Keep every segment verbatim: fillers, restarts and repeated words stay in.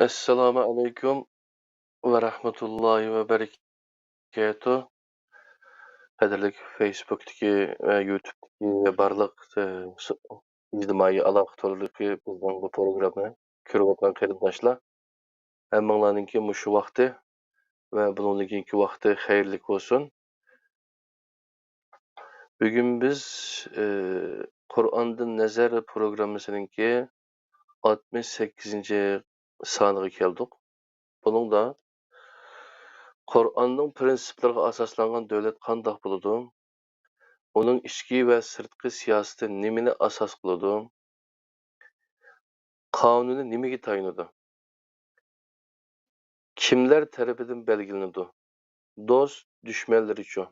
ئەسسالامۇ ئەلەيكۇم ۋە رەھمەتۇللاھى ۋە بەرىكاتۇھ. قەدىرلىك فېيسبۇكتىكى ۋە يۇتۇبتىكى بارلىق، ئە، سو-، ئىجتىمائىي ئالاقە تورلىرىدىكى بىزنىڭ بۇ پروگراممىنى كۆرۈۋاتقان قېرىنداشلار، ھەممىڭلارنىڭكى مۇشۇ ۋاقتى ۋە بۇنىڭدىن كېيىنكى ۋاقتى خەيرلىك بولسۇن. بۈگۈن بىز، ئى، قۇرئاندىن نەزەر پروگراممىسىنىڭكى ئاتمىش سەككىزىنچى سانىغا كەلدۇق. بۇنىڭدا قۇرئاننىڭ پىرىنسىپلىرىغا ئاساسلانغان دۆلەت قانداق بولىدۇ؟ ئۇنىڭ ئىچكى ۋە سىرتقى سىياسىتى نېمىنى ئاساس قىلىدۇ؟ قانۇنى نېمىگە تايىنىدۇ؟ كىملەر تەرىپىدىن بەلگىلىنىدۇ؟ دوست، دۈشمەنلىرىچۇ؟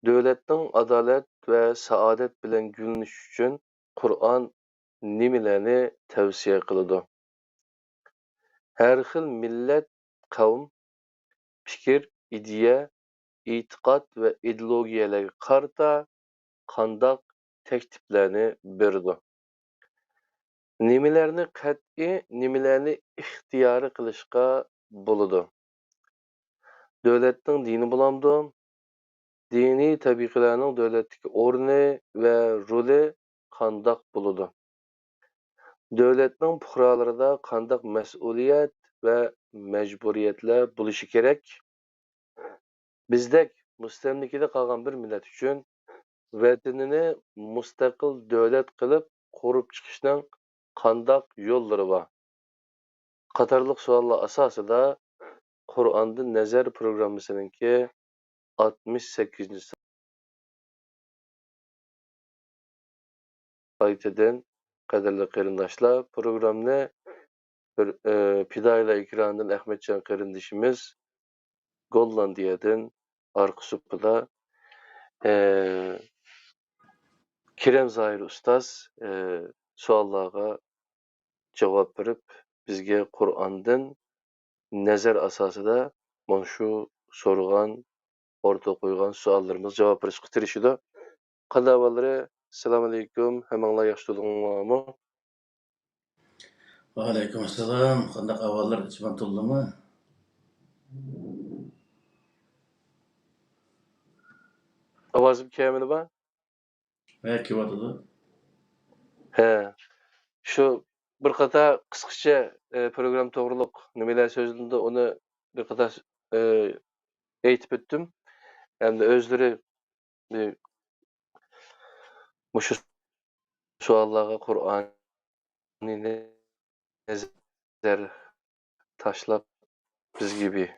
دۆلەتنىڭ ئادالەت ۋە سائادەت بىلەن گۈللىنىشى ئۈچۈن قۇرئان نېمىلەرنى تەۋسىيە قىلىدۇ؟ ھەر خىل مىللەت، قەۋم، پىكىر، ئىدىيە، ئېتىقاد ۋە ئىدېئولوگىيەلەرگە قارىتا قانداق تەكلىپلەرنى بېرىدۇ؟ نېمىلەرنى قەتئىي، نېمىلەرنى ئىختىيارىي قىلىشقا بولىدۇ؟ دۆلەتنىڭ دىنى بولامدۇ؟ دىنىي تەبىقىلەرنىڭ دۆلەتتىكى ئورنى ۋە رولى قانداق بولىدۇ؟ دۆلەتنىڭ پۇقرالىرىدا قانداق مەسئۇلىيەت ۋە مەجبۇرىيەتلەر بولۇشى كېرەك؟ بىزدەك مۇستەملىكىدە قالغان بىر مىللەت ئۈچۈن ۋەتىنىنى مۇستەقىل دۆلەت قىلىپ قۇرۇپ چىقىشنىڭ قانداق يوللىرى بار؟ قاتارلىق سوئاللار ئاساسىدا قۇرئاندىن نەزەر پروگراممىسىنىڭكى ئاتمىش سەككىزىنچى سايتىدىن، قەدىرلىك قېرىنداشلار، پروگراممىنى بىر، ئى، پىدائىيلار ئېكرانىدىن ئەخمەتجان قېرىندىشىمىز گوللاندىيەدىن ئارقا سۇپىدا، ئى، كېرەم زاھىر ئۇستاز، ئى، سوئاللارغا جاۋاب بېرىپ، بىزگە قۇرئاندىن نەزەر ئاساسىدا مانا شۇ سورىغان، ئوتتۇرىغا قويغان سوئاللىرىمىزغا جاۋاب بېرىشقا تىرىشىدۇ. قانداق ئەھۋاللىرى؟ ئەسسالامۇئەلەيكۇم. ھەممىڭلار ياخشى تۇردۇڭلارمۇ؟ ۋەئەلەيكۇمئەسسالام. قانداق ئەھۋاللار، ئىچىمان تولدىمۇ؟ ئاۋازىم كەمىدىما؟ ھە، كېلىۋاتىدۇ. ھە، شۇ بىر قاتار قىسقىچە، ئە، پروگرامما توغرۇلۇق نېمىلەر سۆزلىنىدۇ، ئۇنى بىر قاتار، ئە، ئېيتىپ ئۆتتۈم. ھەمدە ئۆزلىرى، ئە، مۇشۇ سوئاللارغا قۇرئانىي نەزەر تاشلاپ، بىزگە بىر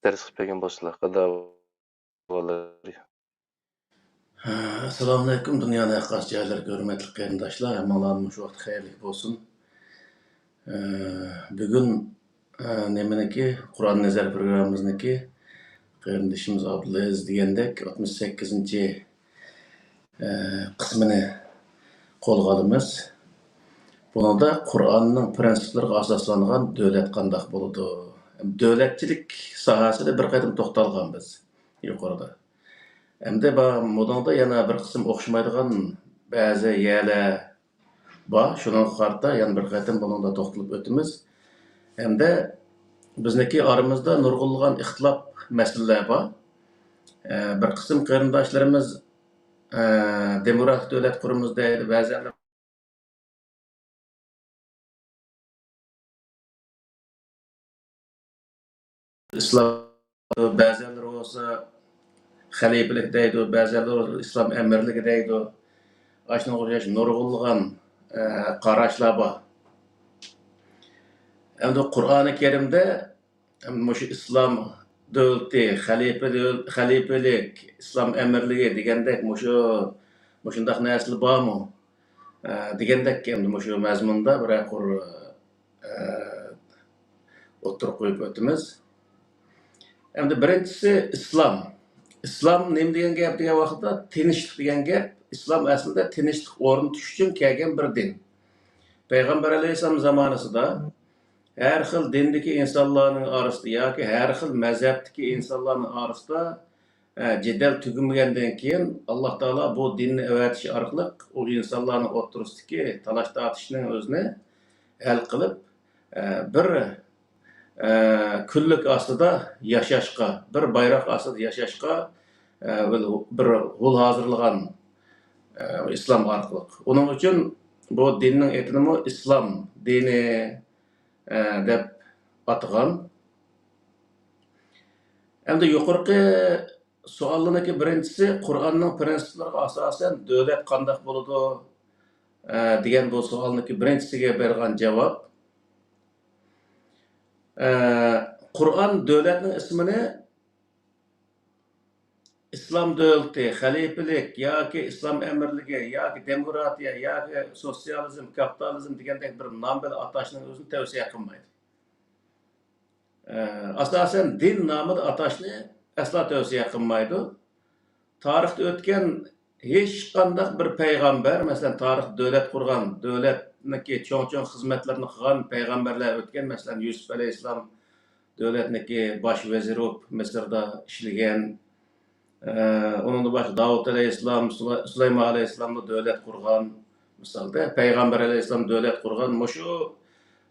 دەرس قىلىپ بەرگەن بولسىلا، قانداق بولار؟ ئەسسالامۇئەلەيكۇم، دۇنيانىڭ ھەر قايسى جايلىرىدىكى ھۆرمەتلىك قېرىنداشلار، ھەممىڭلارنىڭ مۇشۇ ۋاقتى خەيرلىك بولسۇن. ئە، بۈگۈن، ئە، نېمىنىڭكى، قۇرئان نەزەر پروگراممىمىزنىڭكى قېرىندىشىمىز ئابدۇلئەزىز دېگەندەك، ئاتمىش سەككىزىنچى، ئە، قىسمىنى قولغا ئالىمىز. بۇنىڭدا قۇرئاننىڭ پىرىنسىپلىرىغا ئاساسلانغان دۆلەت قانداق بولىدۇ؟ دۆلەتچىلىك ساھەسىدە بىر قېتىم توختالغان بىز يۇقىرىدا. ئەمدى با-، بۇنىڭدا يەنە بىر قىسىم ئوخشىمايدىغان بەزى يەرلەر بار. شۇنىڭغا قارىتا يەنە بىر قېتىم بۇنىڭدا توختىلىپ ئۆتىمىز. ھەمدە بىزنىڭكى ئارىمىزدا نۇرغۇنلىغان ئىختىلاپ مەسىلىلەر بار. ئە، بىر قىسىم قېرىنداشلىرىمىز، ئە، دېموكراتىك دۆلەت قۇرىمىز دەيدۇ، بەزىلەر ئىسلام، بەزىلەر بولسا خەلىپىلىك دەيدۇ، بەزىلەر بولسا ئىسلام ئەمىرلىكى دەيدۇ. ئاشۇنىڭغا ئوخشاش نۇرغۇنلىغان، ئە، قاراشلار بار. ئەمدى قۇرئانى كەرىمدە مۇشۇ ئىسلام دۆلىتى، خەلىپە دۆل-، خەلىپىلىك، ئىسلام ئەمىرلىكى دېگەندەك مۇشۇ، مۇشۇنداق نەرسىلەر بارمۇ؟ ئە، دېگەندەك ئەمدى مۇشۇ مەزمۇندا بىرەر قۇر، ئە، ئوتتۇرىغا قويۇپ ئۆتىمىز. ئەمدى بىرىنچىسى ئىسلام. ئىسلام نېمە دېگەن گەپ دېگەن ۋاقىتتا، تىنچلىق دېگەن گەپ. ئىسلام ئەسلىدە تىنچلىق ئورنىتىش ئۈچۈن كەلگەن بىر دىن. پەيغەمبەر ئەلەيھىسسالام زامانىسىدا ھەر خىل دىندىكى ئىنسانلارنىڭ ئارىسىدا ياكى ھەر خىل مەزھەپتىكى ئىنسانلارنىڭ ئارىسىدا، ئە، جېدەل تۈگىمىگەندىن كېيىن، ئاللا تائالا بۇ دىننى ئەۋەتىش ئارقىلىق ئۇ ئىنسانلارنىڭ ئوتتۇرىسىدىكى تالاش-تارتىشنىڭ ئۆزىنى ھەل قىلىپ، ئە، بىر، ئە، كۈنلۈك ئاستىدا ياشاشقا، بىر بايراق ئاستىدا ياشاشقا، ئە، بىر، بىر ھول ھازىرلىغان، ئە، ئىسلام ئارقىلىق. ئۇنىڭ ئۈچۈن بۇ دىننىڭ ئېتىنىمۇ ئىسلام دىنى، ئە، دەپ ئاتىغان. ئەمدى يۇقىرىقى سوئاللىرىنىڭكى بىرىنچىسى، قۇرئاننىڭ پىرىنسىپلىرىغا ئاساسەن دۆلەت قانداق بولىدۇ، ئە، دېگەن بۇ سوئالنىڭكى بىرىنچىسىگە بەرگەن جاۋاب. ئە، قۇرئان دۆلەتنىڭ ئىسمىنى ئىسلام دۆلىتى، خەلىپىلىك ياكى ئىسلام ئەمىرلىكى ياكى دېموكراتىيە ياكى سوتسىيالىزم، كاپىتالىزم دېگەندەك بىر نام بىلەن ئاتاشنىڭ ئۆزىنى تەۋسىيە قىلمايدۇ. ئە، ئاساسەن دىن نامىدا ئاتاشنى ئەسلا تەۋسىيە قىلمايدۇ. تارىختا ئۆتكەن ھېچقانداق بىر پەيغەمبەر، مەسىلەن، تارىختا دۆلەت قۇرغان، دۆلەتنىڭكى چوڭ-چوڭ خىزمەتلەرنى قىلغان پەيغەمبەرلەر ئۆتكەن، مەسىلەن، يۈسۈپ ئەلەيھىسسالام دۆلەتنىڭكى باش ۋەزىرى بولۇپ مىسىردا ئىشلىگەن. ئە، ئۇنىڭدىن باشقا داۋۇت ئەلەيھىسسالام، سۇلا-، سۇلايمان ئەلەيھىسسالاممۇ دۆلەت قۇرغان. مىسالدا، پەيغەمبەر ئەلەيھىسسالام دۆلەت قۇرغان. مۇشۇ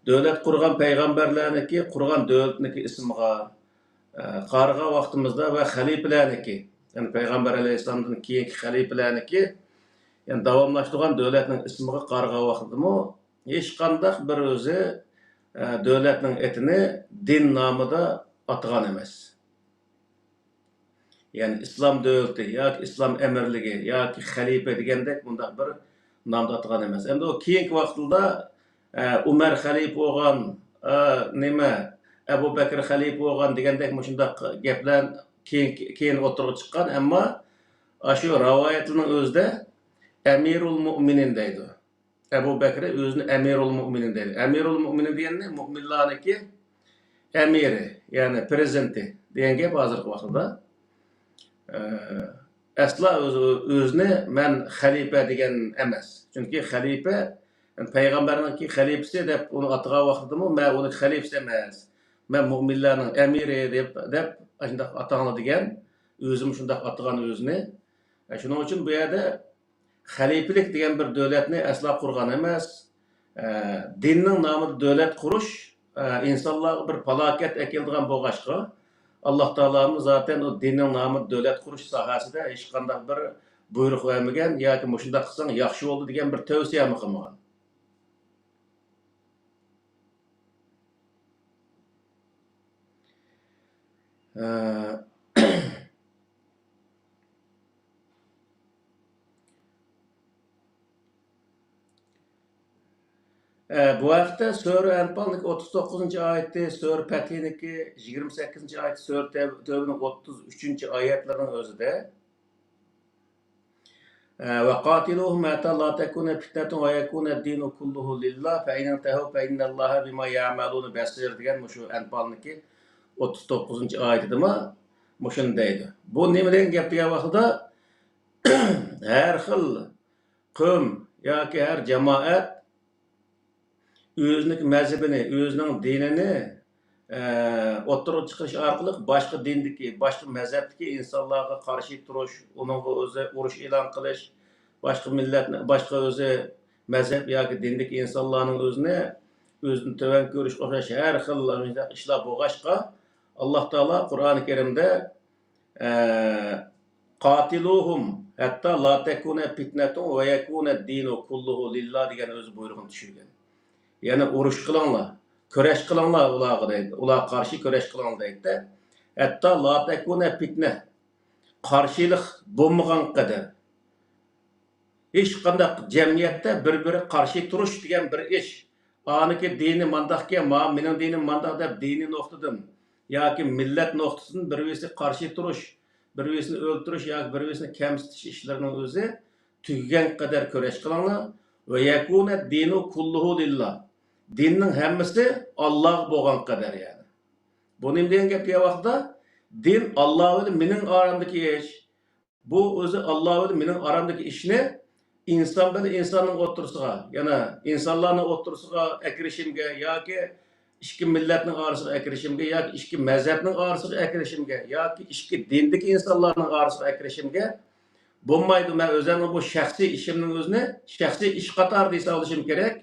دۆلەت قۇرغان پەيغەمبەرلەرنىڭكى قۇرغان دۆلىتىنىڭكى ئىسمىغا، ئە، قارىغان ۋاقتىمىزدا ۋە خەلىپىلەرنىڭكى، يەنى پەيغەمبەر ئەلەيھىسسالامدىن كېيىنكى خەلىپىلەرنىڭكى، يەنى داۋاملاشتۇرغان دۆلەتنىڭ ئىسمىغا قارىغان ۋاقتىدىمۇ ھېچقانداق بىر ئۆزى، ئە، دۆلەتنىڭ ئېتىنى دىن نامىدا ئاتىغان ئەمەس. يەنى ئىسلام دۆلىتى ياكى ئىسلام ئەمىرلىكى ياكى خەلىپە دېگەندەك مۇنداق بىر نامدا ئاتىغان ئەمەس. ئەمدى ئۇ كېيىنكى ۋاقىتلاردا، ئە، ئۇمەر خەلىپە بولغان، ئە، نېمە، ئەبۇ بەكرى خەلىپە بولغان دېگەندەك مۇشۇنداق گەپلەر كېيىن، كېيىن ئوتتۇرىغا چىققان، ئەمما ئاشۇ رىۋايەتلەرنىڭ ئۆزىدە ئەمىرۇل مۇئمىنىن دەيدۇ. ئەبۇ بەكرى ئۆزىنى ئەمىرۇل مۇئمىنىن دەيدۇ. ئەمىرۇل مۇئمىنىن دېگەننى مۇئمىنلارنىڭكى ئەمىرى، يەنى پىرېزىدېنتى دېگەن گەپ ھازىرقى ۋاقىتتا. ئە، ئەسلا ئۆزى، ئۆزىنى مەن خەلىپە دېگەن ئەمەس. چۈنكى خەلىپە، يەنى پەيغەمبەرنىڭكى خەلىپىسى دەپ ئۇنى ئاتىغان ۋاقتىدىمۇ، مەن ئۇنىڭ خەلىپىسى ئەمەس. مەن مۇئمىنلارنىڭ ئەمىرى دەپ، دەپ ئاشۇنداق ئاتاڭلار دېگەن. ئۆزىمۇ شۇنداق ئاتىغان ئۆزىنى. ئە، شۇنىڭ ئۈچۈن بۇ يەردە خەلىپىلىك دېگەن بىر دۆلەتنى ئەسلا قۇرغان ئەمەس. ئە، دىننىڭ نامىدا دۆلەت قۇرۇش، ئە، ئىنسانلارغا بىر پالاكەت ئەكېلىدىغان بولغاچقا، ئاللا تائالامۇ زاتەن ئۇ دىننىڭ نامىدا دۆلەت قۇرۇش ساھەسىدە ھېچقانداق بىر بۇيرۇق بەرمىگەن ياكى مۇشۇنداق قىلساڭ ياخشى بولىدۇ دېگەن بىر تەۋسىيەمۇ قىلمىغان. ئە، ئە، بۇ ھەقتە سۈرە ئەنپالنىڭكى ئوتتۇز توققۇزىنچى ئايىتى، سۈرە پەتھنىڭكى يىگىرمە سەككىزىنچى ئايىتى، سۈرە تەۋ-، تەۋبىنىڭ ئوتتۇز ئۈچىنچى ئايەتلىرىنىڭ ئۆزىدە، ئە، «وَقَاتِلُوهُمْ حَتَّى لَا تَكُونَ فِتْنَةٌ وَيَكُونَ الدِّينُ كُلُّهُ لِلَّهِ فَإِنِ انْتَهَوْا فَإِنَّ اللَّهَ بِمَا يَعْمَلُونَ بَصِيرٌ» دېگەن مۇشۇ ئەنپالنىڭكى ئوتتۇز توققۇزىنچى ئايىتىدىمۇ مۇشۇنى دەيدۇ. بۇ نېمە دېگەن گەپ دېگەن ۋاقتىدا، ھەر خىل قوم ياكى ھەر جامائەت ئۆزىنىڭكى مەزھىپىنى، ئۆزىنىڭ دىنىنى، ئە، ئوتتۇرىغا چىقىرىش ئارقىلىق باشقا دىندىكى، باشقا مەزھەپتىكى ئىنسانلارغا قارشى تۇرۇش، ئۇنىڭغا ئۆزى ئۇرۇش ئېلان قىلىش، باشقا مىللەتنى، باشقا ئۆزى مەزھەپ ياكى دىندىكى ئىنسانلارنىڭ ئۆزىنى ئۆزىدىن تۆۋەن كۆرۈش ئوخشاش ھەر خىل ئىشلار بولغاچقا، ئاللا تائالا قۇرئانى كەرىمدە، ئە، «قاتىلۇھۇم ھەتتا لا تەكۇنە پىتنەتۇن ۋە يەكۇنە دىنۇ كۇللۇھۇ لىللا» دېگەن ئۆزى بۇيرۇقىنى چۈشۈرگەن. يەنى ئۇرۇش قىلىڭلار، كۈرەش قىلىڭلار ئۇلارغا دەيدۇ. ئۇلارغا قارشى كۈرەش قىلىڭلار دەيدۇ. ھەتتا لا تەكۇنە پىتنە، قارشىلىق بولمىغان قەدەر. ھېچقانداق جەمئىيەتتە بىر-بىرىگە قارشى تۇرۇش دېگەن بىر ئىش، ئانىكى دىنى مانداقكەن، ما-، مېنىڭ دىنىم مانداق دەپ دىنىي نۇقتىدىن ياكى مىللەت نۇقتىسىدىن بىر-بىرسىگە قارشى تۇرۇش، بىر-بىرسىنى ئۆلتۈرۈش ياكى بىر-بىرسىنى كەمسىتىش ئىشلىرىنىڭ ئۆزى تۈگىگەن قەدەر كۈرەش قىلىڭلار. «ۋە يەكۇنە دىنۇ كۇللۇھۇ لىللا». دىننىڭ ھەممىسى ئاللاغا بولغان قەدەر، يەنى. بۇ نېمە دېگەن گەپ دېگەن ۋاقىتتا، دىن ئاللا بىلەن مېنىڭ ئارامدىكى ئىش. بۇ ئۆزى ئاللا بىلەن مېنىڭ ئارامدىكى ئىشنى ئىنسان بىلەن ئىنساننىڭ ئوتتۇرىسىغا، يەنى ئىنسانلارنىڭ ئوتتۇرىسىغا ئەكىرىشىمگە ياكى ئىككى مىللەتنىڭ ئارىسىغا ئەكىرىشىمگە ياكى ئىككى مەزھەپنىڭ ئارىسىغا ئەكىرىشىمگە ياكى ئىككى دىندىكى ئىنسانلارنىڭ ئارىسىغا ئەكىرىشىمگە بولمايدۇ. مەن ئۆزۈمنىڭ بۇ شەخسىي ئىشىمنىڭ ئۆزىنى شەخسىي ئىش قاتارىدا ھېسابلىشىم كېرەك.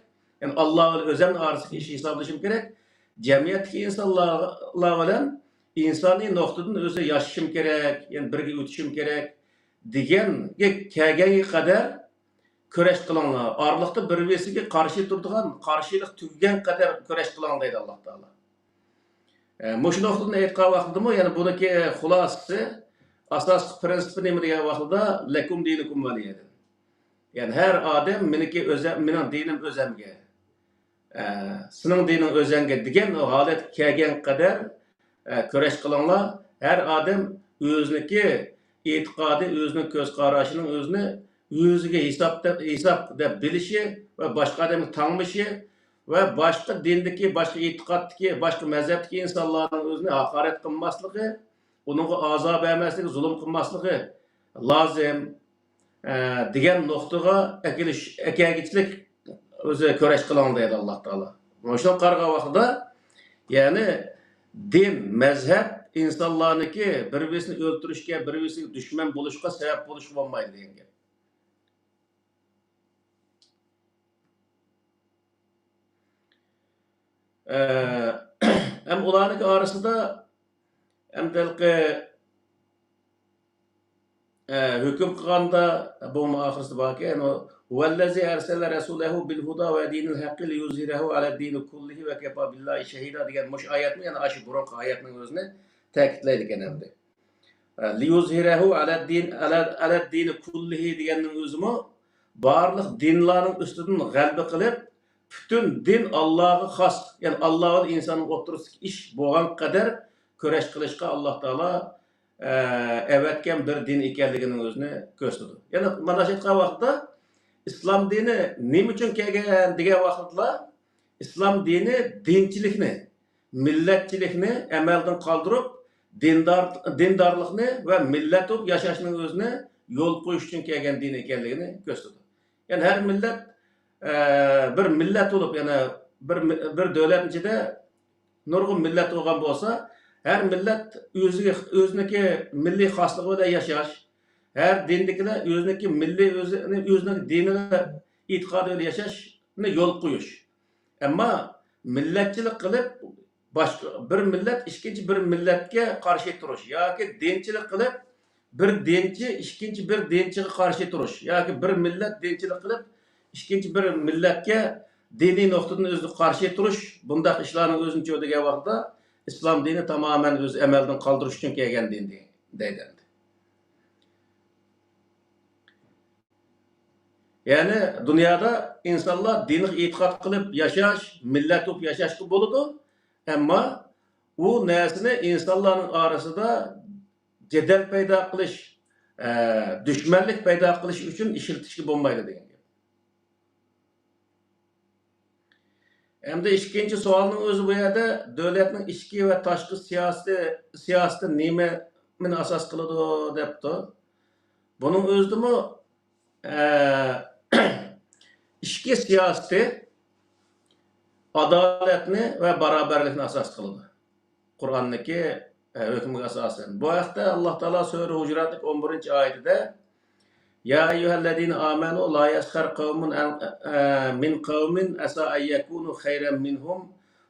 يەنى ئاللا بىلەن ئۆزۈمنىڭ ئارىسىدىكى ئىشنى ھېسابلىشىم كېرەك. جەمئىيەتتىكى ئىنسانلار، ئلار بىلەن ئىنسانىي نۇقتىدىن ئۆزى ياشىشىم كېرەك، يەنى بىرگە ئۆتۈشۈم كېرەك دېگەنگە كەلگەنگە قەدەر كۈرەش قىلىڭلار. ئارىلىقتا بىر-بىرسىگە قارشى تۇرىدىغان قارشىلىق تۈگىگەن قەدەر كۈرەش قىلىڭ دەيدۇ ئاللا تائالا. ئە، مۇشۇ نۇقتىدىن ئېيتقان ۋاقتىدىمۇ، يەنى بۇنىڭكى خۇلاسىسى، ئاساسلىق پرىنسىپى نېمە دېگەن ۋاقتىدا، لەكۇم دىنۇكۇم ۋەلىيە دىن. يەنى ھەر ئادەم مېنىڭكى ئۆزە-، مېنىڭ دىنىم ئۆزەمگە، ئە، سېنىڭ دىنىڭ ئۆزەڭگە دېگەن ھالەتكە كەلگەن قەدەر، ئە، كۈرەش قىلىڭلار. ھەر ئادەم ئۆزىنىڭكى ئېتىقادى، ئۆزىنىڭ كۆز قاراشىنىڭ ئۆزىنى ئۆزىگە ھېساب دەپ، ھېساب دەپ بىلىشى ۋە باشقا ئادەمگە تاڭمىشى ۋە باشقا دىندىكى، باشقا ئېتىقادتىكى، باشقا مەزھەپتىكى ئىنسانلارنىڭ ئۆزىنى ھاقارەت قىلماسلىقى، ئۇنىڭغا ئازار بەرمەسلىكى، زۇلۇم قىلماسلىقى لازىم، ئە، دېگەن نۇقتىغا ئەكېلىش، ئەكەلگۈچىلىك ئۆزى كۈرەش قىلىڭ دەيدۇ ئاللا تائالا. مۇشۇنى قارىغان ۋاقتىدا، يەنى دىن، مەزھەپ ئىنسانلارنىڭكى بىر-بىرسىنى ئۆلتۈرۈشكە، بىر-بىرسىگە دۈشمەن بولۇشقا سەۋەب بولۇشقا بولمايدۇ دېگەن گەپ. ئە، ھەم ئۇلارنىڭكى ئارىسىدا ھەم ھېلىقى، ئە، ھۆكۈم قىلغاندا، بۇمۇ ئاخىرسىدا باركەن، ۋەللەزى ئەرسەلە رەسۇلەھۇ بىل ھۇدا ۋە دىنىل ھەققى لىيۇزھىرەھۇ ئەلەددىنى كۇللىھى ۋە كەپا بىللاھى شەھىدا دېگەن مۇشۇ ئايەتمۇ يەنە ئاشۇ بۇرۇنقى ئايەتنىڭ ئۆزىنى تەكىتلەيدىكەن ئەمدى. لىيۇزھىرەھۇ ئەلەددىن، ئەلە-، ئەلەددىنى كۇللىھى دېگەننىڭ ئۆزىمۇ بارلىق دىنلارنىڭ ئۈستىدىن غەلىبە قىلىپ، پۈتۈن دىن ئاللاغا خاس، يەنى ئاللا بىلەن ئىنساننىڭ ئوتتۇرىسىدىكى ئىش بولغان قەدەر كۈرەش قىلىشقا ئاللا تائالا، ئە، ئەۋەتكەن بىر دىن ئىكەنلىكىنىڭ ئۆزىنى كۆرسىتىدۇ. يەنى مانا شۇ ئېيتقان ۋاقىتتا ئىسلام دىنى نېمە ئۈچۈن كەلگەن دېگەن ۋاقىتلا، ئىسلام دىنى دىنچىلىكنى، مىللەتچىلىكنى ئەمەلدىن قالدۇرۇپ، دىندار، دىندارلىقنى ۋە مىللەت بولۇپ ياشاشنىڭ ئۆزىنى يول قويۇش ئۈچۈن كەلگەن دىن ئىكەنلىكىنى كۆرسىتىدۇ. يەنى ھەر مىللەت، ئە، بىر مىللەت بولۇپ، يەنى بىر مىل-، بىر دۆلەتنىڭ ئىچىدە نۇرغۇن مىللەت بولغان بولسا، ھەر مىللەت ئۆزىگە، ئۆزىنىڭكى مىللىي خاسلىقى بىلەن ياشاش، ھەر دىندىكىلەر ئۆزىنىڭكى مىللىي، ئۆزىنى، ئۆزىنىڭ دىنى ۋە ئېتىقادى بىلەن ياشاشنى يول قويۇش. ئەمما مىللەتچىلىك قىلىپ، باشقا بىر مىللەت ئىككىنچى بىر مىللەتكە قارشى تۇرۇش ياكى دىنچىلىك قىلىپ، بىر دىنچى ئىككىنچى بىر دىنچىغا قارشى تۇرۇش ياكى بىر مىللەت دىنچىلىك قىلىپ، ئىككىنچى بىر مىللەتكە دىنىي نۇقتىدىن ئۆزى قارشى تۇرۇش، بۇنداق ئىشلارنىڭ ئۆزىنى چۆ دېگەن ۋاقىتتا، ئىسلام دىنى تامامەن ئۆزى ئەمەلدىن قالدۇرۇش ئۈچۈن كەلگەن دىن دەيدۇ. يەنى دۇنيادا ئىنسانلار دىنغا ئېتىقاد قىلىپ ياشاش، مىللەت بولۇپ ياشاشقا بولىدۇ. ئەمما ئۇ نەرسىنى ئىنسانلارنىڭ ئارىسىدا جېدەل پەيدا قىلىش، ئە، دۈشمەنلىك پەيدا قىلىش ئۈچۈن ئىشلىتىشكە بولمايدۇ دېگەن گەپ. ئەمدى ئىككىنچى سوئالنىڭ ئۆزى بۇ يەردە دۆلەتنىڭ ئىچكى ۋە تاشقى سىياسىتى، سىياسىتى نېمىنى ئاساس قىلىدۇ دەپتۇ. بۇنىڭ ئۆزىدىمۇ، ئە، ئىچكى سىياسىتى ئادالەتنى ۋە باراۋەرلىكنى ئاساس قىلىدۇ. قۇرئاندىكى، ئە، ھۆكمىگە ئاساسەن. بۇ ھەقتە ئاللا تائالا سۈرە ھۇجۇراتنىڭ ئون بىرىنچى ئايىتىدە، يا أيها الذين آمنوا لا يسخر قوم عن، ئە، من قوم عسى أن يكونوا خيرا منهم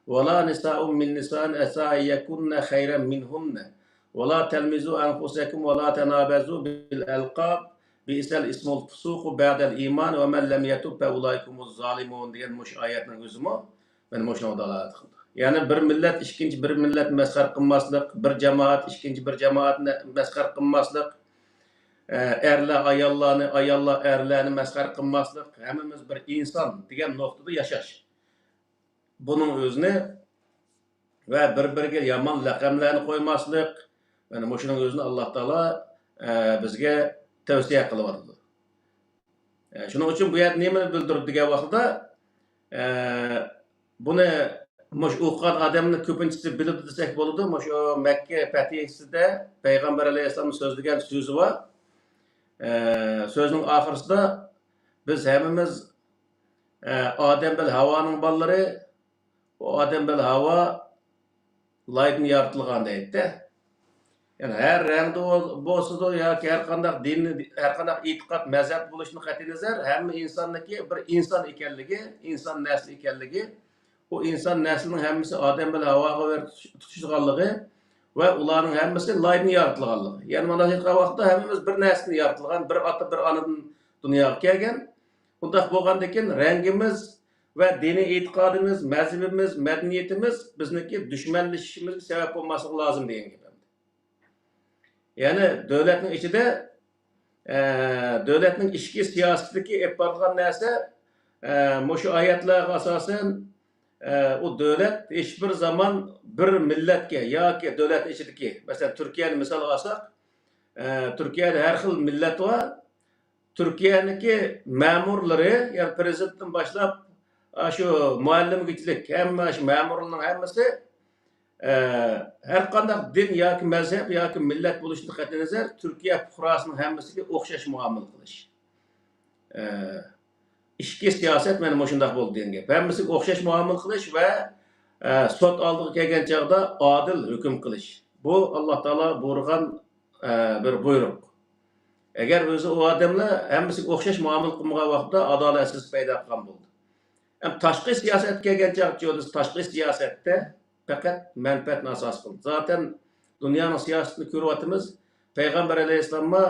ولا نساء من نساء عسى أن يكن خيرا منهن ولا تلمزوا أنفسكم ولا تنابزوا بالألقاب بئس الاسم الفسوق بعد الإيمان ومن لم يتب فأولئك هم الظالمون دېگەن مۇشۇ ئايەتنىڭ ئۆزىمۇ مانا مۇشۇنىڭغا دالالەت قىلىدۇ. يەنى بىر مىللەت ئىككىنچى بىر مىللەتنى مەسخەرە قىلماسلىق، بىر جامائەت ئىككىنچى بىر جامائەتنى مەسخەرە قىلماسلىق، ئە، ئەرلەر ئاياللارنى، ئاياللار ئەرلەرنى مەسخەرە قىلماسلىق، ھەممىمىز بىر ئىنسان دېگەن نۇقتىدا ياشاش. بۇنىڭ ئۆزىنى ۋە بىر-بىرىگە يامان لەقەملەرنى قويماسلىق، مانا مۇشۇنىڭ ئۆزىنى ئاللا تائالا، ئە، بىزگە تەۋسىيە قىلىۋاتىدۇ. ئە، شۇنىڭ ئۈچۈن بۇ يەردە نېمىنى بىلدۈردى دېگەن ۋاقتىدا، ئە، بۇنى مۇشۇ ئوقۇغان ئادەمنىڭ كۆپىنچىسى بىلىدۇ دېسەك بولىدۇ. مۇشۇ مەككە پەتھىسىدە پەيغەمبەر ئەلەيھىسسالام سۆزلىگەن سۆزى بار. ئە، سۆزنىڭ ئاخىرىسىدا، بىز ھەممىمىز، ئە، ئادەم بىلەن ھاۋانىڭ بالىلىرى، ئۇ ئادەم بىلەن ھاۋا لايدىن يارىتىلغان دەيدىدە. يەنى ھەر رەڭدە بول-، بولسىدۇ ياكى ھەر قانداق دىننى، ھەر قانداق ئېتىقاد، مەزھەپ بولۇشىدىن قەتئىينەزەر، ھەممە ئىنساننىڭكى بىر ئىنسان ئىكەنلىكى، ئىنسان نەسلى ئىكەنلىكى، ئۇ ئىنسان نەسلىنىڭ ھەممىسى ئادەم بىلەن ھاۋاغا بېرىپ تۇتىشىدىغانلىقى ۋە ئۇلارنىڭ ھەممىسى لايدىن يارىتىلغانلىقى. يەنى مۇنداق ئېيتقان ۋاقىتتا ھەممىمىز بىر نەرسىدىن يارىتىلغان، بىر ئاتا، بىر ئانىدىن دۇنياغا كەلگەن. ئۇنداق بولغاندىكىن رەڭگىمىز ۋە دىنىي ئېتىقادىمىز، مەزھىپىمىز، مەدەنىيىتىمىز بىزنىڭكى دۈشمەنلىشىشىمىزگە سەۋەب بولماسلىقى لازىم دېگەن گەپ. يەنى دۆلەتنىڭ ئىچىدە، ئە، دۆلەتنىڭ ئىچكى سىياسىتىدىكى ئېلىپ بارىدىغان نەرسە، ئە، مۇشۇ ئايەتلەرگە ئاساسەن، ئە، ئۇ دۆلەت ھېچبىر زامان بىر مىللەتكە ياكى دۆلەتنىڭ ئىچىدىكى، مەسىلەن، تۈركىيەنى مىسالغا ئالساق، ئە، تۈركىيەدە ھەر خىل مىللەت بار. تۈركىيەنىڭكى مەمۇرلىرى، يەنى پىرېزىدېنتتىن باشلاپ، ئاشۇ مۇئەللىمگىچىلىك، ھەممە شۇ مەمۇرلارنىڭ ھەممىسى، ئە، ھەر قانداق دىن ياكى مەزھەپ ياكى مىللەت بولۇشىدىن قەتئىينەزەر، تۈركىيە پۇقراسىنىڭ ھەممىسىگە ئوخشاش مۇئامىلە قىلىش. ئە، ئىچكى سىياسەت مانا مۇشۇنداق بولدى دېگەن گەپ. ھەممىسىگە ئوخشاش مۇئامىلە قىلىش ۋە، ئە، سوت ئالدىغا كەلگەن چاغدا ئادىل ھۆكۈم قىلىش. بۇ ئاللا تائالا بۇيرۇغان، ئە، بىر بۇيرۇق. ئەگەر ئۆزى ئۇ ئادەملەر ھەممىسىگە ئوخشاش مۇئامىلە قىلمىغان ۋاقىتتا ئادالەتسىزلىك پەيدا قىلغان بولدى. ھەم تاشقى سىياسەتكە كەلگەن چاغدا، تاشقى سىياسەتتە پەقەت مەنپەئەتنى ئاساس قىلدى. زاتەن دۇنيانىڭ سىياسىتىنى كۆرۈۋاتىمىز. پەيغەمبەر ئەلەيھىسسالاممۇ،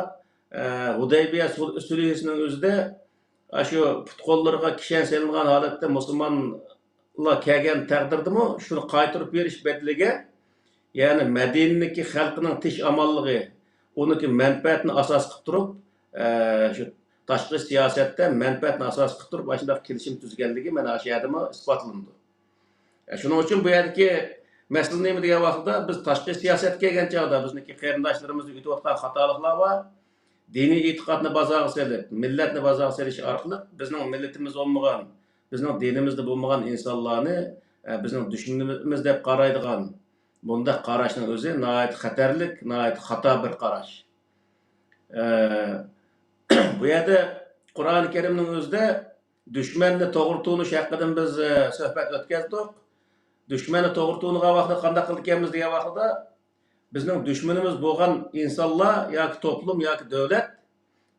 ئە، ھۇدەيبىيە سۇل-، سۈلھىسىنىڭ ئۆزىدە ئاشۇ پۇت-قوللىرىغا كىشەن سېلىنغان ھالەتتە مۇسۇلمانلار كەلگەن تەقدىردىمۇ شۇنى قايتۇرۇپ بېرىش بەدىلىگە، يەنى مەدىنىدىكى خەلقنىڭ تىنچ-ئامانلىقى، ئۇنىڭكى مەنپەئەتىنى ئاساس قىلىپ تۇرۇپ، ئە، شۇ تاشقى سىياسەتتە مەنپەئەتنى ئاساس قىلىپ تۇرۇپ، ئاشۇنداق كېلىشىم تۈزگەنلىكى مانا ئاشۇ يەردىمۇ ئىسپاتلىنىدۇ. ئە، شۇنىڭ ئۈچۈن بۇ يەردىكى مەسىلە نېمە دېگەن ۋاقىتتا، بىز تاشقى سىياسەتكە كەلگەن چاغدا، بىزنىڭكى قېرىنداشلىرىمىزدا ئۆتۈۋاتقان خاتالىقلار بار. دىنىي ئېتىقادنى بازارغا سېلىپ، مىللەتنى بازارغا سېلىش ئارقىلىق بىزنىڭ مىللىتىمىز بولمىغان، بىزنىڭ دىنىمىزدا بولمىغان ئىنسانلارنى، ئە، بىزنىڭ دۈشمىنىمىز دەپ قارايدىغان بۇنداق قاراشنىڭ ئۆزى ناھايىتى خەتەرلىك، ناھايىتى خاتا بىر قاراش. ئە، بۇ يەردە قۇرئانى كەرىمنىڭ ئۆزىدە دۈشمەننى توغرا تونۇش ھەققىدىن بىز، ئە، سۆھبەت ئۆتكەزدۇق. دۈشمەننى توغرا تونۇغان ۋاقىتتا قانداق قىلىدىكەنمىز دېگەن ۋاقتىدا، بىزنىڭ دۈشمىنىمىز بولغان ئىنسانلار ياكى توپلۇم ياكى دۆلەت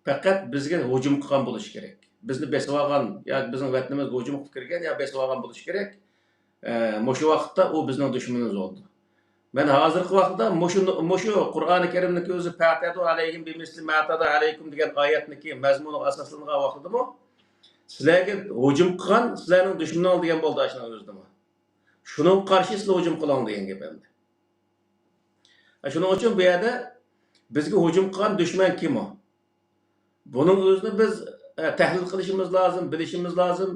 پەقەت بىزگە ھۇجۇم قىلغان بولۇشى كېرەك. بىزنى بېسىۋالغان ياكى بىزنىڭ ۋەتىنىمىزگە ھۇجۇم قىلىپ كىرگەن يا بېسىۋالغان بولۇشى كېرەك. ئە، مۇشۇ ۋاقىتتا ئۇ بىزنىڭ دۈشمىنىمىز بولدى. مەن ھازىرقى ۋاقىتتا مۇشۇ، مۇشۇ قۇرئانى كەرىمنىڭكى ئۆزى «فَاعْتَدُوا عَلَيْهِمْ بِمِثْلِ مَا اعْتَدَوْا عَلَيْكُمْ» دېگەن ئايەتنىڭكى مەزمۇنىغا ئاساسلانغان ۋاقتىدىمۇ سىلەرگە ھۇجۇم قىلغان سىلەرنىڭ دۈشمىنىڭ دېگەن بولدى ئاشۇنىڭ ئۆزىدىمۇ. شۇنىڭغا قارشى سىلەر ھۇجۇم قىلىڭ دېگەن گەپ ئەمدى. شۇنىڭ ئۈچۈن بۇ يەردە بىزگە ھۇجۇم قىلغان دۈشمەن كىم ئۇ؟ بۇنىڭ ئۆزىنى بىز، ئە، تەھلىل قىلىشىمىز لازىم، بىلىشىمىز لازىم.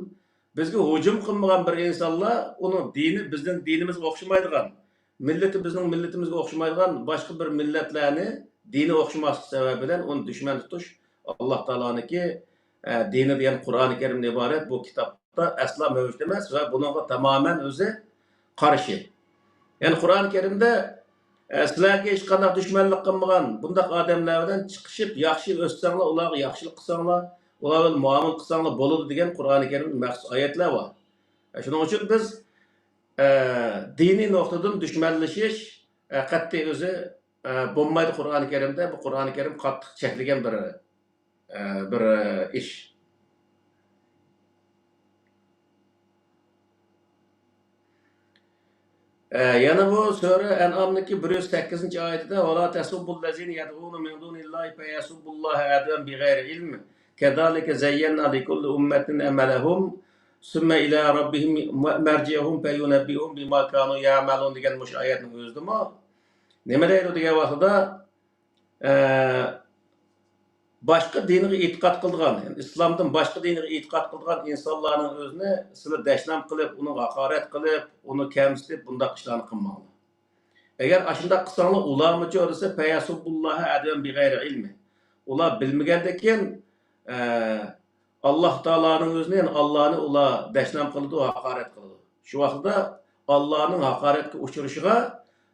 بىزگە ھۇجۇم قىلمىغان بىر ئىنسانلار، ئۇنىڭ دىنى بىزنىڭ دىنىمىزغا ئوخشىمايدىغان، مىللىتى بىزنىڭ مىللىتىمىزگە ئوخشىمايدىغان باشقا بىر مىللەتلەرنى دىنى ئوخشىماسلىقى سەۋەبى بىلەن ئۇنى دۈشمەن تۇتۇش ئاللا تائالانىڭكى، ئە، دىنى دېگەن قۇرئانى كەرىمدىن ئىبارەت بۇ كىتاب ئەسلا مەۋجۇت ئەمەس ۋە بۇنىڭغا تامامەن ئۆزى قارشى. يەنى قۇرئان كەرىمدە، ئە، سىلەرگە ھېچقانداق دۈشمەنلىك قىلمىغان بۇنداق ئادەملەر بىلەن چىقىشىپ ياخشى ئۆتسەڭلار، ئۇلارغا ياخشىلىق قىلساڭلار، ئۇلار بىلەن مۇئامىلە قىلساڭلار بولىدۇ دېگەن قۇرئان كەرىمدە مەخسۇس ئايەتلەر بار. ئە، شۇنىڭ ئۈچۈن بىز، ئە، دىنىي نۇقتىدىن دۈشمەنلىشىش، ئە، قەتئىي ئۆزى، ئە، بولمايدۇ قۇرئان كەرىمدە. بۇ قۇرئان كەرىم قاتتىق چەكلىگەن بىر ئە، بىر، ئە، ئىش. ئە، يەنە بۇ سۈرە ئەنئامنىڭكى بىر يۈز سەككىزىنچى ئايىتىدە، «وَلَا تَسُبُّوا الَّذِينَ يَدْعُونَ مِن دُونِ اللَّهِ فَيَسُبُّوا اللَّهَ عَدْوًا بِغَيْرِ عِلْمٍ كَذَلِكَ زَيَّنَّا لِكُلِّ أُمَّةٍ عَمَلَهُمْ ثُمَّ إِلَى رَبِّهِمْ مَرْجِعُهُمْ فَيُنَبِّئُهُمْ بِمَا كَانُوا يَعْمَلُونَ» دېگەن مۇشۇ ئايەتنىڭ ئۆزىدىمۇ نېمە دەيدۇ دېگەن ۋاقتىدا، ئە، باشقا دىنغا ئېتىقاد قىلىدىغان، يەنى ئىسلامدىن باشقا دىنغا ئېتىقاد قىلىدىغان ئىنسانلارنىڭ ئۆزىنى سىلەر دەشنام قىلىپ، ئۇنىڭغا ھاقارەت قىلىپ، ئۇنى كەمسىتىپ، بۇنداق ئىشلارنى قىلماڭلار. ئەگەر ئاشۇنداق قىلساڭلار، ئۇلارمۇچۇ دېسە، «فَيَسُبُّوا اللَّهَ عَدْوًا بِغَيْرِ عِلْمٍ». ئۇلار بىلمىگەندىكىن، ئە، ئاللا تائالانىڭ ئۆزىنى، يەنى ئاللانى ئۇلار دەشنام قىلىدۇ، ھاقارەت قىلىدۇ. شۇ ۋاقىتتا ئاللانىڭ ھاقارەتكە ئۇچرىشىغا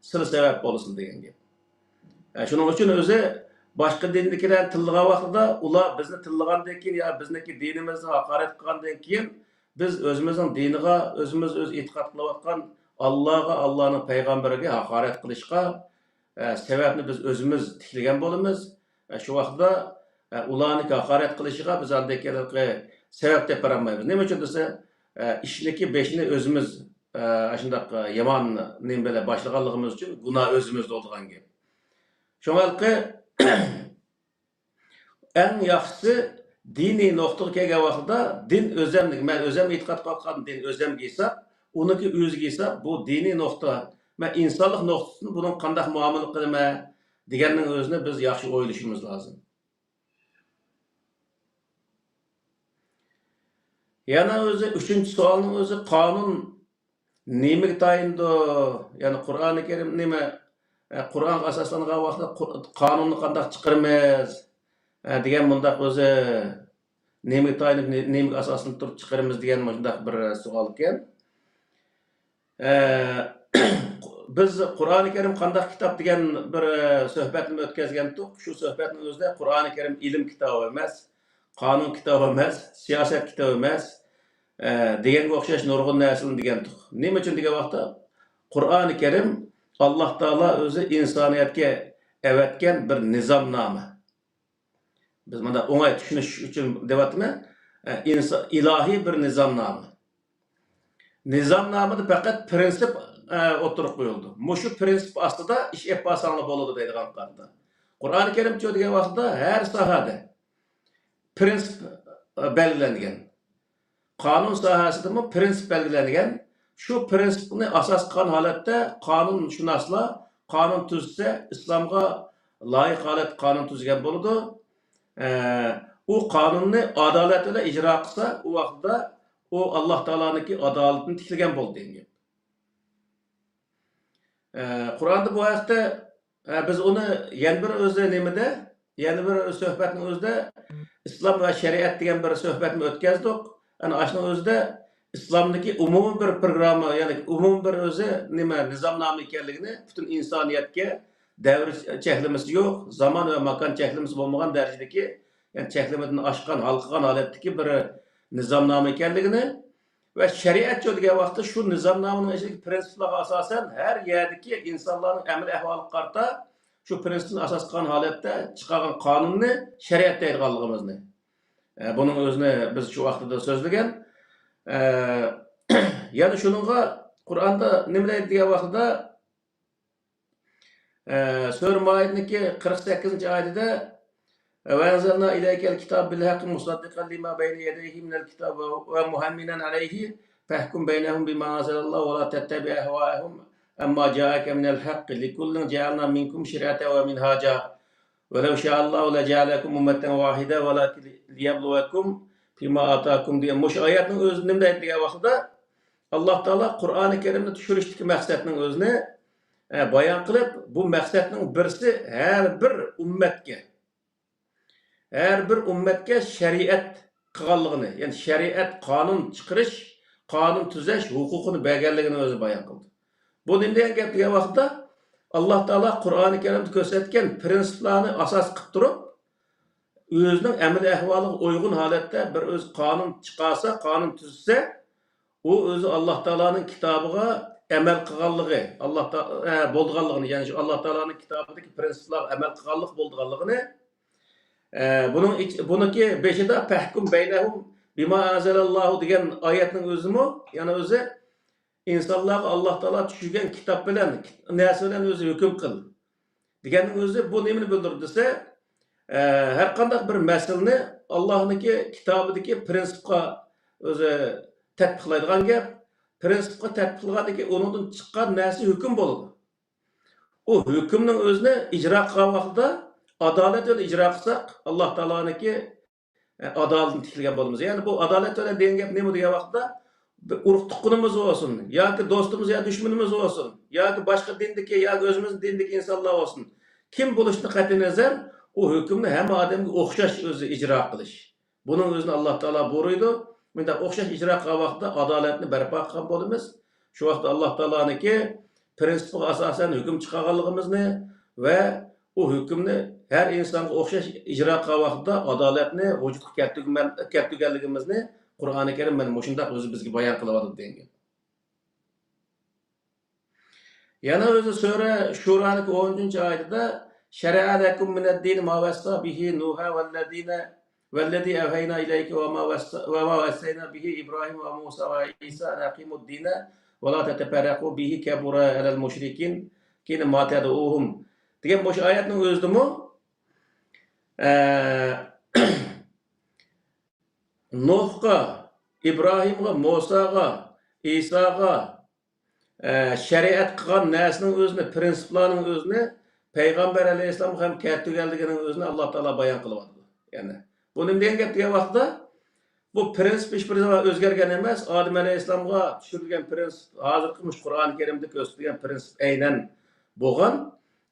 سىلەر سەۋەب بولىسىلەر دېگەن گەپ. ئە، شۇنىڭ ئۈچۈن ئۆزى باشقا دىندىكىلەرنى تىللىغان ۋاقتىدا، ئۇلار بىزنى تىللىغاندىن كېيىن يا بىزنىڭكى دىنىمىزنى ھاقارەت قىلغاندىن كېيىن، بىز ئۆزىمىزنىڭ دىنىغا، ئۆزىمىز ئۆز ئېتىقاد قىلىۋاتقان ئاللاغا، ئاللانىڭ پەيغەمبىرىگە ھاقارەت قىلىشقا ئە، سەۋەبنى بىز ئۆزىمىز تىكلىگەن بولىمىز. ئە، شۇ ۋاقىتتا، ئە، ئۇلارنىڭكى ھاقارەت قىلىشىغا بىز ئاندىن كېيىن ھېلىقى سەۋەب تېپىپ بېرەلمەيمىز. نېمە ئۈچۈن دېسە، ئە، ئىشنىڭكى بېشىنى ئۆزىمىز، ئە، ئاشۇنداق، ئە، يامان نېمە بىلەن باشلىغانلىقىمىز ئۈچۈن گۇناھ ئۆزىمىزدە بولىدىغان گەپ. شۇڭا ھېلىقى ئەڭ ياخشىسى دىنىي نۇقتىغا كەلگەن ۋاقتىدا دىن ئۆزەملىك، مەن ئۆزەم ئېتىقاد قىلىۋاتقان دىن ئۆزەمگە ھېساب، ئۇنىڭكى ئۆزىگە ھېساب، بۇ دىنىي نۇقتا. مەن ئىنسانلىق نۇقتىسىدىن بۇنىڭ قانداق مۇئامىلە قىلىمەن دېگەننىڭ ئۆزىنى بىز ياخشى ئويلىشىمىز لازىم. يەنە ئۆزى ئۈچىنچى سوئالنىڭ ئۆزى قانۇن نېمىگە تايىنىدۇ؟ يەنى قۇرئانى كەرىم نېمە؟ ئە، قۇرئانغا ئاساسلانغان ۋاقىتتا قۇ-، قانۇننى قانداق چىقىرىمىز؟ ئە، دېگەن مۇنداق ئۆزى نېمىگە تايىنىپ، نې-، نېمىگە ئاساسلىنىپ تۇرۇپ چىقىرىمىز دېگەن مۇشۇنداق بىر سوئال ئىكەن. ئە، بىز قۇرئانى كەرىم قانداق كىتاب دېگەن بىر، ئە، سۆھبەتنى ئۆتكۈزگەنتۇق. شۇ سۆھبەتنىڭ ئۆزىدە قۇرئانى كەرىم ئىلىم كىتابى ئەمەس، قانۇن كىتابى ئەمەس، سىياسەت كىتابى ئەمەس، ئە، دېگەنگە ئوخشاش نۇرغۇن نەرسىلەرنى دېگەنتۇق. نېمە ئۈچۈن دېگەن ۋاقىتتا، قۇرئانى كەرىم ئاللاھ تائالا ئۆزى ئىنسانىيەتكە ئەۋەتكەن بىر نىزامنامە. بىز مۇنداق ئوڭاي چۈشىنىش ئۈچۈن دەۋاتىمەن. ئە، ئىنسا-، ئىلاھىي بىر نىزامنامە. نىزامنامىدا پەقەت پىرىنسىپ، ئە، ئوتتۇرىغا قويۇلىدۇ. مۇشۇ پىرىنسىپ ئاستىدا ئىش ئېلىپ بارساڭلار بولىدۇ دەيدىغان قارىدا. قۇرئانى كەرىمچۇ دېگەن ۋاقىتتا ھەر ساھەدە پىرىنسىپ، ئە، بەلگىلەنگەن. قانۇن ساھەسىدىمۇ پىرىنسىپ بەلگىلەنگەن. شۇ پىرىنسىپنى ئاساس قىلغان ھالەتتە قانۇنشۇناسلار قانۇن تۈزسە، ئىسلامغا لايىق ھالەتتە قانۇن تۈزگەن بولىدۇ. ئە، ئۇ قانۇننى ئادالەت بىلەن ئىجرا قىلسا، ئۇ ۋاقىتتا ئۇ ئاللاھ تائالانىڭكى ئادالىتىنى تىكلىگەن بولدى دېگەن گەپ. ئە، قۇرئاندا بۇ ھەقتە، ئە، بىز ئۇنى يەنە بىر ئۆزى نېمىدە، يەنە بىر سۆھبەتنىڭ ئۆزىدە ئىسلام ۋە شەرىئەت دېگەن بىر سۆھبەتنى ئۆتكەزدۇق. ئەنە ئاشۇنىڭ ئۆزىدە ئىسلامدىكى ئومۇمىي بىر پروگرامما، يەنى ئومۇمىي بىر ئۆزى نېمە، نىزامنامە ئىكەنلىكىنى، پۈتۈن ئىنسانىيەتكە دەۋر چەكلىمىسى يوق، زامان ۋە ماكان چەكلىمىسى بولمىغان دەرىجىدىكى، يەنى چەكلىمىدىن ئاشقان، ھالقىغان ھالەتتىكى بىر نىزامنامە ئىكەنلىكىنى، ۋە شەرىئەتچۇ دېگەن ۋاقىتتا شۇ نىزامنامىنىڭ ئىچىدىكى پىرىنسىپلارغا ئاساسەن ھەر يەردىكى ئىنسانلارنىڭ ئەمەل ئەھۋالىغا قارىتا شۇ پىرىنسىپنى ئاساس قىلغان ھالەتتە چىقارغان قانۇننى شەرىئەت دەيدىغانلىقىمىزنى، ئە، بۇنىڭ ئۆزىنى بىز شۇ ۋاقتىدا سۆزلىگەن. ئە، يەنە شۇنىڭغا قۇرئاندا نېمە دەيدۇ دېگەن ۋاقتىدا، ئە، سۈرە مائىدىنىڭكى قىرىق سەككىزىنچى ئايىتىدە، وأنزلنا إليك الكتاب بالحق مصدقا لما بين يديه من الكتاب ومهيمنا عليه فاحكم بينهم بما أنزل الله ولا تتبع أهواءهم عما جاءك من الحق لكل جعلنا منكم شرعة ومنهاجا ولو شاء الله لجعلكم أمة واحدة ولكن ليبلوكم فيما آتاكم دېگەن مۇشۇ ئايەتنىڭ ئۆزى نېمە دەيدۇ دېگەن ۋاقتىدا، ئاللاھ تائالا قۇرئانى كەرىمنى چۈشۈرۈشتىكى مەقسەتنىڭ ئۆزىنى، ئە، بايان قىلىپ، بۇ مەقسەتنىڭ بىرسى ھەر بىر ئۈممەتكە، ھەر بىر ئۈممەتكە شەرىئەت قىلغانلىقىنى، يەنى شەرىئەت، قانۇن چىقىرىش، قانۇن تۈزەش ھوقۇقىنى بەرگەنلىكىنى ئۆزى بايان قىلدى. بۇ نېمە دېگەن گەپ دېگەن ۋاقىتتا، ئاللاھ تائالا قۇرئانى كەرىمدە كۆرسەتكەن پىرىنسىپلارنى ئاساس قىلىپ تۇرۇپ، ئۆزىنىڭ ئەمەلىي ئەھۋالىغا ئۇيغۇن ھالەتتە بىر ئۆزى قانۇن چىقارسا، قانۇن تۈزسە، ئۇ ئۆزى ئاللاھ تائالانىڭ كىتابىغا ئەمەل قىلغانلىقى، ئاللاھ تا-، ئە، بولىدىغانلىقىنى، يەنى شۇ ئاللاھ تائالانىڭ كىتابىدىكى پىرىنسىپلارغا ئەمەل قىلغانلىق بولىدىغانلىقىنى، ئە، بۇنىڭ ئىچ-، بۇنىڭكى بېشىدا فاحكم بينهم بما أنزل الله دېگەن ئايەتنىڭ ئۆزىمۇ، يەنى ئۆزى ئىنسانلارغا ئاللاھ تائالا چۈشۈرگەن كىتاب بىلەن، نەرسە بىلەن ئۆزى ھۆكۈم قىل دېگەننىڭ ئۆزى بۇ نېمىنى بىلدۈرىدۇ دېسە، ئە، ھەر قانداق بىر مەسىلىنى ئاللاھنىڭكى كىتابىدىكى پىرىنسىپقا ئۆزى تەتبىقلايدىغان گەپ، پىرىنسىپقا تەتبىقلىغاندىن كېيىن ئۇنىڭدىن چىققان نەرسە ھۆكۈم بولىدۇ. ئۇ ھۆكۈمنىڭ ئۆزىنى ئىجرا قىلغان ۋاقتىدا ئادالەت بىلەن ئىجرا قىلساق، ئاللاھ تائالانىڭكى ئادالىتىنى تىكلىگەن بولىمىز. يەنى بۇ ئادالەت بىلەن دېگەن گەپ نېمە دېگەن ۋاقىتتا، بىر ئۇرۇق تۇغقىنىمىز بولسۇن، ياكى دوستىمىز يا دۈشمىنىمىز بولسۇن، ياكى باشقا دىندىكى ياكى ئۆزىمىزنىڭ دىنىدىكى ئىنسانلار بولسۇن، كىم بولۇشىدىن قەتئىينەزەر، ئۇ ھۆكۈمنى ھەممە ئادەمگە ئوخشاش ئۆزى ئىجرا قىلىش. بۇنىڭ ئۆزىنى ئاللاھ تائالا بۇيرۇيدۇ. مۇنداق ئوخشاش ئىجرا قىلغان ۋاقىتتا ئادالەتنى بەرپا قىلغان بولىمىز. شۇ ۋاقىتتا ئاللاھ تائالانىڭكى پىرىنسىپىغا ئاساسەن ھۆكۈم چىقارغانلىقىمىزنى ۋە ئۇ ھۆكۈمنى ھەر ئىنسانغا ئوخشاش ئىجرا قىلغان ۋاقىتتا ئادالەتنى ۋۇجۇدقا كەلتۈرگەن-، كەلتۈرگەنلىكىمىزنى قۇرئانى كەرىم مانا مۇشۇنداق ئۆزى بىزگە بايان قىلىۋاتىدۇ دېگەن گەپ. يەنە ئۆزى سۈرە شۇرانىڭ ئون ئۈچىنچى ئايىتىدە، شەرەئە لەكۇم مىنەد دىنى ما ۋەسسا بىھى نۇھا ۋەللەزىنە، ۋەللەزى ئەۋھەينا ئىلەيكە ۋە ما ۋەسسا-، ۋە ما ۋەسسەينا بىھى ئىبراھىم ۋە مۇسا ۋە ئىسا ئەن ئەقىمۇد دىنە ۋە لا تەتەپەررەقۇ بىھى كەبۇرە ئەلەل مۇشرىكىن كېيىن ما تەدئۇھۇم دېگەن مۇشۇ ئايەتنىڭ ئۆزىدىمۇ، ئە، نۇھقا، ئىبراھىمغا، مۇساغا، ئىساغا، ئە، شەرىئەت قىلغان نەرسىنىڭ ئۆزىنى، پىرىنسىپلارنىڭ ئۆزىنى پەيغەمبەر ئەلەيھىسسالامغا ھەم كەلتۈرگەنلىكىنىڭ ئۆزىنى ئاللا تائالا بايان قىلىۋاتىدۇ. يەنى، بۇ نېمە دېگەن گەپ دېگەن ۋاقىتتا، بۇ پىرىنسىپ ھېچبىر زامان ئۆزگەرگەن ئەمەس. ئادەم ئەلەيھىسسالامغا چۈشۈرۈلگەن پىرىنسىپ، ھازىرقى مۇشۇ قۇرئان كەرىمدە كۆرسىتىلگەن پىرىنسىپ ئەينەن بولغان.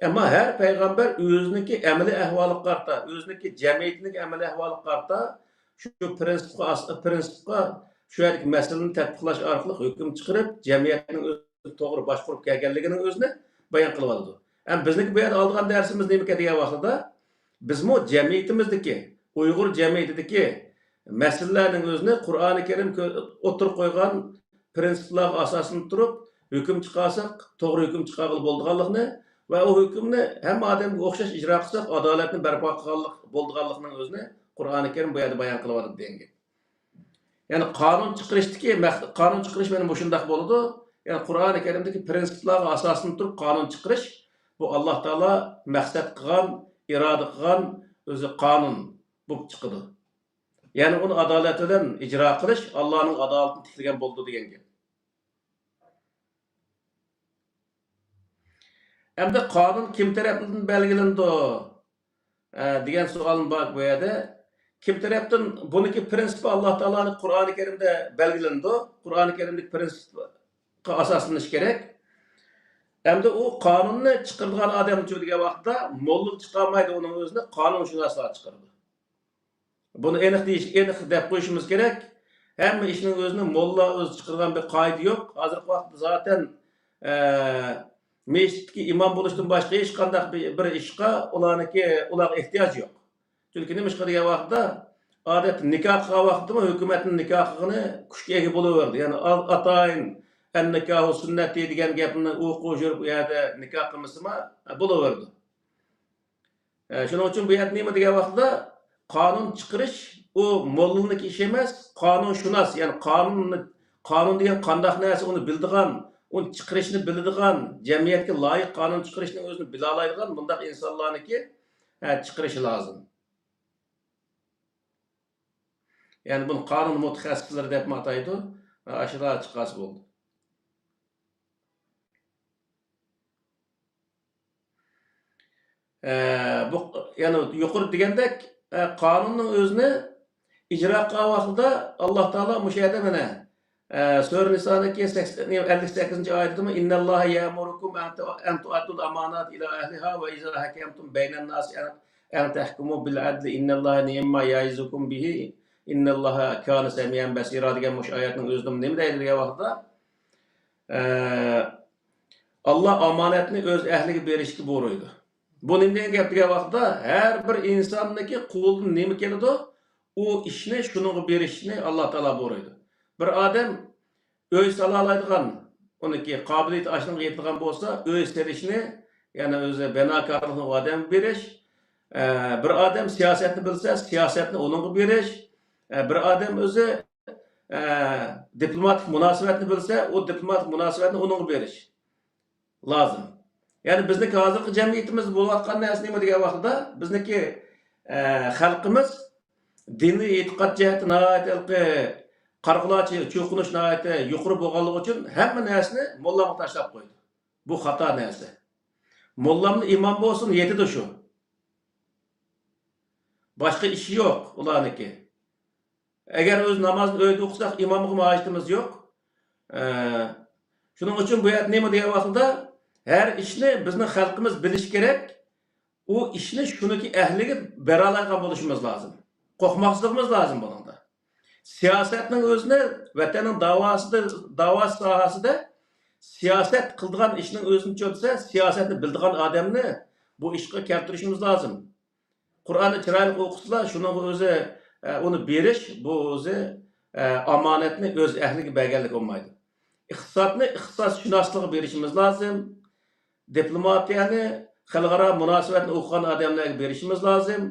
ئەمما ھەر پەيغەمبەر ئۆزىنىڭكى ئەمەلىي ئەھۋالىغا قارىتا، ئۆزىنىڭكى جەمئىيىتىنىڭكى ئەمەلىي ئەھۋالىغا قارىتا شۇ پىرىنسىپقا ئاس-، پىرىنسىپقا شۇ يەردىكى مەسىلىنى تەتبىقلاش ئارقىلىق ھۆكۈم چىقىرىپ، جەمئىيەتنىڭ ئۆزىنى توغرا باشقۇرۇپ كەلگەنلىكىنىڭ ئۆزىنى بايان قىلىۋاتىدۇ. ھەم بىزنىڭكى بۇ يەردە ئالىدىغان دەرسىمىز نېمىكەن دېگەن ۋاقتىدا، بىزمۇ جەمئىيىتىمىزدىكى، ئۇيغۇر جەمئىيىتىدىكى مەسىلىلەرنىڭ ئۆزىنى قۇرئانى كەرىم كۆ-، ئوتتۇرىغا قويغان پىرىنسىپلارغا ئاساسلىنىپ تۇرۇپ، ھۆكۈم چىقارساق، توغرا ھۆكۈم چىقارغىلى بولىدىغانلىقىنى ۋە ئۇ ھۆكۈمنى ھەممە ئادەمگە ئوخشاش ئىجرا قىلساق، ئادالەتنى بەرپا قىلغانلىق، بولىدىغانلىقىنىڭ ئۆزىنى قۇرئانى كەرىم بۇ يەردە بايان قىلىۋاتىدۇ دېگەن گەپ. يەنى قانۇن چىقىرىشتىكى مەق-، قانۇن چىقىرىش مانا مۇشۇنداق بولىدۇ. يەنى قۇرئانى كەرىمدىكى پىرىنسىپلارغا ئاساسلىنىپ تۇرۇپ قانۇن چىقىرىش، بۇ ئاللا تائالا مەقسەت قىلغان، ئىرادە قىلغان ئۆزى قانۇن بولۇپ چىقىدۇ. يەنى ئۇنى ئادالەت بىلەن ئىجرا قىلىش ئاللانىڭ ئادالىتىنى تىكلىگەن بولىدۇ دېگەن گەپ. ئەمدى قانۇن كىم تەرەپتىن بەلگىلىنىدۇ؟ ئە، دېگەن سوئالمۇ بار بۇ يەردە. كىم تەرەپتىن؟ بۇنىڭكى پىرىنسىپى ئاللا تائالانىڭ قۇرئانى كەرىمدە بەلگىلىنىدۇ. قۇرئانى كەرىمدىكى پىرىنسىپقا ئاساسلىنىش كېرەك. ئەمدى ئۇ قانۇننى چىقىرىدىغان ئادەم شۇ دېگەن ۋاقىتتا موللا چىقارمايدۇ ئۇنىڭ ئۆزىنى، قانۇنشۇناسلار چىقىرىدۇ. بۇنى ئېنىق دېيىش، ئېنىق دەپ قويۇشىمىز كېرەك. ھەممە ئىشنىڭ ئۆزىنى موللا ئۆزى چىقىرىدىغان بىر قائىدە يوق. ھازىرقى ۋاقىتتا زاتەن، ئە، مەسچىتتىكى ئىمام بولۇشتىن باشقا ھېچقانداق بىر، بىر ئىشقا ئۇلارنىڭكى، ئۇلارغا ئېھتىياج يوق. چۈنكى نېمىشقا دېگەن ۋاقىتتا، ئادەتتە نىكاھ قىلغان ۋاقىتتىمۇ ھۆكۈمەتنىڭ نىكاھىغا كۈچكە ئىگە بولۇۋەردى. يەنى ئا-، ئاتايىن، ئەن نىكاھۇ سۈننەتى دېگەن گەپنى ئوقۇپ يۈرۈپ، ئۇ يەردە نىكاھ قىلمىسىمۇ، بولۇۋېرىدۇ. ئە، شۇنىڭ ئۈچۈن بۇ يەردە نېمە دېگەن ۋاقىتتا، قانۇن چىقىرىش، ئۇ موللىنىڭكى ئىشى ئەمەس، قانۇنشۇناس، يەنى قانۇننى، قانۇن دېگەن قانداق نەرسە، ئۇنى بىلىدىغان، ئۇنى چىقىرىشنى بىلىدىغان، جەمئىيەتكە لايىق قانۇن چىقىرىشنىڭ ئۆزىنى بىلالايدىغان مۇنداق ئىنسانلارنىڭكى، ئە، چىقىرىشى لازىم. يەنى بۇنى قانۇن مۇتەخەسسىسلىرى دەپمۇ ئاتايدۇ. ئاشۇلار چىقارسا بولدى. ئە، بۇ، يەنى يۇقىرىدا دېگەندەك، ئە، قانۇننىڭ ئۆزىنى ئىجرا قىلغان ۋاقتىدا ئاللا تائالا مۇشۇ يەردە مانا، ئە، سۈرە نىسانىڭكى سەكسەن، ئەللىك سەككىزىنچى ئايىتىدىمۇ، «ئىنناللاھە يەئمۇرۇكۇم ئەن تۇ-، ئەن تۇئەددۇل ئاماناتى ئىلا ئەھلىھا ۋە ئىزا ھەكەمتۇم بەينەن ناسى ئەن، ئەن تەھكۇمۇ بىل ئەدلى ئىنناللاھە نىئمما يەئىزۇكۇم بىھى ئىنناللاھە كانە سەمىئەن بەسىرا» دېگەن مۇشۇ ئايەتنىڭ ئۆزىدىمۇ نېمە دەيدۇ دېگەن ۋاقىتتا، ئە، ئاللا ئامانەتنى ئۆز ئەھلىگە بېرىشكە بۇيرۇيدۇ. بۇ نېمە دېگەن گەپ دېگەن ۋاقىتتا، ھەر بىر ئىنساننىڭكى قولىدىن نېمە كېلىدۇ، ئۇ ئىشنى شۇنىڭغا بېرىشنى ئاللا تائالا بۇيرۇيدۇ. بىر ئادەم ئۆي سالالايدىغان، ئۇنىڭكى قابىلىيىتى ئاشۇنىڭغا يېتىدىغان بولسا، ئۆي سېلىشنى، يەنى ئۆزى بىناكارلىقنى ئۇ ئادەمگە بېرىش. ئە، بىر ئادەم سىياسەتنى بىلسە، سىياسەتنى ئۇنىڭغا بېرىش. ئە، بىر ئادەم ئۆزى ئە، دىپلوماتىك مۇناسىۋەتنى بىلسە، ئۇ دىپلوماتىك مۇناسىۋەتنى ئۇنىڭغا بېرىش لازىم. يەنى بىزنىڭكى ھازىرقى جەمئىيىتىمىزدە بولۇۋاتقان نەرسە نېمە دېگەن ۋاقتىدا، بىزنىڭكى، ئە، خەلقىمىز دىنىي ئېتىقاد جەھەتتە ناھايىتى ھېلىقى قارىغۇلارچە چوقۇنۇش ناھايىتى يۇقىرى بولغانلىقى ئۈچۈن ھەممە نەرسىنى موللامغا تاشلاپ قويدى. بۇ خاتا نەرسە. موللامدا ئىمام بولسۇن، يېتىدۇ شۇ. باشقا ئىشى يوق ئۇلارنىڭكى. ئەگەر ئۆز نامازنى ئۆيدە ئوقۇساق، ئىمامغىمۇ ھاجىتىمىز يوق. ئە، شۇنىڭ ئۈچۈن بۇ يەردە نېمە دېگەن ۋاقتىدا، ھەر ئىشنى بىزنىڭ خەلقىمىز بىلىشى كېرەك. ئۇ ئىشنى شۇنىڭكى ئەھلىگە بېرەلەيدىغان بولۇشىمىز لازىم. قورقماسلىقىمىز لازىم بۇنىڭدا. سىياسەتنىڭ ئۆزىنى ۋەتەننىڭ داۋاسىدا، داۋاسى ساھەسىدە سىياسەت قىلىدىغان ئىشنىڭ ئۆزىنى چۆتسە، سىياسەتنى بىلىدىغان ئادەمنى بۇ ئىشقا كەلتۈرۈشىمىز لازىم. قۇرئاننى چىرايلىق ئوقۇسىلا، شۇنىڭغا ئۆزى، ئە، ئۇنى بېرىش، بۇ ئۆزى، ئە، ئامانەتنى ئۆز ئەھلىگە بەرگەنلىك بولمايدۇ. ئىقتىسادنى ئىقتىسادشۇناسلىققا بېرىشىمىز لازىم. دىپلوماتىيەنى، خەلقئارا مۇناسىۋەتنى ئوقۇغان ئادەملەرگە بېرىشىمىز لازىم.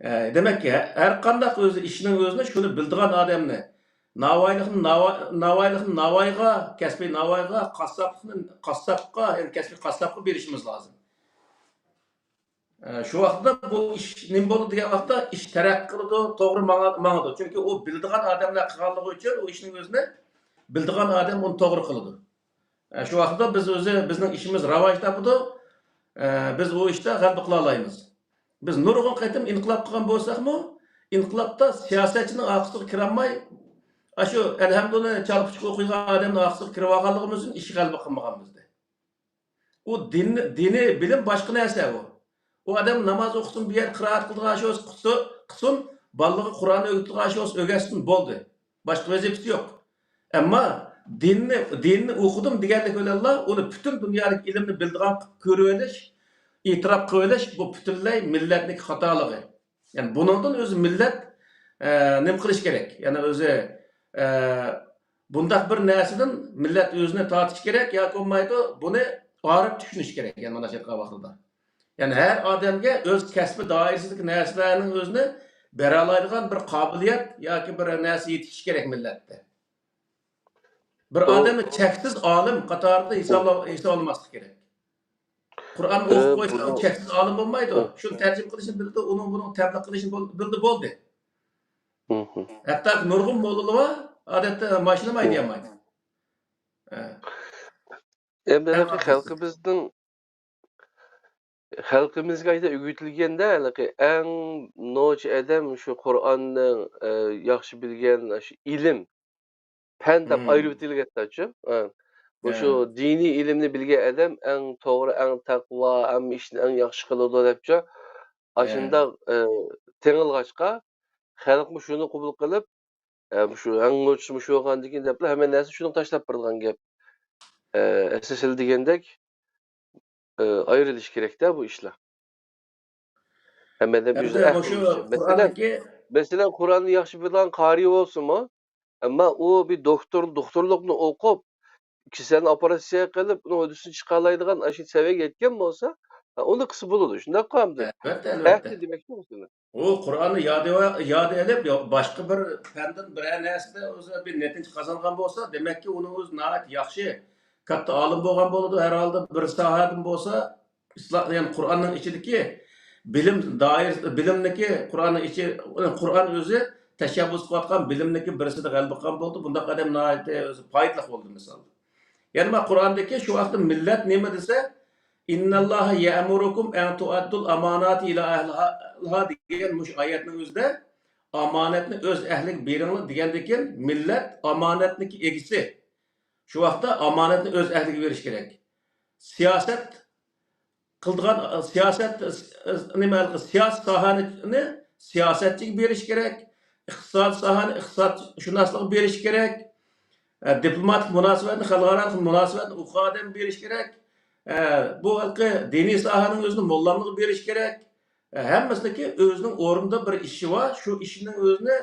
ئە، دېمەككى، ھە-، ھەر قانداق ئۆزى ئىشنىڭ ئۆزىنى شۇنى بىلىدىغان ئادەمنى، ناۋايلىقنى ناۋا-، ناۋايلىقنى ناۋايغا، كەسپىي ناۋايغا، قاسساپلىقنى قاسساپقا، يەنى كەسپىي قاسساپقا بېرىشىمىز لازىم. ئە، شۇ ۋاقىتتا بۇ ئىش نېمە بولىدۇ دېگەن ۋاقىتتا، ئىش تەرەققىي قىلىدۇ، توغرا ماڭا-، ماڭىدۇ. چۈنكى ئۇ بىلىدىغان ئادەملەر قىلغانلىقى ئۈچۈن ئۇ ئىشنىڭ ئۆزىنى بىلىدىغان ئادەم ئۇنى توغرا قىلىدۇ. ئە، شۇ ۋاقىتتا بىز ئۆزى، بىزنىڭ ئىشىمىز راۋاج تاپىدۇ. ئە، بىز ئۇ ئىشتا غەلىبە قىلالايمىز. بىز نۇرغۇن قېتىم ئىنقىلاب قىلغان بولساقمۇ، ئىنقىلابتا سىياسەتچىنىڭ ئارقىسىغا كىرەلمەي، ئاشۇ ئەلھەمدۇنى چالپۇچۇق ئوقۇيدىغان ئادەمنىڭ ئارقىسىغا كىرىۋالغانلىقىمىز ئۈچۈن ئىش غەلىبە قىلمىغان بىزدە. ئۇ دىن، دىنىي بىلىم باشقا نەرسە ئۇ. ئۇ ئادەم ناماز ئوقۇسۇن، بۇ يەردە قىرائەت قىلىدىغان ئىش بولسا قىلسۇن، قىلسۇن، بالىلىرىغا قۇرئان ئۆگىتىدىغان ئىش بولسا ئۆگەتسۇن، بولدى. باشقا ۋەزىپىسى يوق. ئەمما دىننى، دىننى ئوقۇدۇم دېگەنلىك بىلەنلا ئۇنى پۈتۈن دۇنيادىكى ئىلىمنى بىلىدىغان قىلىپ كۆرۈۋېلىش، ئېتىراپ قىلىۋېلىش، بۇ پۈتۈنلەي مىللەتنىڭ خاتالىقى. يەنى بۇنىڭدىن ئۆزى مىللەت، ئە، نېمە قىلىش كېرەك؟ يەنى ئۆزى، ئە، بۇنداق بىر نەرسىدىن مىللەت ئۆزىنى تارتىش كېرەك ياكى بولمايدۇ، بۇنى ئارىپ چۈشىنىش كېرەك، يەنى مانا شۇ ۋاقتىدا. يەنى ھەر ئادەمگە ئۆز كەسپى دائىرىسىدىكى نەرسىلەرنىڭ ئۆزىنى بېرەلەيدىغان بىر قابىلىيەت ياكى بىر نەرسە يېتىشىشى كېرەك مىللەتتە. بىر ئۇ ئادەمنى چەكسىز ئالىم قاتارىدا ھېسابلا-، ھېسابلىماسلىق كېرەك. قۇرئان ئوقۇپ ئە، قويسا، ئۇ بۇنىڭ چەكسىز ئالىم بولمايدۇ. ئۇ شۇنى تەرجىمە قىلىشنى بىلىدۇ، ئۇنىڭ بۇنىڭ تەبلىق قىلىشنى بىل-، بىلدى، بولدى. مھم. ھەتتاكى نۇرغۇن موللىلار بار، ئادەتتە ماشىنىمۇ ھەيدىيەلمەيدۇ. ئە. ئەمدى ئەڭ ھېلىقى ئاساسى. خەلقىمىزنىڭ، خەلقىمىزگە ئەگىشىپ ئۆگىتىلگەندە، ھېلىقى ئەڭ نوچى ئادەم شۇ قۇرئاننى، ئە، ياخشى بىلگەن، شۇ ئىلىم، پەن دەپ مم. ئايرىۋېتىلگەنچۇ. ئە، مۇشۇ ھە. دىنىي ئىلىمنى بىلگەن ئادەم ئەڭ توغرا، ئەڭ تەقۋا، ھەممە ئىشنى ئەڭ ياخشى قىلىدۇ دەپچۇ. ھە. ئاشۇنداق، ئە، تېڭىلغاچقا، خەلقمۇ شۇنى قوبۇل قىلىپ، ئە، مۇشۇ ئەڭ نوچىسى مۇشۇ بولغاندىن كېيىن دەپلا ھەممە نەرسە شۇنىڭغا تاشلاپ بېرىدىغان گەپ. ئە، ئەسلى سىلەر دېگەندەك، ئە، ئايرىلىشى كېرەكتە بۇ ئىشلار. ھەممە ئادەم ئۆزى ئەمدى ئەھلى مۇشۇ بولۇشى. مەسىلەن، قۇرئاندىكى، مەسىلەن، قۇرئاننى ياخشى بىلىدىغان قارىي بولسىمۇ، ئەمما ئۇ بىر دوختۇر، دوختۇرلۇقنى ئوقۇپ، كېسەلنى ئوپېراتسىيە قىلىپ، ئۇنىڭ ھۆددىسىنى چىقالايدىغان ئاشۇ سەۋىيەگە يەتكەن بولسا، ھە، ئۇنى قىلسا بولىدۇ. شۇنداققۇ ئەمدى؟ ئەلۋەتتە، ئەلۋەتتە. ئەھدى دېمەكچى مۇشۇنى. ئۇ قۇرئاننى يادى-، يادى ئېلىپ، يا-، باشقا بىر پەندىن بىرەر نەرسىدە ئۆزى بىر نەتىجە قازانغان بولسا، دېمەككى، ئۇنىڭ ئۆزى ناھايىتى ياخشى، كاتتا ئالىم بولغان بولىدۇ. ھەر ھالدا بىر ساھەدىن بولسا، ئىسلا-، يەنى قۇرئاننىڭ ئىچىدىكى بىلىم دائىرىسى، بىلىمنىكى، قۇرئاننىڭ ئىچى، قۇرئان ئۆزى تەشەببۇس قىلىۋاتقان بىلىمنىكى بىرسىدە غەلىبە قىلغان بولدى. بۇنداق ئادەم ناھايىتى ئۆزى پايدىلىق بولدى، مىسال. يەنە مانا قۇرئاندىكى شۇ ۋاقىتتا مىللەت نېمە دېسە، «ئىنناللاھە يەئمۇرۇكۇم ئەن تۇئەددۇل ئاماناتى ئىلا ئەھلىھا» دېگەن مۇشۇ ئايەتنىڭ ئۆزىدە، «ئامانەتنى ئۆز ئەھلىگە بېرىڭلار» دېگەندىن كېيىن، مىللەت ئامانەتنىڭكى ئىگىسى. شۇ ۋاقىتتا ئامانەتنى ئۆز ئەھلىگە بېرىش كېرەك. سىياسەت قىلىدىغان، سىياسەت، نېمە، سىياسىي ساھەنى سىياسەتچىگە بېرىش كېرەك، ئىقتىسادىي ساھەنى ئىقتىسادشۇناسلىققا بېرىش كېرەك، ئە، دىپلوماتىك مۇناسىۋەتنى، خەلقئارالىق مۇناسىۋەتنى ئوقۇغان ئادەمگە بېرىش كېرەك. ئە، بۇ ھېلىقى دىنىي ساھەنىڭ ئۆزىنى موللاملىققا بېرىش كېرەك. ئە، ھەممىسىنىڭكى ئۆزىنىڭ ئورنىدا بىر ئىشى بار، شۇ ئىشنىڭ ئۆزىنى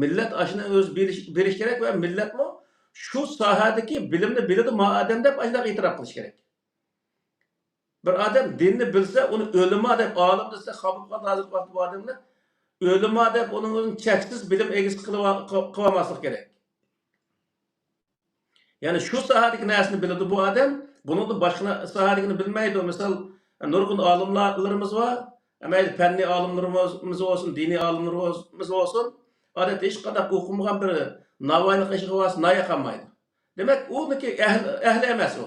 مىللەت ئاشۇنى ئۆزى بېرىش، بېرىش كېرەك ۋە مىللەتمۇ شۇ ساھەدىكى بىلىمنى بىلىدۇ ما ئادەم دەپ ئاشۇنداق ئېتىراپ قىلىش كېرەك. بىر ئادەم دىننى بىلسە، ئۇنى ئۆلىما دەپ، ئالىم دېسە، خاپا بولۇپ قالىدۇ. ھازىرقى ۋاقىتتا بۇ ئادەملەر ئۆلىما دەپ، ئۇنىڭ ئۆزىنى چەكسىز بىلىم ئىگىسى قىلىۋا-، قىل-، قىلىۋالماسلىق كېرەك. يەنى شۇ ساھەدىكى نەرسىنى بىلىدۇ بۇ ئادەم، بۇنىڭدىن باشقا نە-، ساھەدىكىنى بىلمەيدۇ. مىسال، نۇرغۇن ئالىملارلىرىمىز بار، مەيلى پەننىي ئالىملىرىمىز بولسۇن، دىنىي ئالىملىرىمىز بولسۇن، ئادەتتە ھېچقانداق ئوقۇمىغان بىر ناۋايلىق ئىشىغا بارسا ناۋاي قالمايدۇ. دېمەك، ئۇنىڭكى ئەھلى، ئەھلى ئەمەس ئۇ.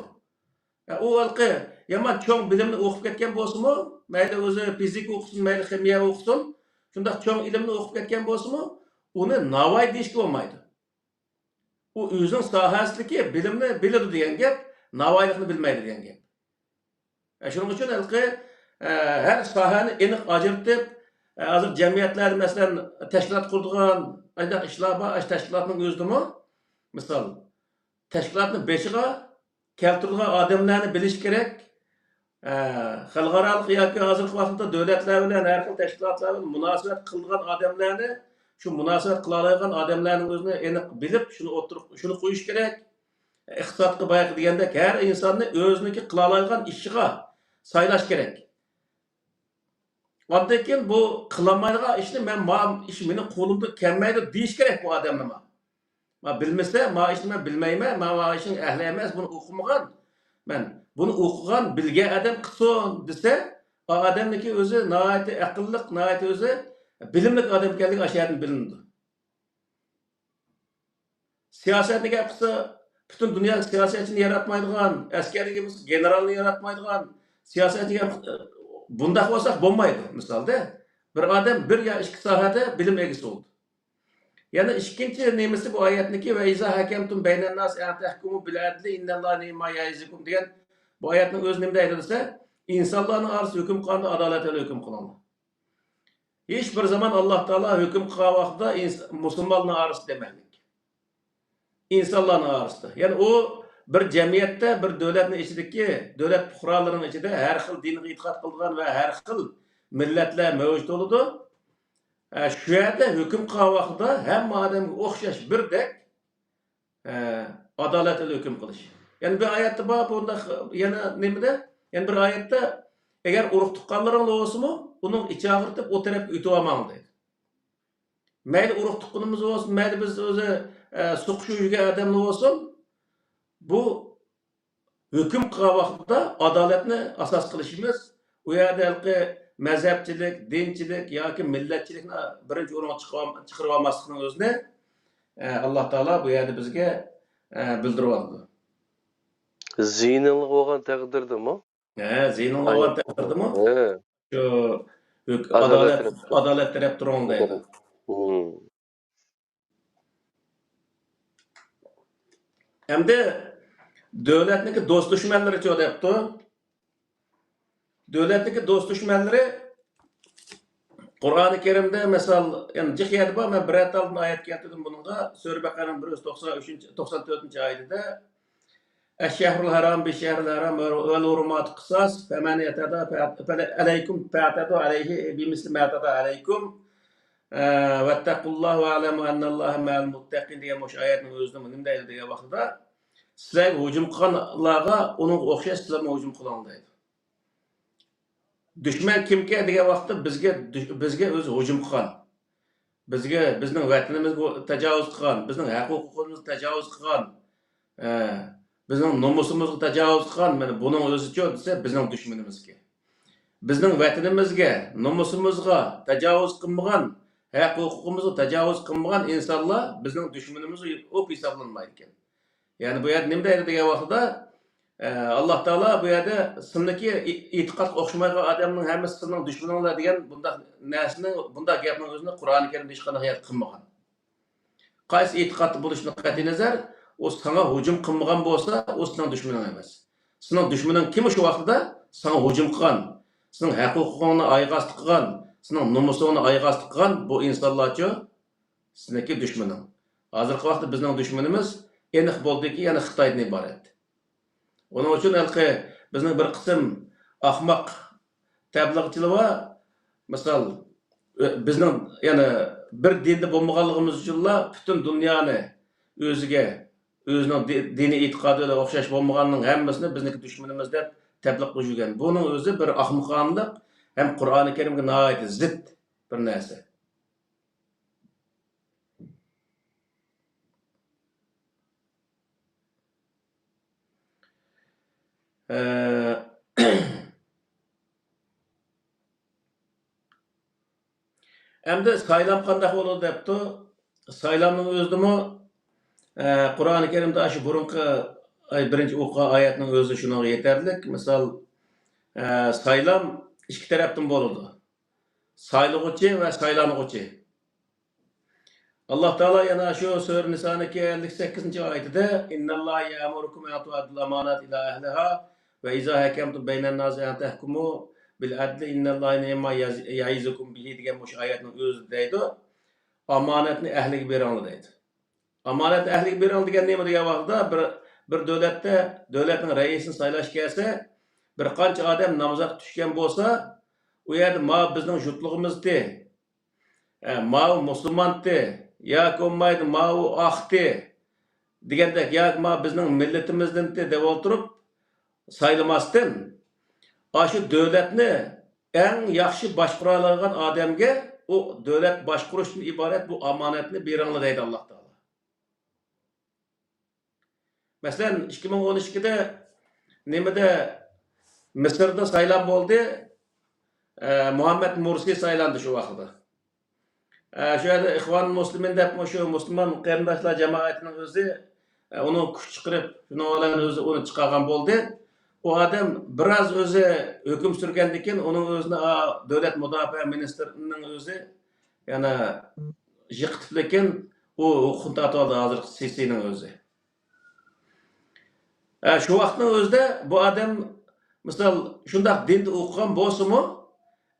ئە، ئۇ ھېلىقى يامان چوڭ بىلىمنى ئوقۇپ كەتكەن بولسىمۇ، مەيلى ئۆزى فىزىكا ئوقۇسۇن، مەيلى خىمىيە ئوقۇسۇن، شۇنداق چوڭ ئىلىمنى ئوقۇپ كەتكەن بولسىمۇ، ئۇنى ناۋاي دېيىشكە بولمايدۇ. ئۇ ئۆزىنىڭ ساھەسىدىكى بىلىمنى بىلىدۇ دېگەن گەپ، ناۋايلىقنى بىلمەيدۇ دېگەن گەپ. ئە، شۇنىڭ ئۈچۈن ھېلىقى، ئە، ھەر ساھەنى ئېنىق ئاجرىتىپ، ئە، ھازىر جەمئىيەتلەردە، مەسىلەن، تەشكىلات قۇرىدىغان ئانداق ئىشلار بار. ئاشۇ تەشكىلاتنىڭ ئۆزىدىمۇ، مىسال، تەشكىلاتنىڭ بېشىغا كەلتۈرىدىغان ئادەملەرنى بىلىش كېرەك. ئە، خەلقئارالىق ياكى ھازىرقى ۋاقىتتا دۆلەتلەر بىلەن، ھەر خىل تەشكىلاتلار بىلەن مۇناسىۋەت قىلىدىغان ئادەملەرنى، شۇ مۇناسىۋەت قىلالايدىغان ئادەملەرنىڭ ئۆزىنى ئېنىق بىلىپ، شۇنى ئوتتۇرىغا، شۇنى قويۇش كېرەك. ئىقتىسادقا بايىقى دېگەندەك، ھەر ئىنساننى ئۆزىنىڭكى قىلالايدىغان ئىشىغا سايلاش كېرەك. ئاندىن كېيىن بۇ قىلالمايدىغان ئىشنى مەن، ما ئىش مېنىڭ قولۇمدىن كەلمەيدۇ دېيىش كېرەك بۇ ئادەمنىمۇ. ما بىلمىسە، ما ئىشنى مەن بىلمەيمەن، ما، ما ئىشنىڭ ئەھلى ئەمەس، بۇنى ئوقۇمىغان. مەن بۇنى ئوقۇغان، بىلگەن ئادەم قىلسۇن دېسە، ئا ئادەمنىڭكى ئۆزى ناھايىتى ئەقىللىق، ناھايىتى ئۆزى بىلىملىك ئادەم ئىكەنلىكى ئاشۇ يەردىن بىلىنىدۇ. سىياسەتنى گەپ قىلسا، پۈتۈن دۇنيا سىياسەتچىنى ياراتمايدىغان، ئەسكەرگە بولسا گېنېرالنى ياراتمايدىغان، سىياسەتنى گەپ، بۇنداق بولساق بولمايدۇ. مىسالدا، بىر ئادەم بىر يا ئىككى ساھەدە بىلىم ئىگىسى بولىدۇ. يەنە ئىككىنچى نېمىسى بۇ ئايەتنىڭكى، «ۋە ئىزا ھەكەمتۇم بەينەنناس ئەن تەھكۇمۇ بىل ئەدلى ئىننەللاھە نىئمەمما يەئىزۇكۇم» دېگەن بۇ ئايەتنىڭ ئۆزى نېمە دەيدۇ دېسە، ئىنسانلارنىڭ ئارىسىدا ھۆكۈم قىلغاندا ئادالەت بىلەن ھۆكۈم قىلىڭلار. ھېچ بىر زامان ئاللاھ تائالا ھۆكۈم قىلغان ۋاقتىدا ئىنس-، مۇسۇلمانلار ئارىسىدا دېمەكلىك. ئىنسانلارنىڭ ئارىسىدا. يەنى ئۇ بىر جەمئىيەتتە، بىر دۆلەتنىڭ ئىچىدىكى، دۆلەت پۇقرالىرىنىڭ ئىچىدە ھەر خىل دىنغا ئېتىقاد قىلىدىغان ۋە ھەر خىل مىللەتلەر مەۋجۇت بولىدۇ. ئە، شۇ يەردە ھۆكۈم قىلغان ۋاقتىدا ھەممە ئادەمگە ئوخشاش بىردەك، ئە، ئادالەت بىلەن ھۆكۈم قىلىش. يەنە بىر ئايەتتە بار بۇنداق، يەنە نېمىدە؟ يەنە بىر ئايەتتە، «ئەگەر ئۇرۇق تۇغقانلىرىڭلار بولسىمۇ، ئۇنىڭ ئىچى ئاغرىتىپ، ئۇ تەرەپكە ئۆتۈۋالماڭ» دەيدۇ. مەيلى ئۇرۇق تۇغقىنىمىز بولسۇن، مەيلى بىز ئۆزى، ئە، سوقۇشۇپ يۈرگەن ئادەملەر بولسۇن، بۇ ھۆكۈم قىلغان ۋاقتىدا ئادالەتنى ئاساس قىلىشىمىز، ئۇ يەردە ھېلىقى مەزھەپچىلىك، دىنچىلىك ياكى مىللەتچىلىكنى بىرىنچى ئورۇنغا چىقىرىۋال-، چىقىرىۋالماسلىقنىڭ ئۆزىنى، ئە، ئاللاھ تائالا بۇ يەردە بىزگە، ئە، بىلدۈرۈۋاتىدۇ. زىيىنىڭلىق بولغان تەقدىردىمۇ؟ ھە، زىيىنىڭلىق بولغان تەقدىردىمۇ؟ ھە. شۇ ھۆك-، ئادالەت ئادالەت، تەرەپ. ئادالەت تەرەپ تۇرۇڭ دەيدۇ. مم. ئەمدى دۆلەتنىڭكى دوست دۈشمەنلىرىچۇ دەپتۇ. دۆلەتنىڭكى دوست دۈشمەنلىرى قۇرئانى كەرىمدە مىسال، يەنى جىق يەردە بار، مەن بىرەر تالدىن ئايەت كەلتۈردۈم بۇنىڭغا. سۈرە بەقەرەنىڭ بىر يۈز توقسان ئۈچىنچى، توقسان تۆتىنچى ئايىتىدە، «الشهر الحرام بالشهر الحرام والحرمات قصاص فمن اعتدى عليكم فاعتدوا عليه بمثل ما اعتدى عليكم، ئە، واتقوا الله واعلموا أن الله مع المتقين» دېگەن مۇشۇ ئايەتنىڭ ئۆزىدە نېمە دەيدۇ دېگەن ۋاقتىدا، سىلەرگە ھۇجۇم قىلغانلارغا ئۇنىڭغا ئوخشاش سىلەرمۇ ھۇجۇم قىلىڭ دەيدۇ. دۈشمەن كىمكەن دېگەن ۋاقىتتا بىزگە، بىزگە ئۆزى ھۇجۇم قىلغان. بىزگە، بىزنىڭ ۋەتىنىمىزگە تاجاۋۇز قىلغان، بىزنىڭ ھەق ھوقۇقىمىزغا تاجاۋۇز قىلغان، ئە، بىزنىڭ نومۇسىمىزغا تاجاۋۇز قىلغان، مانا بۇنىڭ ئۆزىچۇ دېسە بىزنىڭ دۈشمىنىمىزكەن. بىزنىڭ ۋەتىنىمىزگە، نومۇسىمىزغا تاجاۋۇز قىلمىغان، ھەق ھوقۇقىمىزغا تاجاۋۇز قىلمىغان ئىنسانلار بىزنىڭ دۈشمىنىمىز بولۇپ ھېسابلانمايدىكەن. يەنى بۇ يەردە نېمە دەيدۇ دېگەن ۋاقتىدا، ئە، ئاللاھ تائالا بۇ يەردە سىلىنىڭكى ئې-، ئېتىقادقا ئوخشىمايدىغان ئادەمنىڭ ھەممىسى سىلىنىڭ دۈشمىنىڭلار دېگەن بۇنداق نەرسىنى، بۇنداق گەپنىڭ ئۆزىنى قۇرئانى كەرىمدە ھېچقانداق يەردە قىلمىغان. قايسى ئېتىقادتا بولۇشىدىن قەتئىينەزەر، ئۇ ساڭا ھۇجۇم قىلمىغان بولسا، ئۇ سېنىڭ دۈشمىنىڭ ئەمەس. سېنىڭ دۈشمىنىڭ كىم شۇ ۋاقتىدا ساڭا ھۇجۇم قىلغان، سېنىڭ ھەق ھوقۇقۇڭنى ئايىغى ئاستى قىلغان، سېنىڭ نومۇسۇڭنى ئايىغى ئاستى قىلغان بۇ ئىنسانلارچۇ؟ سېنىڭكى دۈشمىنىڭ. ھازىرقى ۋاقىتتا بىزنىڭ دۈشمىنىمىز ئېنىق بولدىكى، يەنى خىتايدىن ئىبارەت. ئۇنىڭ ئۈچۈن ھېلىقى بىزنىڭ بىر قىسىم ئاخماق تەبلىغچىلار بار. مىسال، ئۆ-، بىزنىڭ، يەنى بىر دىندا بولمىغانلىقىمىز ئۈچۈنلا پۈتۈن دۇنيانى ئۆزىگە، ئۆزىنىڭ دى-، دىنىي ئېتىقادى بىلەن ئوخشاش بولمىغاننىڭ ھەممىسىنى بىزنىڭكى دۈشمىنىمىز دەپ تەبلىغ قىلىپ يۈرگەن. بۇنىڭ ئۆزى بىر ئاخمىقانىلىق ھەم قۇرئانى كەرىمگە ناھايىتى زىت بىر نەرسە. ئە، ئەمدى سايلام قانداق بولىدۇ دەپتۇ. سايلامنىڭ ئۆزىدىمۇ، ئە، قۇرئانى كەرىمدە شۇ بۇرۇنقى، ئاي، بىرىنچى ئوقۇغان ئايەتنىڭ ئۆزى شۇنىڭغا يېتەرلىك. مىسال، ئە، سايلام ئىككى تەرەپتىن بولىدۇ. سايلىغۇچى ۋە سايلانغۇچى. ئاللاھ تائالا يەنە شۇ سۈرە نىسانىڭكى ئەللىك سەككىزىنچى ئايىتىدە، «إن الله يأمركم أن تؤدوا الأمانات إلى أهلها وإذا حكمتم بين الناس أن تحكموا بالعدل إن الله نعم ما يعظكم به» دېگەن مۇشۇ ئايەتنىڭ ئۆزىدە دەيدۇ، «ئامانەتنى ئەھلىگە بېرىڭلار» دەيدۇ. ئامانەتنى ئەھلىگە بېرىڭ دېگەن نېمە دېگەن ۋاقتىدا، بىر، بىر دۆلەتتە دۆلەتنىڭ رەئىسىنى سايلاش كەلسە، بىر قانچە ئادەم نامزات چۈشكەن بولسا، ئۇ يەردە ماۋۇ بىزنىڭ جۇتلۇقىمىزتى، ئە، ماۋۇ مۇسۇلمانتى، ياكى بولمايدۇ ماۋۇ ئاقتى، دېگەندەك، ياكى ما بىزنىڭ مىللىتىمىزدىنتى دەپ ئولتۇرۇپ سايلىماستىن، ئاشۇ دۆلەتنى ئەڭ ياخشى باشقۇرالايدىغان ئادەمگە ئۇ دۆلەت باشقۇرۇشتىن ئىبارەت بۇ ئامانەتنى بېرىڭلار دەيدۇ ئاللاھ تائالا. مەسىلەن، ئىككى مىڭ ئون ئىككىدە نېمىدە، مىسىردا سايلام بولدى. ئە، مۇھەممەد مۇرسى سايلاندى شۇ ۋاقىتتا. ئە، شۇ يەردە ئىخۋان مۇسلىمىن دەپ مۇشۇ مۇسۇلمان قېرىنداشلار جامائىتىنىڭ ئۆزى، ئە، ئۇنىڭ كۈچ چىقىرىپ، شۇنىڭ بىلەن ئۆزى ئۇنى چىقارغان بولدى. ئۇ ئادەم بىراز ئۆزى ھۆكۈم سۈرگەندىن كېيىن ئۇنىڭ ئۆزىنى، ئا، دۆلەت مۇداپىئە مىنىستىرىنىڭ ئۆزى يەنە يىقىتىپ، لېكىن ئۇ ھوقۇقنى تارتىۋالدى ھازىرقى سىسىنىڭ ئۆزى. ئە، شۇ ۋاقىتنىڭ ئۆزىدە بۇ ئادەم، مىسال، شۇنداق دىندا ئوقۇغان بولسىمۇ،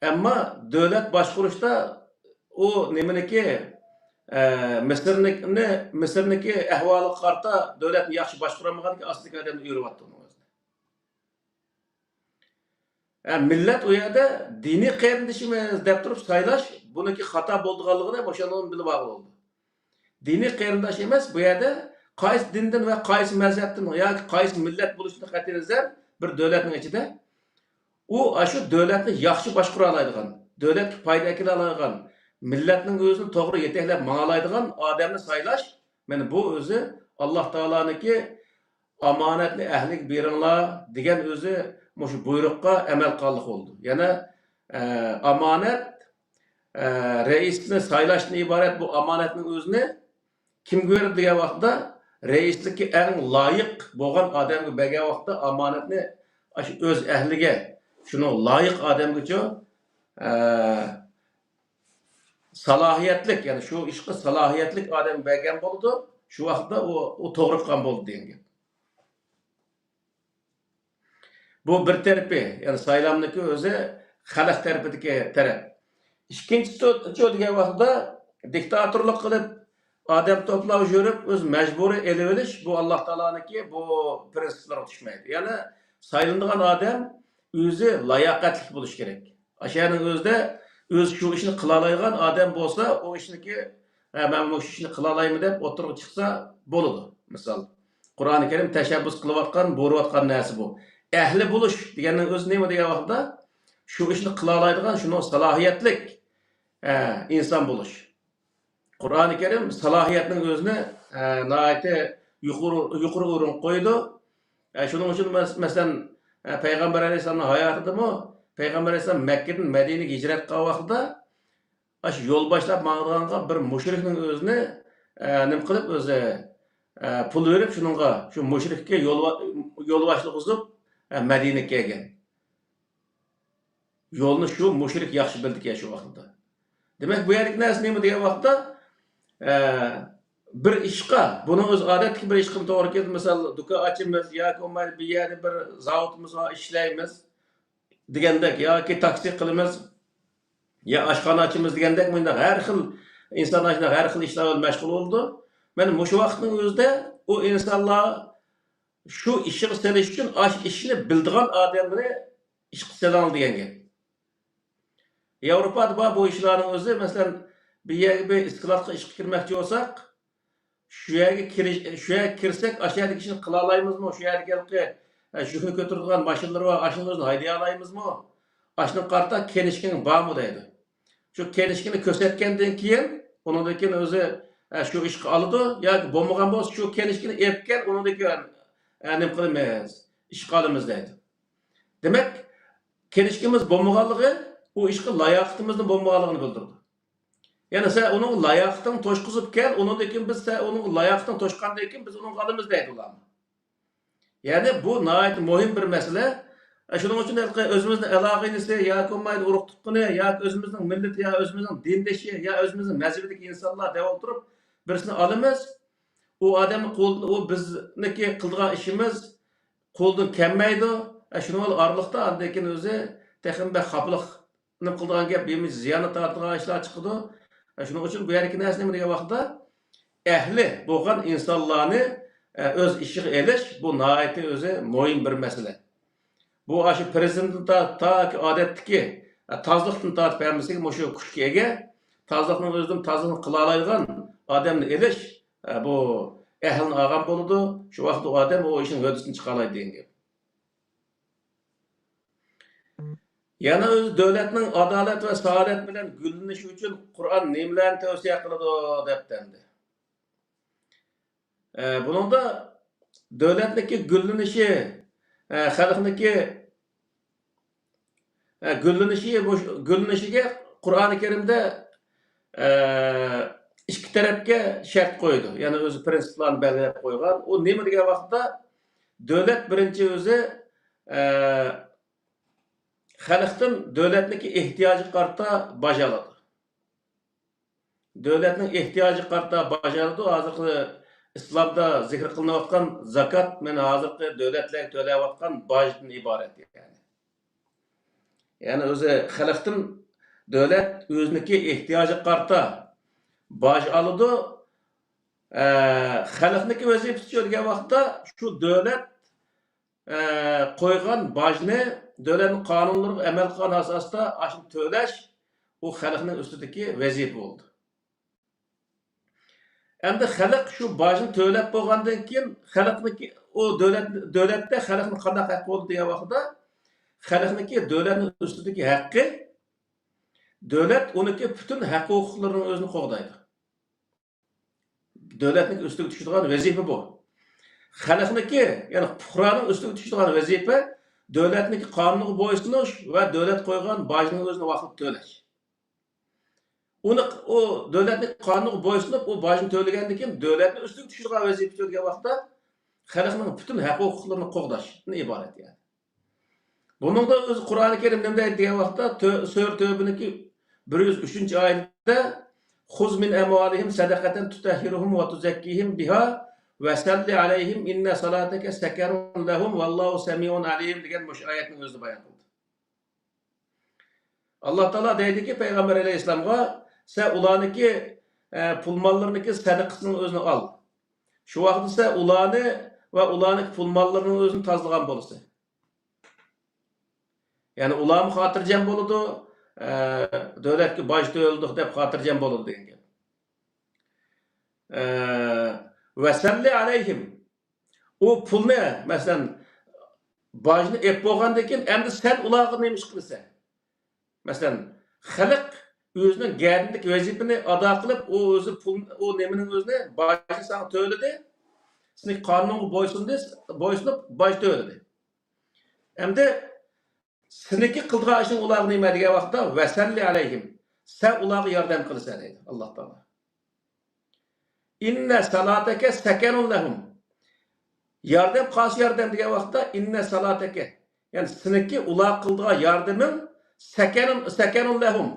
ئەمما دۆلەت باشقۇرۇشتا ئۇ نېمىنىكى، ئە، مىسىرنىكىنى، مىسىرنىكى ئەھۋالىغا قارىتا دۆلەتنى ياخشى باشقۇرالمىغاندىكىن ئاستىدىكى ئادەمنى ئۆرۈۋاتتى ئۇنىڭ ئۆزىنى. ئە، مىللەت ئۇ يەردە دىنىي قېرىندىشىمىز دەپ تۇرۇپ سايلاش، بۇنىڭكى خاتا بولىدىغانلىقىنى مۇشۇنىڭدىن بىلىپ ئالغىلى بولىدۇ. دىنىي قېرىنداش ئەمەس، بۇ يەردە قايسى دىندىن ۋە قايسى مەزھەپتىن ياكى قايسى مىللەت بولۇشىدىن قەتئىينەزەر، بىر دۆلەتنىڭ ئىچىدە ئۇ ئاشۇ دۆلەتنى ياخشى باشقۇرالايدىغان، دۆلەتكە پايدا ئەكېلەلەيدىغان، مىللەتنىڭ ئۆزىنى توغرا يېتەكلەپ ماڭالايدىغان ئادەمنى سايلاش، مانا بۇ ئۆزى ئاللاھ تائالانىڭكى ئامانەتنى ئەھلىگە بېرىڭلار دېگەن ئۆزى مۇشۇ بۇيرۇققا ئەمەل قىلغانلىق بولىدۇ. يەنە، ئە، ئامانەت، ئە، رەئىسنى سايلاشتىن ئىبارەت بۇ ئامانەتنىڭ ئۆزىنى كىمگە بېرىدۇ دېگەن ۋاقىتتا، رەئىسلىككە ئەڭ لايىق بولغان ئادەمگە بەرگەن ۋاقىتتا ئامانەتنى ئاشۇ ئۆز ئەھلىگە، شۇنىڭ لايىق ئادەمگىچۇ، ئە، سالاھىيەتلىك، يەنى شۇ ئىشقا سالاھىيەتلىك ئادەم بەرگەن بولىدۇ، شۇ ۋاقىتتا ئۇ، ئۇ توغرا قىلغان بولىدۇ دېگەن گەپ. بۇ بىر تەرىپى، يەنى سايلامنىڭكى ئۆزى خەلق تەرىپىدىكى تەرەپ. ئىككىنچىسىچۇ دېگەن ۋاقىتتا دىكتاتورلۇق قىلىپ، ئادەم توپلاپ يۈرۈپ، ئۆز مەجبۇرىي ئېلىۋېلىش، بۇ ئاللاھ تائالانىڭكى بۇ پرىنسىپلارغا چۈشمەيدۇ. يەنى سايلىنىدىغان ئادەم ئۆزى لاياقەتلىك بولۇشى كېرەك. ئاشۇنىڭ ئۆزىدە ئۆزى شۇ ئىشنى قىلالايدىغان ئادەم بولسا، ئۇ ئىشنىكى، ھە، مەن مۇشۇ ئىشنى قىلالايمەن دەپ ئوتتۇرىغا چىقسا بولىدۇ. مىسال، قۇرئانى كەرىم تەشەببۇس قىلىۋاتقان، بۇيرۇۋاتقان نەرسە بۇ. ئەھلى بولۇش دېگەننىڭ ئۆزى نېمە دېگەن ۋاقىتتا، شۇ ئىشنى قىلالايدىغان، شۇنىڭ سالاھىيەتلىك، ئە، ئىنسان بولۇش. قۇرئانى كەرىم سالاھىيەتنىڭ ئۆزىنى، ئە، ناھايىتى يۇقىرى، يۇقىرى ئورۇنغا قويىدۇ. ئە، شۇنىڭ ئۈچۈن مەس-، مەسىلەن، ئە، پەيغەمبەر ئەلەيھىسسالامنىڭ ھاياتىدىمۇ، پەيغەمبەر ئەلەيھىسسالام مەككىدىن مەدىنىگە ھىجرەت قىلغان ۋاقتىدا، ئاشۇ يول باشلاپ ماڭىدىغانغا بىر مۇشرىكنىڭ ئۆزىنى، ئە، نېمە قىلىپ، ئۆزى، ئە، پۇل بېرىپ، شۇنىڭغا، شۇ مۇشرىككە يول، يول باشلىغۇزۇپ، ئە، مەدىنىگە كەلگەن. يولنى شۇ مۇشرىك ياخشى بىلىدىكەن شۇ ۋاقىتتا. دېمەك، بۇ يەردىكى نەرسە نېمە دېگەن ۋاقىتتا، ئە، بىر ئىشقا، بۇنىڭ ئۆزى ئادەتتىكى بىر ئىشقىمۇ توغرا كېلىدۇ. مىسال، دۇكان ئاچىمىز ياكى بولمايدۇ، بىر يەردە بىر زاۋۇتىمىز بار، ئىشلەيمىز دېگەندەك، ياكى تاكسى قىلىمىز، يا ئاشخانا ئاچىمىز دېگەندەك، مۇنداق ھەر خىل ئىنسان ئاشۇنداق ھەر خىل ئىشلار بىلەن مەشغۇل بولىدۇ. مانا مۇشۇ ۋاقىتنىڭ ئۆزىدە ئۇ ئىنسانلار شۇ ئىشىغا سېلىش ئۈچۈن ئاشۇ ئىشنى بىلىدىغان ئادەمنى ئىشقا سېلىڭ دېگەن گەپ. ياۋروپادا بار بۇ ئىشلارنىڭ ئۆزى، مەسىلەن، بىر يەرگە بىر ئىسكىلاتقا ئىشقا كىرمەكچى بولساق، شۇ يەرگە كىرىش، شۇ يەرگە كىرسەك، ئاشۇ يەردىكى ئىشنى قىلالايمىزمۇ؟ شۇ يەردىكى ھېلىقى، ئە، يۈكنى كۆتۈرىدىغان ماشىنىلىرى بار، ئاشۇنىڭ ئۆزىنى ھەيدىيەلەيمىزمۇ؟ ئاشۇنىڭغا قارىتا كىنىشكىڭ بارمۇ دەيدۇ. شۇ كىنىشكىنى كۆرسەتكەندىن كېيىن، ئۇنىڭدىن كېيىن ئۆزى، ئە، شۇ ئىشقا ئالىدۇ، ياكى بولمىغان بولسا، شۇ كىنىشكىنى ئېلىپ كەل، ئۇنىڭدىن كېيىن، ئە، نېمە قىلىمىز؟ ئىشقا ئالىمىز دەيدۇ. دېمەك، كىنىشكىمىز بولمىغانلىقى ئۇ ئىشقا لاياقىتىمىزنىڭ بولمىغانلىقىنى بىلدۈرىدۇ. يەنى سەن ئۇنىڭغا لاياقىتىڭ توشقۇزۇپ كەل، ئۇنىڭدىن كېيىن بىز سەن ئۇنىڭغا لاياقىتىڭ توشقاندىن كېيىن بىز ئۇنىڭغا ئالىمىز دەيدۇ ئۇلارمۇ. يەنى بۇ ناھايىتى مۇھىم بىر مەسىلە. ئە، شۇنىڭ ئۈچۈن ھېلىقى ئۆزىمىزنىڭ ئالاقە ئىنىسى ياكى بولمايدۇ ئۇرۇق تۇغقىنى ياكى ئۆزىمىزنىڭ مىللىتى يا ئۆزىمىزنىڭ دىندىشى يا ئۆزىمىزنىڭ مەزھىپىدىكى ئىنسانلار دەپ ئولتۇرۇپ بىرسىنى ئالىمىز. ئۇ ئادەمنىڭ قولىدىن، ئۇ بىزنىڭكى قىلىدىغان ئىشىمىز قولىدىن كەلمەيدۇ. ئە، شۇنىڭ ئارىلىقتا ئاندىن كېيىن ئۆزى تېخىمۇ بەك خاپىلىق نېمە قىلىدىغان گەپ، بىمىز زىياننى تارتىدىغان ئىشلار چىقىدۇ. شۇنىڭ ئۈچۈن بۇ يەردىكى نەرسە نېمە دېگەن ۋاقىتتا، ئەھلى بولغان ئىنسانلارنى، ئە، ئۆز ئىشىغا ئېلىش، بۇ ناھايىتى ئۆزى مۇھىم بىر مەسىلە. بۇ ئاشۇ پىرېزىدېنتتىن تا-، تاكى ئادەتتىكى، ئە، تازىلىقتىن تارتىپ ھەممىسىگە مۇشۇ كۈچكە ئىگە. تازىلىقنىڭ ئۆزىدىن تازىلىقنى قىلالايدىغان ئادەمنى ئېلىش، ئە، بۇ ئەھلىنى ئالغان بولىدۇ. شۇ ۋاقىتتا ئۇ ئادەم ئۇ ئىشنىڭ ھۆددىسىنى چىقالايدۇ دېگەن گەپ. يەنە ئۆزى دۆلەتنىڭ ئادالەت ۋە سائادەت بىلەن گۈللىنىشى ئۈچۈن قۇرئان نېمىلەرنى تەۋسىيە قىلىدۇ دەپتۇ ئەمدى. ئە، بۇنىڭدا دۆلەتنىڭكى گۈللىنىشى، ئە، خەلقنىڭكى، ئە، گۈللىنىشى، بۇ گۈللىنىشىگە قۇرئانى كەرىمدە، ئە، ئىككى تەرەپكە شەرت قويىدۇ. يەنى ئۆزى پرىنسىپلارنى بەلگىلەپ قويغان. ئۇ نېمە دېگەن ۋاقىتتا، دۆلەت بىرىنچى ئۆزى، ئە، خەلقتىن دۆلەتنىڭكى ئېھتىياجىغا قارىتا باج ئالىدۇ. دۆلەتنىڭ ئېھتىياجىغا قارىتا باج ئالىدۇ. ھازىرقى ئىسلامدا زىكىر قىلىنىۋاتقان زاكات، مانا ھازىرقى دۆلەتلەرگە تۆلەۋاتقان باجدىن ئىبارەت، يەنى. يەنى ئۆزى خەلقتىن دۆلەت ئۆزىنىڭكى ئېھتىياجىغا قارىتا باج ئالىدۇ. ئە، خەلقنىڭكى ۋەزىپىسى شۇ دېگەن ۋاقىتتا شۇ دۆلەت ئە، قويغان باجنى دۆلەتنىڭ قانۇنلىرىغا ئەمەل قىلغان ئاساستا ئاشۇنى تۆلەش، ئۇ خەلقنىڭ ئۈستىدىكى ۋەزىپە بولدى. ئەمدى خەلق شۇ باجنى تۆلەپ بولغاندىن كېيىن، خەلقنىڭكى، ئۇ دۆلەت، دۆلەتتە خەلقنىڭ قانداق ھەققى بولدى دېگەن ۋاقىتتا، خەلقنىڭكى دۆلەتنىڭ ئۈستىدىكى ھەققى، دۆلەت ئۇنىڭكى پۈتۈن ھەق ھوقۇقلىرىنىڭ ئۆزىنى قوغدايدۇ. دۆلەتنىڭ ئۈستىگە چۈشىدىغان ۋەزىپە بۇ. خەلقنىڭكى، يەنى پۇقرانىڭ ئۈستىگە چۈشىدىغان ۋەزىپە دۆلەتنىڭكى قانۇنىغا بويسۇنۇش ۋە دۆلەت قويغان باجنىڭ ئۆزىنى ۋاقتىدا تۆلەش. ئۇنى، ئۇ دۆلەتنىڭ قانۇنىغا بويسۇنۇپ، ئۇ باجنى تۆلىگەندىن كېيىن دۆلەتنىڭ ئۈستىگە چۈشىدىغان ۋەزىپە تۆلىگەن ۋاقىتتا خەلقنىڭ پۈتۈن ھەق ھوقۇقلىرىنى قوغداشتىن ئىبارەت، يەنى. بۇنىڭدا ئۆزى قۇرئانى كەرىم نېمە دەيدۇ دېگەن ۋاقىتتا، تۆ-، سۈرە تەۋبىنىڭكى بىر يۈز ئۈچىنچى ئايىتىدە، خۇز مىن ئەمۋالىھىم سەدەقەتەن تۇتەھھىرۇھۇم ۋە تۇزەككىھىم بىھا ۋە سەللى ئەلەيھىم ئىننە سالاتەكە سەكەنۇن لەھۇم ۋەللاھۇ سەمىئۇن ئەلىم دېگەن مۇشۇ ئايەتنىڭ ئۆزىدە بايان قىلدى. ئاللا تائالا دەيدىكى، پەيغەمبەر ئەلەيھىسسالامغا، سەن ئۇلارنىڭكى، ئە، پۇل ماللىرىنىڭكى سەدىقىسىنىڭ ئۆزىنى ئال. شۇ ۋاقىتتا سەن ئۇلارنى ۋە ئۇلارنىڭكى پۇل ماللىرىنىڭ ئۆزىنى تازىلىغان بولىسەن. يەنى ئۇلارمۇ خاتىرجەم بولىدۇ، ئە، دۆلەتكە باج تۆلىدۇق دەپ خاتىرجەم بولىدۇ دېگەن گەپ. ئە، ۋەسەللى ئەلەيھىم. ئۇ پۇلنى، مەسىلەن، باجنى ئېلىپ بولغاندىن كېيىن، ئەمدى سەن ئۇلارغا نېمە ئىش قىلىسەن؟ مەسىلەن، خەلق ئۆزىنىڭ گەدىنىدىكى ۋەزىپىنى ئادا قىلىپ، ئۇ ئۆزى پۇل، ئۇ نېمىنىڭ ئۆزىنى، باجنى ساڭا تۆلىدى، سېنىڭ قانۇنغا بويسۇندى، بويسۇنۇپ باج تۆلىدى. ئەمدى سېنىڭكى قىلىدىغان ئىشىڭ ئۇلارغا نېمە دېگەن ۋاقىتتا، ۋەسەللى ئەلەيھىم، سەن ئۇلارغا ياردەم قىلىسەن دەيدۇ ئاللا تائالا. ئىننە سالاتەكە سەكەنۇن لەھۇم. ياردەم، خاس ياردەم دېگەن ۋاقىتتا، ئىننە سالاتەكە، يەنى سېنىڭكى ئۇلارغا قىلىدىغان ياردىمىڭ سەكەنۇن، سەكەنۇن لەھۇم،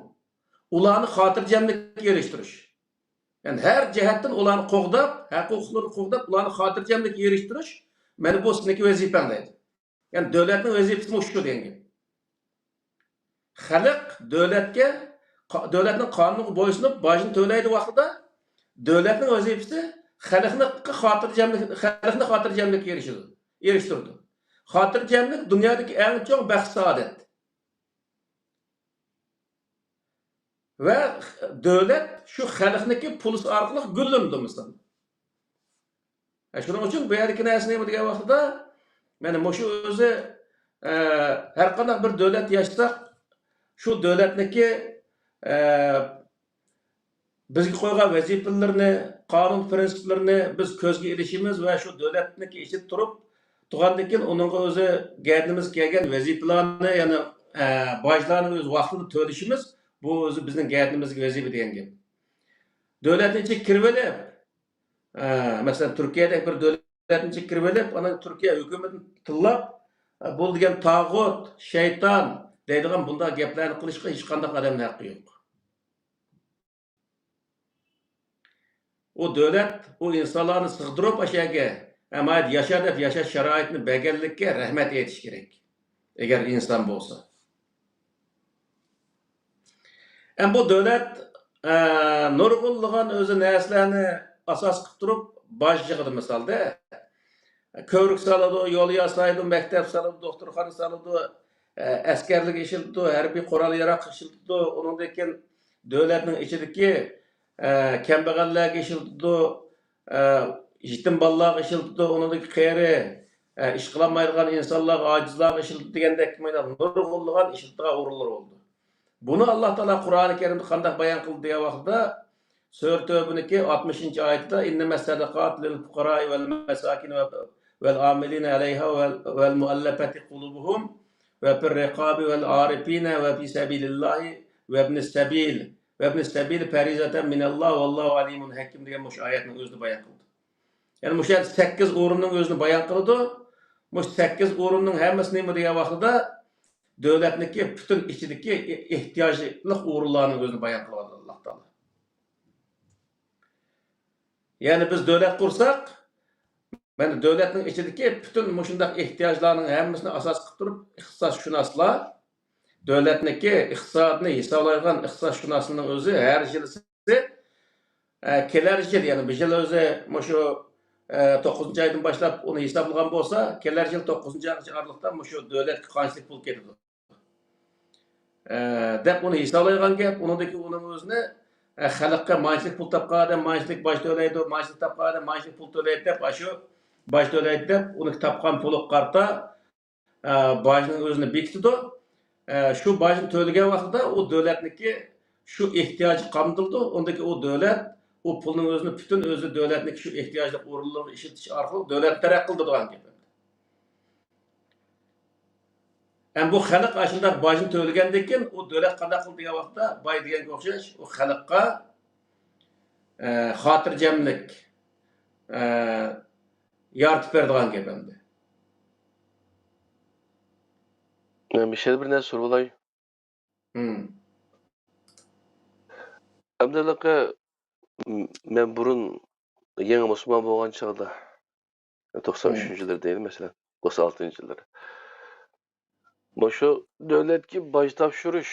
ئۇلارنى خاتىرجەملىككە ئېرىشتۈرۈش. يەنى ھەر جەھەتتىن ئۇلارنى قوغداپ، ھەق ھوقۇقلىرىنى قوغداپ، ئۇلارنى خاتىرجەملىككە ئېرىشتۈرۈش، مانا بۇ سېنىڭكى ۋەزىپەڭ دەيدۇ. يەنى دۆلەتنىڭ ۋەزىپىسى مۇشۇ دېگەن گەپ. خەلق دۆلەتكە، قا-، دۆلەتنىڭ قانۇنىغا بويسۇنۇپ، باجنى تۆلەيدۇ ۋاقتىدا، دۆلەتنىڭ ۋەزىپىسى خەلقنى خاتىرجەملىك، خەلقنى خاتىرجەملىككە ئېرىشىدۇ، ئېرىشتۈرىدۇ. خاتىرجەملىك دۇنيادىكى ئەڭ چوڭ بەخت-سائادەت. ۋە دۆلەت شۇ خەلقنىڭكى پۇلى ئارقىلىق گۈللىنىدۇ، مىسال. ھە، شۇنىڭ ئۈچۈن بۇ يەردىكى نەرسە نېمە دېگەن ۋاقتىدا، مانا مۇشۇ ئۆزى، ئە، ھەر قانداق بىر دۆلەت ياشىساق، شۇ دۆلەتنىڭكى، ئە، بىزگە قويغان ۋەزىپىلىرىنى، قانۇن پىرىنسىپلىرىنى بىز كۆزگە ئېلىشىمىز ۋە شۇ دۆلەتنىڭكى ئىچىدە تۇرۇپ، تۇرغاندىن كېيىن ئۇنىڭغا ئۆزى گەدىنىمىزگە كەلگەن ۋەزىپىلەرنى، يەنى، ئە، باجلارنى ئۆز ۋاقتىدا تۆلىشىمىز، بۇ ئۆزى بىزنىڭ گەدىنىمىزگە ۋەزىپە دېگەن گەپ. دۆلەتنىڭ ئىچىگە كىرىۋېلىپ، ئە، مەسىلەن، تۈركىيەدەك بىر دۆلەتنىڭ ئىچىگە كىرىۋېلىپ، ئانا تۈركىيە ھۆكۈمىتىنى تىللاپ، ئە، بۇ دېگەن تاغۇت، شەيتان دەيدىغان بۇنداق گەپلەرنى قىلىشقا ھېچقانداق ئادەمنىڭ ھەققى يوق. ئۇ دۆلەت ئۇ ئىنسانلارنى سىغدۇرۇپ ئاشۇ يەرگە، ئەمما ياشا دەپ ياشاش شارائىتىنى بەرگەنلىككە رەھمەت ئېيتىش كېرەك، ئەگەر ئىنسان بولسا. ئەمما بۇ دۆلەت، ئە، نۇرغۇنلىغان ئۆزى نەرسىلەرنى ئاساس قىلىپ تۇرۇپ باج يىغىدۇ، مىسالدا. كۆۋرۈك سالىدۇ، يول ياسايدۇ، مەكتەپ سالىدۇ، دوختۇرخانا سالىدۇ، ئە، ئەسكەرلىك ئىشلىتىدۇ، ھەربىي قورال-ياراغ ئىشلىتىدۇ. ئۇنىڭدىن كېيىن دۆلەتنىڭ ئىچىدىكى، ئە، كەمبەغەللەرگە ئىشلىتىدۇ، ئە، يېتىم بالىلارغا ئىشلىتىدۇ، ئۇنىڭدىكى قېرى، ئە، ئىش قىلالمايدىغان ئىنسانلارغا، ئاجىزلارغا ئىشلىتىدۇ دېگەندەك مانا نۇرغۇنلىغان ئىشلىتىدىغان ئورۇنلار بولدى. بۇنى ئاللا تائالا قۇرئانى كەرىمدە قانداق بايان قىلدى دېگەن ۋاقىتتا، سۈرە تەۋبىنىڭكى ئاتمىشىنچى ئايىتىدە، إنما الصدقات للفقراء والمساكين والعاملين عليها والمؤلفة قلوبهم وفي الرقاب والعارفين وفي سبيل الله وابن السبيل وابن السبيل فريضة من الله والله عليم حكيم دېگەن مۇشۇ ئايەتنىڭ ئۆزىدە بايان قىلدى. يەنى مۇشۇ يەردە سەككىز ئورۇننىڭ ئۆزىنى بايان قىلىدۇ. مۇشۇ سەككىز ئورۇننىڭ ھەممىسى نېمە دېگەن ۋاقتىدا، دۆلەتنىڭكى پۈتۈن ئىچىدىكى ئېھتىياجلىق ئورۇنلارنىڭ ئۆزىنى بايان قىلىۋاتىدۇ ئاللا تائالا. يەنى بىز دۆلەت قۇرساق، مانا دۆلەتنىڭ ئىچىدىكى پۈتۈن مۇشۇنداق ئېھتىياجلارنىڭ ھەممىسىنى ئاساس قىلىپ تۇرۇپ، ئىقتىسادشۇناسلار دۆلەتنىڭكى ئىقتىسادنى ھېسابلايدىغان ئىقتىسادشۇناسنىڭ ئۆزى ھەر يىلى، ئە، كېلەر يىل، يەنى بۇ يىل ئۆزى مۇشۇ، ئە، توققۇزىنچى ئايدىن باشلاپ ئۇنى ھېسابلىغان بولسا، كېلەر يىل توققۇزىنچى ئاي ئارىلىقتا مۇشۇ دۆلەتكە قانچىلىك پۇل كېتىدۇ، ئە، دەپ ئۇنى ھېسابلايدىغان گەپ. ئۇنىڭدىكى ئۇنىڭ ئۆزىنى، ئە، خەلققە مانچىلىك پۇل تاپقان ئادەم مانچىلىك باج تۆلەيدۇ، مانچىلىك تاپقان ئادەم مانچىلىك پۇل تۆلەيدۇ دەپ، ئاشۇ باج تۆلەيدۇ دەپ، ئۇنى تاپقان پۇلىغا قارىتا، ئە، باجنىڭ ئۆزىنى بېكىتىدۇ. ئە، شۇ باجنى تۆلىگەن ۋاقتىدا ئۇ دۆلەتنىڭكى شۇ ئېھتىياجى قامدىلىدۇ. ئۇندىكى ئۇ دۆلەت ئۇ پۇلنىڭ ئۆزىنى پۈتۈن ئۆزى دۆلەتنىڭكى شۇ ئېھتىياجلىق ئورۇنلىرىغا ئىشلىتىش ئارقىلىق دۆلەتنى تەرەققىي قىلدۇرىدىغان گەپ. ئەمما بۇ خەلق ئاشۇنداق باجنى تۆلىگەندىن كېيىن ئۇ دۆلەت قانداق قىلدى دېگەن ۋاقىتتا باي دېگەنگە ئوخشاش ئۇ خەلققە، ئە، خاتىرجەملىك، ئە، يارىتىپ بېرىدىغان گەپ ئەمدى. مەن بىر شەيدە بىر نەرسە سورىۋالاي. مم. ئەمدى ھېلىقى، م-، مەن بۇرۇن يېڭى مۇسۇلمان بولغان چاغدا، توقسان ئۈچىنچى يىللىرى دەيلى، مەسىلەن، توقسان ئالتىنچى يىللىرى. مۇشۇ دۆلەتكە باج تاپشۇرۇش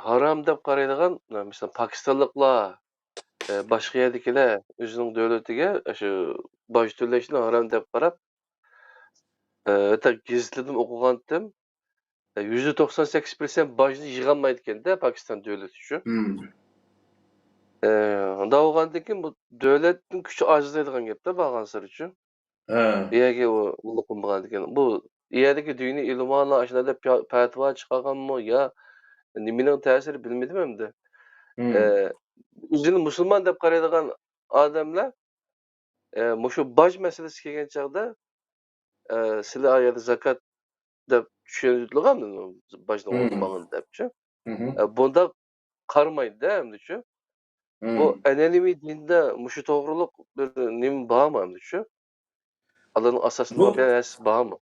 ھارام دەپ قارايدىغان، مەسىلەن، پاكىستانلىقلار، ئە، باشقا يەردىكىلەر ئۆزىنىڭ دۆلىتىگە شۇ باج تۆلەشنى ھارام دەپ قاراپ، ئە، ھەتتا گېزىتلەردىمۇ ئوقۇغانتىم. ئە، يۈزدە توقسان سەككىز پىرسەنت باجنى يىغالمايدىكەن-دە پاكىستان دۆلىتى شۇ. مم. ئە، ئۇنداق بولغاندىن كېيىن بۇ دۆلەتنىڭ كۈچى ئاجىزلايدىغان گەپتە بارغانسېرى شۇ. ھە. ئەگەر ئۇ ئۇنى قىلمىغاندىكىن، بۇ يەردىكى دىنىي ئۆلىمالار ئاشۇنداق دەپ پە-، پەتىۋا چىقارغانمۇ يا نېمىنىڭ تەسىرى بىلمىدىم ئەمدى. مم. ئە، ئۆزىنى مۇسۇلمان دەپ قارايدىغان ئادەملەر، ئە، مۇشۇ باج مەسىلىسى كەلگەن چاغدا، ئە، سىلەر ئا يەردە زاكات دەپ چۈشىنىۋېتىدىغان باجنى مم. ئالماڭ دەپچۇ. مم. ئە، بۇنداق قارىمايدۇ-دە ئەمدىچۇ. بۇ مم. ئەنئەنىۋى دىندا مۇشۇ توغرۇلۇق بىر نېمە بارمۇ ئەمدىچۇ؟ ئاللانىڭ ئاساسىنى بۇ، بەرگەن نەرسىسى بارمۇ؟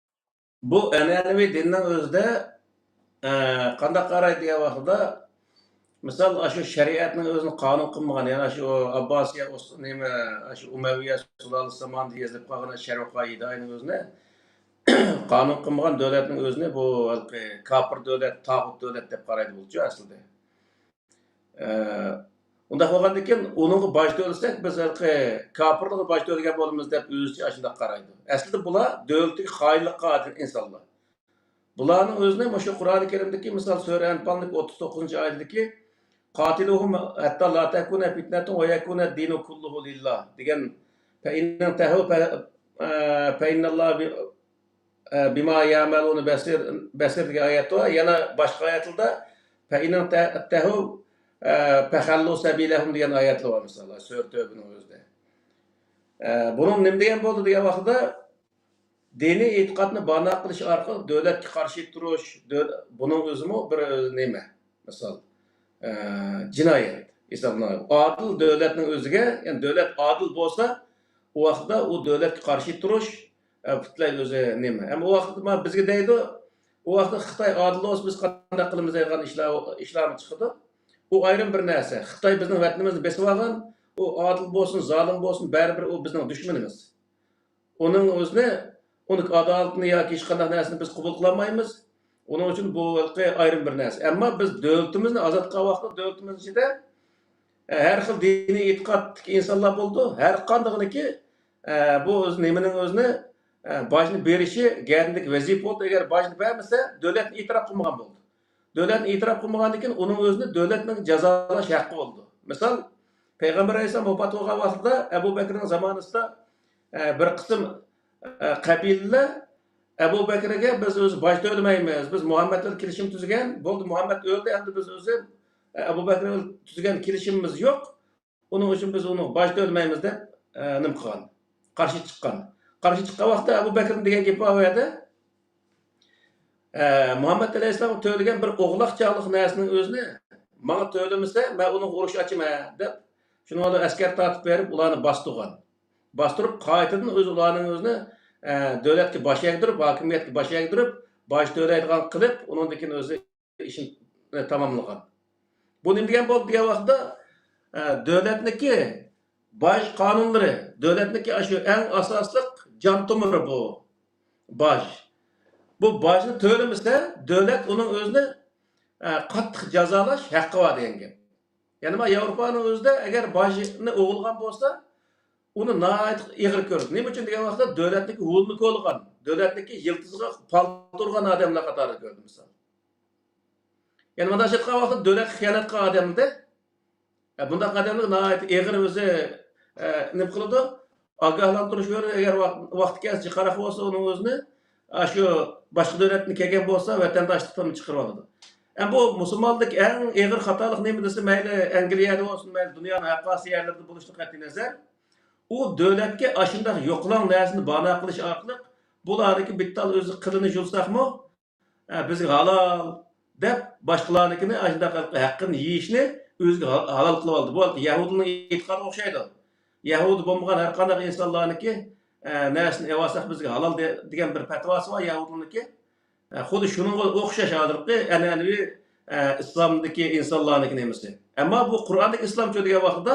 بۇ ئەنئەنىۋى دىننىڭ ئۆزىدە، ئە، قانداق قارايدۇ دېگەن ۋاقتىدا، مىسال، ئاشۇ شەرىئەتنىڭ ئۆزىنى قانۇن قىلمىغان، يەنى ئاشۇ ئابباسىيە ئۇس-، نېمە، ئاشۇ ئۇمەۋىيە سۇلالىسى زامانىدا يېزىلىپ قالغان شەرئۇ قائىدەنىڭ ئۆزىنى قانۇن قىلمىغان دۆلەتنىڭ ئۆزىنى بۇ ھېلىقى كاپىر دۆلەت، تاغۇت دۆلەت دەپ قارايدۇ بولىدۇ ئەسلىدە. ئە، ئۇنداق بولغاندىكىن، ئۇنىڭغا باج تۆلىسەك، بىز ھېلىقى كاپىرلارغا باج تۆلىگەن بولىمىز دەپ ئۆزىچە ئاشۇنداق قارايدۇ. ئەسلىدە بۇلار دۆلىتىگە خائىنلىق قىلغان ئىنسانلار. بۇلارنىڭ ئۆزىنى مۇشۇ قۇرئانى كەرىمدىكى، مىسال، سۈرە ئەنپالنىڭ ئوتتۇز توققۇزىنچى ئايىتىدىكى، قاتلوھۇم ھەتتا لا تەكۇنە پىتنەتۇن ۋە يەكۇنە دىنۇ كۇللۇھۇ لىللا دېگەن، فەئىن ئىنتەھۇ فە-، ئە، فەئىننەللاھە بى-، ئە، بىما يەئمەلۇنە بەسىر، بەسىر دېگەن ئايەت بار. يەنە باشقا ئايەتلەردە فەئىن ئىنتەھۇ، ئە، فەخەللۇ سەبىلەھۇم دېگەن ئايەتلەر بار، مىساللار، سۈرە تەۋبىنىڭ ئۆزىدە. ئە، بۇنىڭ نېمە دېگەن بولدى دېگەن ۋاقتىدا، دىنىي ئېتىقادنى بانە قىلىش ئارقىلىق دۆلەتكە قارشى تۇرۇش، دۆ-، بۇنىڭ ئۆزىمۇ بىر، ئە، نېمە، مىسال، ئە، جىنايەت ھېسابلىنىدۇ. ئادىل دۆلەتنىڭ ئۆزىگە، يەنى دۆلەت ئادىل بولسا، ئۇ ۋاقىتتا ئۇ دۆلەتكە قارشى تۇرۇش، ئە، پۈتلەي ئۆزى نېمە. ئەمما ئۇ ۋاقىتتا ما بىزگە دەيدۇ، ئۇ ۋاقىتتا خىتاي ئادىل بولسا، بىز قانداق قىلىمىز دەيدىغان ئىشلار، ئىشلارمۇ چىقىدۇ. ئۇ ئايرىم بىر نەرسە. خىتاي بىزنىڭ ۋەتىنىمىزنى بېسىۋالغان، ئۇ ئادىل بولسۇن، زالىم بولسۇن، بەرىبىر ئۇ بىزنىڭ دۈشمىنىمىز. ئۇنىڭ ئۆزىنى، ئۇنىڭ ئادالىتىنى ياكى ھېچقانداق نەرسىنى بىز قوبۇل قىلالمايمىز. ئۇنىڭ ئۈچۈن بۇ ھېلىقى ئايرىم بىر نەرسە. ئەمما بىز دۆلىتىمىزنى ئازاد قىلغان ۋاقىتتا دۆلىتىمىز ئىچىدە، ئە، ھەر خىل دىنىي ئېتىقادتىكى ئىنسانلار بولىدۇ. ھەر قاندىقىنىكى، ئە، بۇ ئۆز نېمىنىڭ ئۆزىنى، ئە، باجنى بېرىشى گەدىنىدىكى ۋەزىپە بولىدۇ. ئەگەر باجنى بەرمىسە، دۆلەتنى ئېتىراپ قىلمىغان بولىدۇ. دۆلەتنى ئېتىراپ قىلمىغاندىن كېيىن ئۇنىڭ ئۆزىنى دۆلەتنىڭ جازالاش ھەققى بولىدۇ. مىسال، پەيغەمبەر ئەلەيھىسسالام ۋاپات بولغان ۋاقتىدا ئەبۇ بەكرىنىڭ زامانىسىدا ئە، بىر قىسىم، ئە، قەبىلىلەر ئەبۇ بەكرىگە بىز ئۆزى باج تۆلىمەيمىز، بىز مۇھەممەد بىلەن كېلىشىم تۈزگەن، بولدى، مۇھەممەد ئۆلدى، ئەمدى بىز ئۆزى، ئە، ئەبۇ بەكرى بىلەن تۈزگەن كېلىشىمىمىز يوق، ئۇنىڭ ئۈچۈن بىز ئۇنىڭغا باج تۆلىمەيمىز دەپ، ئە، نېمە قىلغان؟ قارشى چىققان. قارشى چىققان ۋاقىتتا ئەبۇ بەكرىنىڭ دېگەن گېپى بار ئۇ يەردە. ئە، مۇھەممەد ئەلەيھىسسالامغا تۆلىگەن بىر ئوغلاق چاغلىق نەرسىنىڭ ئۆزىنى ماڭا تۆلىمىسە، مەن ئۇنىڭغا ئۇرۇش ئاچىمەن، دەپ، شۇنىڭ بىلەن ئەسكەر تارتىپ بېرىپ، ئۇلارنى باستۇرغان. باستۇرۇپ، قايتىدىن ئۆزى ئۇلارنىڭ ئۆزىنى، ئە، دۆلەتكە باش ئەگدۈرۈپ، ھاكىمىيەتكە باش ئەگدۈرۈپ، باج تۆلەيدىغان قىلىپ، ئۇنىڭدىن كېيىن ئۆزى ئىشىنى تاماملىغان. بۇ نېمە دېگەن بولدى دېگەن ۋاقىتتا، ئە، دۆلەتنىكى باج قانۇنلىرى، دۆلەتنىڭكى ئاشۇ ئەڭ ئاساسلىق جان تومۇرى بۇ باج. بۇ باجنى تۆلىمىسە، دۆلەت ئۇنىڭ ئۆزىنى، ئە، قاتتىق جازالاش ھەققى بار دېگەن گەپ. يەنى ما ياۋروپانىڭ ئۆزىدە ئەگەر باجنى ئوغرىلىغان بولسا، ئۇنى ناھايىتى ئېغىر كۆرىدۇ. نېمە ئۈچۈن دېگەن ۋاقىتتا، دۆلەتنىڭكى ھولىنى كولىغان، دۆلەتنىڭكى يىلتىزىغا پالتا ئۇرغان ئادەملەر قاتارىدا كۆردى مىسال. يەنى مۇنداق ئېيتقان ۋاقىتتا دۆلەتكە خىيانەت قىلغان ئادەمدە، ئە، بۇنداق ئادەملەر ناھايىتى ئېغىر ئۆزى، ئە، نېمە قىلىدۇ؟ ئاگاھلاندۇرۇش بېرىدۇ. ئەگەر ۋاق-، ۋاقتى كەلسە جىقاراق بولسا، ئۇنىڭ ئۆزىنى، ئە، شۇ باشقا دۆلەتتىن كەلگەن بولسا، ۋەتەنداشلىقتىن چىقىرىۋالىدۇ. ئەمما بۇ مۇسۇلمانلىقتىكى ئەڭ ئېغىر خاتالىق نېمە دېسە، مەيلى ئەنگلىيەدە بولسۇن، مەيلى دۇنيانىڭ ھەر قايسى يەرلىرىدە بولۇشىدىن قەتئىينەزەر، ئۇ دۆلەتكە ئاشۇنداق يوقىلاڭ نەرسىنى بانا قىلىش ئارقىلىق، بۇلارنىڭكى بىتتال ئۆزى قىلىنى يۇلساقمۇ، ئە، بىزگە ھالال دەپ، باشقىلارنىڭكىنى ئاشۇنداق ھەققىنى يېيىشنى ئۆزىگە ھا-، ھالال قىلىۋالدى. بۇ يەھۇدىينىڭ ئېتىقادىغا ئوخشايدۇ. يەھۇدىي بولمىغان ھەر قانداق ئىنسانلارنىڭكى، ئە، نەرسىنى ئېلىۋالساق بىزگە ھالال دە-، دېگەن بىر پەتىۋاسى بار يەھۇدىينىڭكى. ئە، خۇددى شۇنىڭغا ئوخشاش ھازىرقى ئەنئەنىۋى، ئە، ئىسلامدىكى ئىنسانلارنىڭكى نېمىسى. ئەمما بۇ قۇرئاندىكى ئىسلامچۇ دېگەن ۋاقتىدا،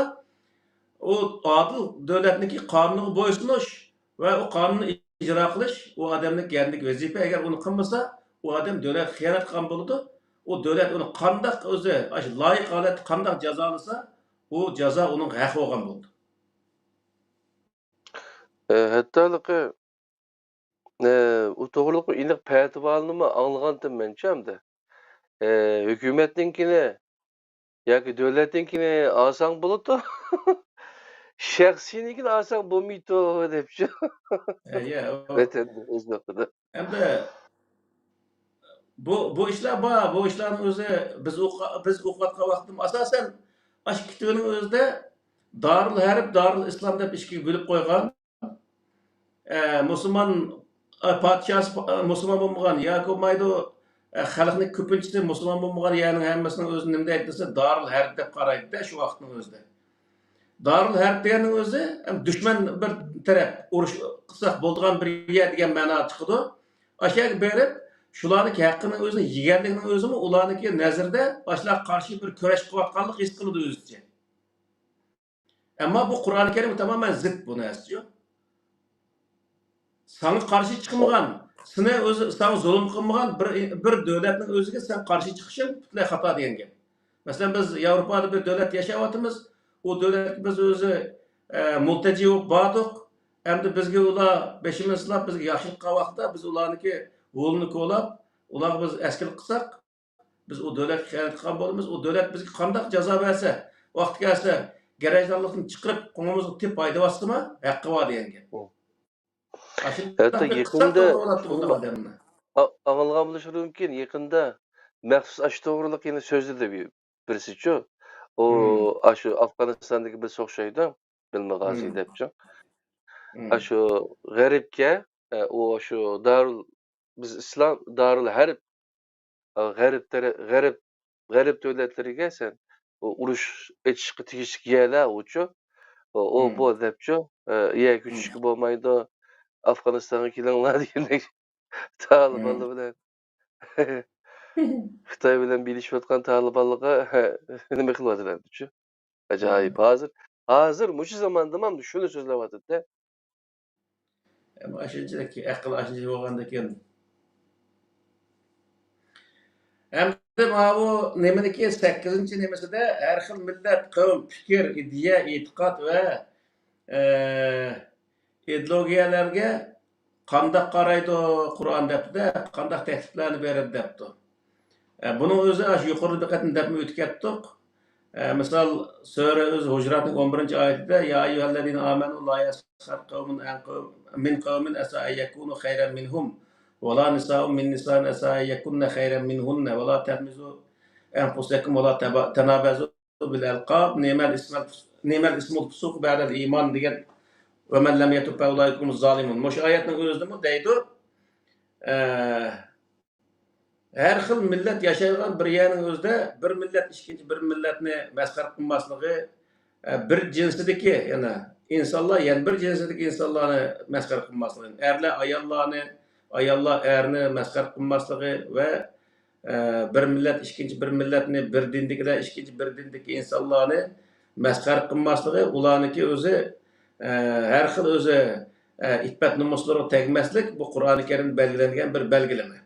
ئۇ ئادىل دۆلەتنىڭكى قانۇنىغا بويسۇنۇش ۋە ئۇ قانۇننى ئىجرا قىلىش ئۇ ئادەمنىڭ كەينىدىكى ۋەزىپە. ئەگەر ئۇنى قىلمىسا، ئۇ ئادەم دۆلەتكە خىيانەت قىلغان بولىدۇ. ئۇ دۆلەت ئۇنى قانداق ئۆزى، ئاشۇ لايىق ھالەتتە قانداق جازالىسا، ئۇ جازا ئۇنىڭغا ھەق بولغان بولىدۇ. ئە، ھەتتا ھېلىقى ئە، ئۇ توغرۇلۇق ئېنىق پەتىۋالىنىمۇ ئاڭلىغانتىم مەنچۇ ئەمدى. ئە، ھۆكۈمەتنىڭكىنى ياكى دۆلەتنىڭكىنى ئالساڭ بولىدۇ. شەخسىينىڭكىنى ئالساڭ بولمايدۇ دەپچۇ. ئە، يە، ئۇ ۋەتەندە، ئۆز ۋاقتىدا. ئەمدى بۇ، بۇ ئىشلار بار. بۇ ئىشلارنىڭ ئۆزى بىز ئوقۇ-، بىز ئوقۇۋاتقان ۋاقىتتا ئاساسەن ئاشۇ كىتابنىڭ ئۆزىدە دارۇل ھەرب، دارۇل ئىسلام دەپ ئىككىگە بۆلۈپ قويغان. ئە، مۇسۇلمان، ئە، پادىشاھى پا-، مۇسۇلمان بولمىغان ياكى بولمايدۇ، ئە، خەلقنىڭ كۆپىنچىسى مۇسۇلمان بولمىغان يەرنىڭ ھەممىسىنىڭ ئۆزىنى نېمە دەيدۇ دېسە، دارۇل ھەرب دەپ قارايدۇ-دە شۇ ۋاقىتنىڭ ئۆزىدە. دارۇل ھەرب دېگەننىڭ ئۆزى، ئەم، دۈشمەن بىر تەرەپ، ئۇرۇش قىلساق بولىدىغان بىر يەر دېگەن مەنادا چىقىدۇ. ئاشۇ يەرگە بېرىپ، شۇلارنىڭكى ھەققىنىڭ ئۆزىنى يېگەنلىكنىڭ ئۆزىمۇ ئۇلارنىڭكى نەزىرىدە ئاشۇلارغا قارشى بىر كۈرەش قىلىۋاتقانلىق ھېس قىلىدۇ ئۆزىچە. ئەمما بۇ قۇرئان كەرىمگە تامامەن زىت بۇ نەرسىچۇ. ساڭا قارشى چىقمىغان، سېنى ئۆزى، ساڭا زۇلۇم قىلمىغان بىر، بىر دۆلەتنىڭ ئۆزىگە سەن قارشى چىقىشىڭ پۈتۈنلەي خاتا دېگەن گەپ. مەسىلەن، بىز ياۋروپادا بىر دۆلەتتە ياشاۋاتىمىز. ئۇ دۆلەتكە بىز ئۆزى، ئە، مۇلتەجى بولۇپ باردۇق. ئەمدى بىزگە ئۇلار بېشىمىزنى سىلاپ، بىزگە ياخشىلىق قىلغان ۋاقىتتا بىز ئۇلارنىڭكى ھولىنى كولاپ، ئۇلارغا بىز ئەسكىلىك قىلساق، بىز ئۇ دۆلەتكە خىيانەت قىلغان بولىمىز. ئۇ دۆلەت بىزگە قانداق جازا بەرسە، ۋاقتى كەلسە، گەرەجدارلىقتىن چىقىرىپ، قوڭىمىزغا تېپىپ ھايدىۋاتسىمۇ، ھەققى بار دېگەن گەپ. ھەتتا يېقىندا ئاڭلىغان بولۇشى مۇمكىن، يېقىندا مەخسۇس ئاشۇ توغرىلىق يەنە سۆزلىدى بىرسىچۇ. ئۇ ئاشۇ ئافغانىستاندىكى بىرسى ئوخشايدۇ، بىلمىغازى دەپچۇ. ئاشۇ غەربكە، ئە، ئۇ شۇ دارۇل، بىز ئىسلام دارۇل ھەرب، ئە، غەرب تەرە-، غەرب، غەرب دۆلەتلىرىگە سەن ئۇ ئۇرۇش ئېچىشقا تېگىشلىك يەرلەر ئۇچۇ. ئۇ، ئۇ بۇ دەپچۇ. ئە، يەرگە كۆچۈشكە بولمايدۇ. ئافغانىستانغا كېلىڭلار دېگەندەك. تالىبانلار بىلەن خىتاي بىلەن بېلىشىۋاتقان تالىبانلارغا نېمە قىلىۋاتىدۇ ئەمدىچۇ؟ ئاجايىپ. ھازىر، ھازىر مۇشۇ زاماندا مانا شۇنى سۆزلەۋاتىدۇ-دە. ئەمما ئاشۇنچىلىك ئەقىل ئاشۇنچە بولغاندىكىن. ئەمدى ماۋۇ نېمىنىكى سەككىزىنچى نېمىسىدە ھەر خىل مىللەت، قەۋم، پىكىر، ئىدىيە، ئېتىقاد ۋە، ئە، ئىدېئولوگىيەلەرگە قانداق قارايدۇ قۇرئان دەپتىدە، قانداق تەكلىپلەرنى بېرىدۇ دەپتۇ. ئە، بۇنىڭ ئۆزى ئاشۇ يۇقىرىدا بىر قېتىم دەپمۇ ئۆتۈپ كەتتۇق. ئە، مىسال، سۈرە ئۆز ھۇجراتنىڭ ئون بىرىنچى ئايىتىدە، يا ئەييۇھەللەزىنە ئامەنۇ لا يەسخەر قەۋمۇن ئەن قەۋم-، مىن قەۋمىن ئەسا ئەن يەكۇنۇ خەيرەن مىنھۇم، ۋەلا نىسائۇن مىن نىسائىن ئەسا ئەن يەكۇننە خەيرەن مىنھۇننە، ۋەلا تەلمىزۇ ئەنفۇسەكۇم، ۋەلا تەبا-، تەنابەزۇ بىل ئەلقاب، نىئمەل ئىسمەل، نىئمەل ئىسمۇل فۇسۇق بەدەل ئىمان دېگەن، ۋەمەن لەم يەتۇب فەئۇلائىكە ھۇمۇز زالىمۇن. مۇشۇ ئايەتنىڭ ئۆزىدىمۇ دەيدۇ، ئە، ھەر خىل مىللەت ياشايدىغان بىر يەرنىڭ ئۆزىدە بىر مىللەت ئىككىنچى بىر مىللەتنى مەسخىرە قىلماسلىقى، ئە، بىر جىنسىدىكى، يەنە ئىنسانلار يەنە بىر جىنسىدىكى ئىنسانلارنى مەسخىرە قىلماسلىقى، ئەرلەر ئاياللارنى، ئاياللار ئەرنى مەسخىرە قىلماسلىقى ۋە، ئە، بىر مىللەت ئىككىنچى بىر مىللەتنى، بىر دىندىكىلەر ئىككىنچى بىر دىندىكى ئىنسانلارنى مەسخىرە قىلماسلىقى، ئۇلارنىڭكى ئۆزى، ئە، ھەر خىل ئۆزى، ئە، ئىپپەت نومۇسلىرىغا تەگمەسلىك، بۇ قۇرئانى كەرىمدە بەلگىلەنگەن بىر بەلگىلىمە.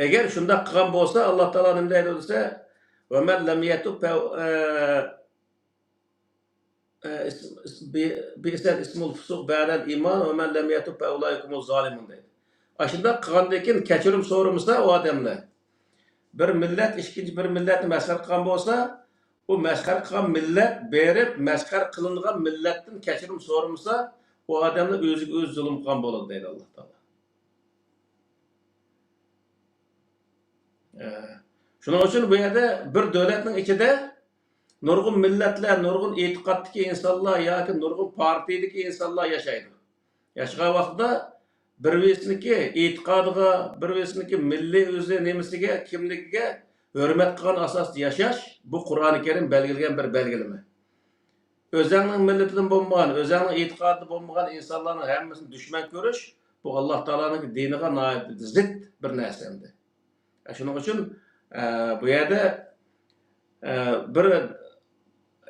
ئەگەر شۇنداق قىلغان بولسا، ئاللا تائالا نېمە دەيدۇ دېسە، ۋەمەن لەم يەتۇب فە-، ئە، ئە، ئىس-، ئىس-، بى-، بىئسەل ئىسمۇل فۇسۇق بەدەل ئىمان ۋەمەن لەم يەتۇب فەئۇلائىكە ھۇمۇز زالىمۇن دەيدۇ. ئاشۇنداق قىلغاندىن كېيىن كەچۈرۈم سورىمىسا ئۇ ئادەملەر، بىر مىللەت ئىككىنچى بىر مىللەتنى مەسخىرە قىلغان بولسا، ئۇ مەسخىرە قىلغان مىللەت بېرىپ مەسخىرە قىلىنغان مىللەتتىن كەچۈرۈم سورىمىسا، ئۇ ئادەملەر ئۆزىگە ئۆزى زۇلۇم قىلغان بولىدۇ دەيدۇ ئاللا تائالا. ئە، شۇنىڭ ئۈچۈن بۇ يەردە بىر دۆلەتنىڭ ئىچىدە نۇرغۇن مىللەتلەر، نۇرغۇن ئېتىقادتىكى ئىنسانلار ياكى نۇرغۇن پارتىيىدىكى ئىنسانلار ياشايدۇ. ياشىغان ۋاقتىدا بىر-بىرسىنىڭكى ئېتىقادىغا، بىر-بىرسىنىڭكى مىللىي ئۆزى نېمىسىگە، كىملىكىگە ھۆرمەت قىلغان ئاساستا ياشاش، بۇ قۇرئانى كەرىم بەلگىلىگەن بىر بەلگىلىمە. ئۆزەڭنىڭ مىللىتىدىن بولمىغان، ئۆزەڭنىڭ ئېتىقادىدا بولمىغان ئىنسانلارنىڭ ھەممىسىنى دۈشمەن كۆرۈش، بۇ ئاللا تائالانىڭ دىنىغا ناھايىتى زىت بىر نەرسە ئەمدى. شۇنىڭ ئۈچۈن، ئە، بۇ يەردە، ئە، بىر،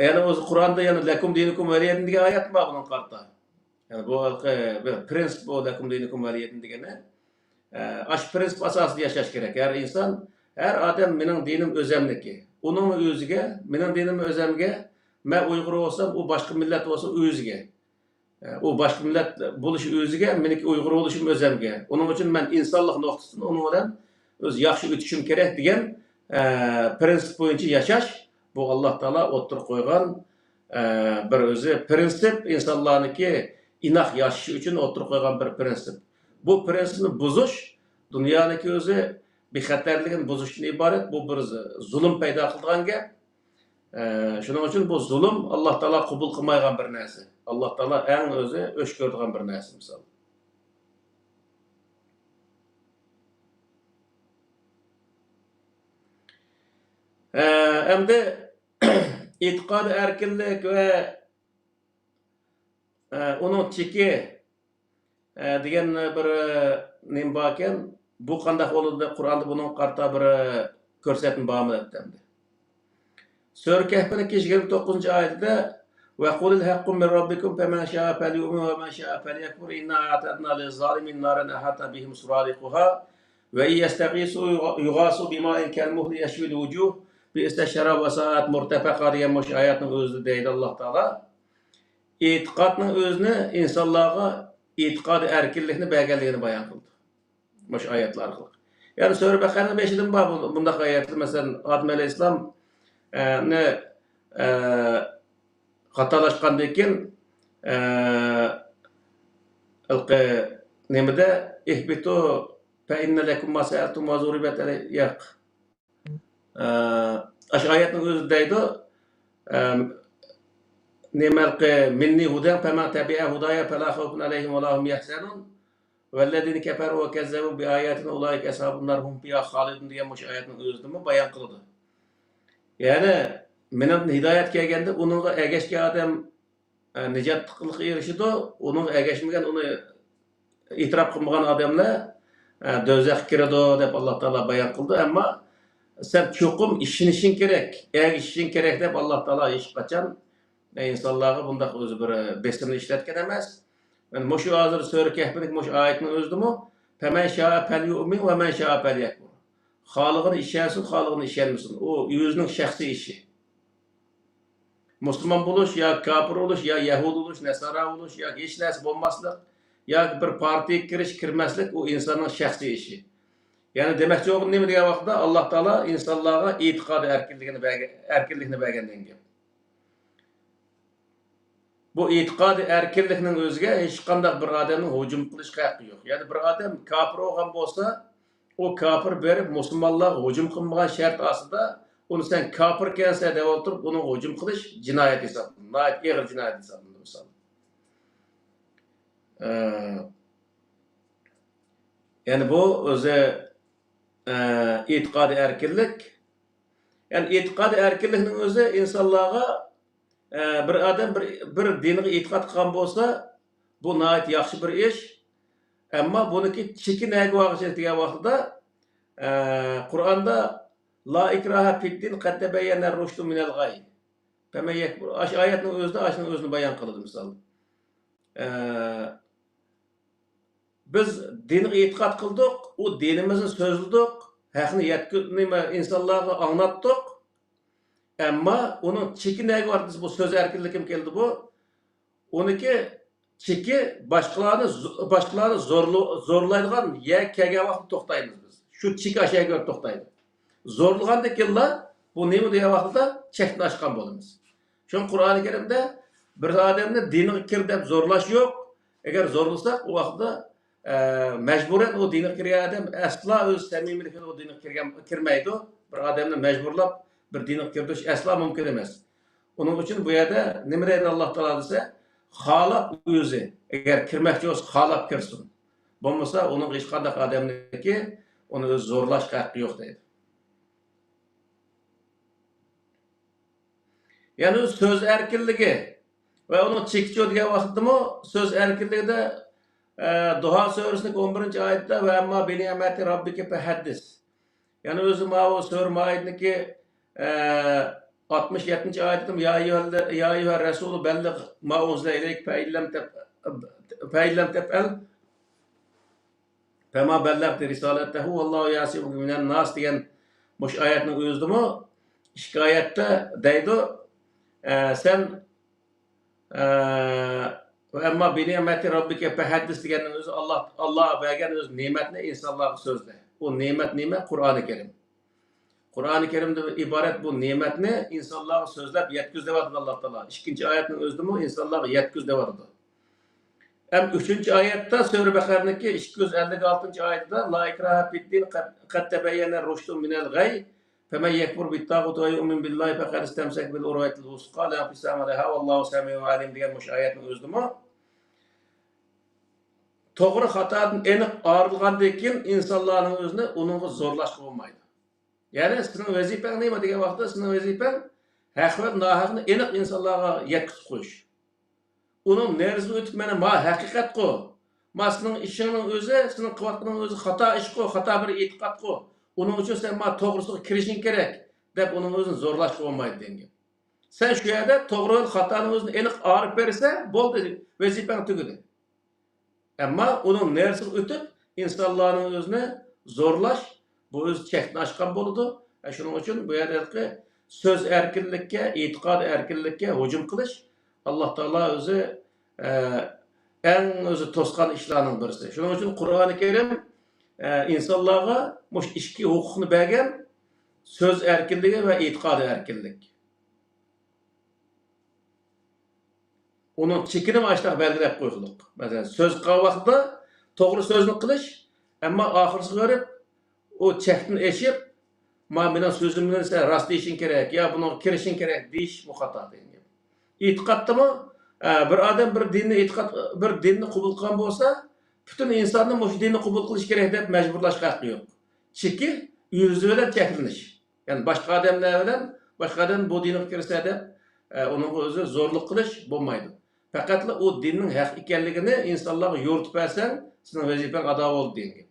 يەنە ئۆزى قۇرئاندا يەنە لەكۇم دىنۇكۇم ۋەلىيەدىن دېگەن ئايەت بار بۇنىڭغا قارىتا. يەنى بۇ ھېلىقى بىر پرىنسىپ بۇ، لەكۇم دىنۇكۇم ۋەلىيەدىن دېگىنى. ئە، ئاشۇ پرىنسىپ ئاساسىدا ياشاش كېرەك. ھەر ئىنسان، ھەر ئادەم مېنىڭ دىنىم ئۆزەمنىكى. ئۇنىڭمۇ ئۆزىگە، مېنىڭ دىنىم ئۆزەمگە، مەن ئۇيغۇر بولسام، ئۇ باشقا مىللەت بولسا ئۆزىگە. ئە، ئۇ باشقا مىللەت بولۇشى ئۆزىگە، مېنىڭكى ئۇيغۇر بولۇشۇم ئۆزەمگە. ئۇنىڭ ئۈچۈن مەن ئىنسانلىق نۇقتىسىدىن ئۇنىڭ بىلەن ئۆز ياخشى ئۆتۈشۈم كېرەك دېگەن، ئە، پرىنسىپ بويىچە ياشاش، بۇ ئاللا تائالا ئوتتۇرىغا قويغان، ئە، بىر ئۆزى پرىنسىپ، ئىنسانلارنىڭكى ئىناق ياشىشى ئۈچۈن ئوتتۇرىغا قويغان بىر پرىنسىپ. بۇ پرىنسىپنى بۇزۇش دۇنيانىڭكى ئۆزى بىخەتەرلىكىنى بۇزۇشتىن ئىبارەت، بۇ بىر زۇلۇم پەيدا قىلىدىغان گەپ. ئە، شۇنىڭ ئۈچۈن بۇ زۇلۇم ئاللا تائالا قوبۇل قىلمايدىغان بىر نەرسە. ئاللا تائالا ئەڭ ئۆزى ئۆچ كۆرىدىغان بىر نەرسە، مىسال. ئە، ئەمدى ئېتىقاد ئەركىنلىك ۋە، ئە، ئۇنىڭ چېكى، ئە، دېگەن بىر، ئە، نېمە باركەن، بۇ قانداق بولىدۇ دەپ قۇرئاندا بۇنىڭغا قارىتا بىر، ئە، كۆرسەتمە بارمۇ دەپتۇ ئەمدى. سۈرە كەھپنىڭكى يىگىرمە توققۇزىنچى ئايىتىدە، ۋەقۇلىل ھەققۇ مىن رەببىكۇم فەمەن شائە فەليۇئمىن ۋەمەن شائە فەليەكفۇر ئىننا ئەئتەدنا لىززالىمىنە نارەن ئەھاطە بىھىم سۇرادىقۇھا ۋە ئىن يەستەغىسۇ يۇغاسۇ بىمائىن كەلمۇھلِ يەشۋىل ۋۇجۇھ بىئسە شەراب ۋە سائەت مۇرتەپەقا دېگەن مۇشۇ ئايەتنىڭ ئۆزىدە دەيدۇ ئاللا تائالا. ئېتىقادنىڭ ئۆزىنى ئىنسانلارغا ئېتىقادىي ئەركىنلىكنى بەرگەنلىكىنى بايان قىلدى. مۇشۇ ئايەتلەر ئارقىلىق. يەنى سۈرە بەقەرىنىڭ بېشىدىمۇ بار بۇ-، بۇنداق ئايەتلەر. مەسىلەن، ئادەم ئەلەيھىسسالام، ئە، نى، ئە، خاتالاشقاندىن كېيىن، ئە، ھېلىقى نېمىدە، ئىھبىتۇ فەئىننە لەكۇم ما سەئەلتۇم ۋە زۇرىبەت ئەلەي-، ياق. ئە، ئاشۇ ئايەتنىڭ ئۆزى دەيدۇ، ئە، نېمە ھېلىقى، مىننى ھۇدەن فەمەن تەبىئە ھۇدايا فەلا خەۋفۇن ئەلەيھىم ۋەلا ھۇم يەھزەنۇن. ۋەللەزىنە كەفەرۇ ۋە كەززەبۇ بىئاياتىنا ئۇلائىكە ئەسھابۇن نار ھۇم فىھا خالىدۇن دېگەن مۇشۇ ئايەتنىڭ ئۆزىدىمۇ بايان قىلىدۇ. يەنى مېنىڭدىن ھىدايەت كەلگەندە ئۇنىڭغا ئەگەشكەن ئادەم، ئە، نىجاتلىققا ئېرىشىدۇ، ئۇنىڭغا ئەگەشمىگەن، ئۇنى ئېتىراپ قىلمىغان ئادەملەر، ئە، دوزاخقا كىرىدۇ دەپ ئاللا تائالا بايان قىلدى. ئەمما سەن چوقۇم ئىشىنىشىڭ كېرەك، ئەگىشىشىڭ كېرەك دەپ ئاللا تائالا ھېچقاچان ئىنسانلارغا بۇنداق ئۆزى بىر بېسىمنى ئىشلەتكەن ئەمەس. مانا مۇشۇ ھازىر سۈرە كەھپىدىكى مۇشۇ ئايەتنىڭ ئۆزىدىمۇ، فەمەن شائە فەليۇئمىن ۋە مەن شائە فەليەكفۇر. خالىغىنى ئىشەنسۇن، خالىغىنى ئىشەنمىسۇن. ئۇ ئۆزىنىڭ شەخسىي ئىشى. مۇسۇلمان بولۇش يا كاپىر بولۇش، يا يەھۇدىي بولۇش، نەسارا بولۇش، ياكى ھېچ نەرسە بولماسلىق، ياكى بىر پارتىيىگە كىرىش، كىرمەسلىك، ئۇ ئىنساننىڭ شەخسىي ئىشى. يەنى دېمەكچى بولغىنىم نېمە دېگەن ۋاقىتتا، ئاللا تائالا ئىنسانلارغا ئېتىقادىي ئەركىنلىكنى بەرگەن، ئەركىنلىكنى بەرگەن دېگەن گەپ. بۇ ئېتىقادىي ئەركىنلىكنىڭ ئۆزىگە ھېچقانداق بىر ئادەمنىڭ ھۇجۇم قىلىشقا ھەققى يوق. يەنى بىر ئادەم كاپىر بولغان بولسا، ئۇ كاپىر بېرىپ مۇسۇلمانلارغا ھۇجۇم قىلمىغان شەرت ئاستىدا، ئۇنى سەن كاپىركەنسەن دەپ ئولتۇرۇپ، ئۇنىڭغا ھۇجۇم قىلىش جىنايەت ھېسابلىنىدۇ. ناھايىتى ئېغىر جىنايەت ھېسابلىنىدۇ، مىسال. ئە، يەنى بۇ ئۆزى، ئە، ئېتىقادىي ئەركىنلىك. يەنى ئېتىقادىي ئەركىنلىكنىڭ ئۆزى ئىنسانلارغا، ئە، بىر ئادەم بىر، بىر دىنغا ئېتىقاد قىلغان بولسا، بۇ ناھايىتى ياخشى بىر ئىش. ئەمما بۇنىڭكى چېكى نەگە بارغىچە دېگەن ۋاقتىدا، ئە، قۇرئاندا «لا ئىكراھە فىددىن، قەد تەبەييەنە رۇشدۇ مىنەل غەي. پەمەن يەكفۇر». ئاشۇ ئايەتنىڭ ئۆزىدە ئاشۇنىڭ ئۆزىنى بايان قىلىدۇ، مىسال. ئە، بىز دىنغا ئېتىقاد قىلدۇق، ئۇ دىنىمىزنى سۆزلىدۇق، ھەقنى يەتكۈ-، نېمە، ئىنسانلارغا ئاڭلاتتۇق. ئەمما ئۇنىڭ چېكى نەگە بار دېسە، بۇ سۆز ئەركىنلىكىمۇ كېلىدۇ بۇ. ئۇنىڭكى چېكى باشقىلارنى زو-، باشقىلارنى زورلۇ-، زورلايدىغان يەرگە كەلگەن ۋاقىتتا توختايمىز بىز. شۇ چېكى ئاشۇ يەرگە كۆرۈپ توختايدۇ. زورلىغاندىن كېيىنلا بۇ نېمە دېگەن ۋاقتىدا چەكتىن ئاشقان بولىمىز. شۇڭا قۇرئانى كەرىمدە بىر ئادەمنى دىنىغا كىر دەپ زورلاش يوق. ئەگەر زورلىساق، ئۇ ۋاقىتتا، ئە، مەجبۇرەن ئۇ دىنىغا كىرگەن ئادەم ئەسلا ئۆز سەمىمىيلىكىدە ئۇ دىنغا كىرگەن، كىرمەيدۇ. بىر ئادەمنى مەجبۇرلاپ بىر دىنغا كىردۈرۈش ئەسلا مۇمكىن ئەمەس. ئۇنىڭ ئۈچۈن بۇ يەردە نېمە دەيدۇ ئاللا تائالا دېسە، خالاپ ئۆزى، ئەگەر كىرمەكچى بولسا خالاپ كىرسۇن. بولمىسا ئۇنىڭغا ھېچقانداق ئادەمنىڭكى ئۇنى ئۆزى زورلاشقا ھەققى يوق دەيدۇ. يەنى سۆز ئەركىنلىكى ۋە ئۇنىڭ چېكىچۇ دېگەن ۋاقىتتىمۇ سۆز ئەركىنلىكىدە، ئە، دۇھا سۈرىسىنىڭ ئون بىرىنچى ئايىتىدە «ۋە ئەمما بىنىئمەتى رەببىكە فەھەددىس». يەنى ئۆزى ماۋۇ سۈرە مائىدىنىڭكى، ئە، ئاتمىش يەتتىنچى ئايىتىدىمۇ «يا ئەييۇھەل-، يا ئەييۇھەر رەسۇلۇ بەللىغ ما ئۇنزىلە ئىلەيكە فەئىن لەم تەپ-، فەئىن لەم تەفئەل فەما بەللەغتە رىسالەتەھۇ ۋەللاھۇ يەسىمۇكە مىنەن ناس» دېگەن مۇشۇ ئايەتنىڭ ئۆزىدىمۇ ئىككى ئايەتتە دەيدۇ، ئە، سەن، ئە، «ۋە ئەمما بىنىئمەتى رەببىكە فەھەددىس» دېگەننىڭ ئۆزى ئاللا، ئاللا بەرگەن ئۆز نېمەتنى ئىنسانلارغا سۆزلە. ئۇ نېمەت نېمە؟ قۇرئانى كەرىم. قۇرئانى كەرىمدىن ئىبارەت بۇ نېمەتنى ئىنسانلارغا سۆزلەپ يەتكۈز دەۋاتىدۇ ئاللا تائالا. ئىككىنچى ئايەتنىڭ ئۆزىدىمۇ ئىنسانلارغا يەتكۈز دەۋاتىدۇ. ھەم ئۈچىنچى ئايەتتە سۈرە بەقەرىنىڭكى ئىككى يۈز ئەللىك ئالتىنچى ئايىتىدە «لا ئىكراھە فىددىن، قەد، قەد تەبەييەنە رۇشدۇ مىنەل غەي، فەمەن يەكفۇر بىتتاغۇتى ۋە يۇئمىن بىللاھى فەقەد ئىستەمسەكە بىل ئۇرۋەتىل ۋۇسقا لا ئىنفىسامە لەھا ۋەللاھۇ سەمىئۇن ئەلىم» دېگەن مۇشۇ ئايەتنىڭ ئۆزىدىمۇ توغرا خاتادىن ئېنىق ئايرىلغاندىن كېيىن ئىنسانلارنىڭ ئۆزىنى ئۇنىڭغا زورلاشقا بولمايدۇ. يەنى سېنىڭ ۋەزىپەڭ نېمە دېگەن ۋاقىتتا، سېنىڭ ۋەزىپەڭ ھەق ۋە ناھەقنى ئېنىق ئىنسانلارغا يەتكۈزۈپ قويۇش. ئۇنىڭ نېرىسىغا ئۆتۈپ، مانا، ما ھەقىقەتقۇ، ما سېنىڭ ئىشىڭنىڭ ئۆزى، سېنىڭ قىلىۋاتقىنىڭ ئۆزى خاتا ئىشقۇ، خاتا بىر ئېتىقادقۇ، ئۇنىڭ ئۈچۈن سەن ما توغرىسىغا كىرىشىڭ كېرەك، دەپ ئۇنىڭ ئۆزىنى زورلاشقا بولمايدۇ دېگەن گەپ. سەن شۇ يەردە توغرا ۋە خاتانىڭ ئۆزىنى ئېنىق ئايرىپ بەرسە، بولدى، ۋەزىپەڭ تۈگىدى. ئەمما ئۇنىڭ نېرىسىغا ئۆتۈپ، ئىنسانلارنىڭ ئۆزىنى زورلاش، بۇ ئۆزى چەكنى ئاشقان بولىدۇ. ئە، شۇنىڭ ئۈچۈن بۇ يەردە ھېلىقى سۆز ئەركىنلىككە، ئېتىقاد ئەركىنلىككە ھۇجۇم قىلىش، ئاللا تائالا ئۆزى، ئە، ئەڭ ئۆزى توسقان ئىشلارنىڭ بىرسى. شۇنىڭ ئۈچۈن قۇرئانى كەرىم، ئە، ئىنسانلارغا مۇشۇ ئىككى ھوقۇقنى بەرگەن، سۆز ئەركىنلىكى ۋە ئېتىقاد ئەركىنلىك. ئۇنىڭ چېكىنىمۇ ئاشۇنداق بەلگىلەپ قويغۇلۇق. مەسىلەن، سۆز قىلغان ۋاقتىدا توغرا سۆزنى قىلىش، ئەمما ئاخىرسىغا بېرىپ ئۇ چەكتىن ئېشىپ، ما مېنىڭ سۆزۈمنى سەن راست دېيىشىڭ كېرەك يا بۇنىڭغا كىرىشىڭ كېرەك دېيىش، بۇ خاتا دېگەن گەپ. ئېتىقادتىمۇ، ئە، بىر ئادەم بىر دىننى ئېتىقاد، بىر دىننى قوبۇل قىلغان بولسا، پۈتۈن ئىنساننى مۇشۇ دىننى قوبۇل قىلىش كېرەك دەپ مەجبۇرلاشقا ھەققى يوق. چېكى ئۆزى بىلەن چەكلىنىش. يەنى باشقا ئادەملەر بىلەن، باشقا ئادەم بۇ دىنغا كىرسە دەپ، ئە، ئۇنىڭغا ئۆزى زورلۇق قىلىش بولمايدۇ. پەقەتلا ئۇ دىننىڭ ھەق ئىكەنلىكىنى ئىنسانلارغا يورۇتۇپ بەرسەڭ، سېنىڭ ۋەزىپەڭ ئادا بولدى دېگەن گەپ.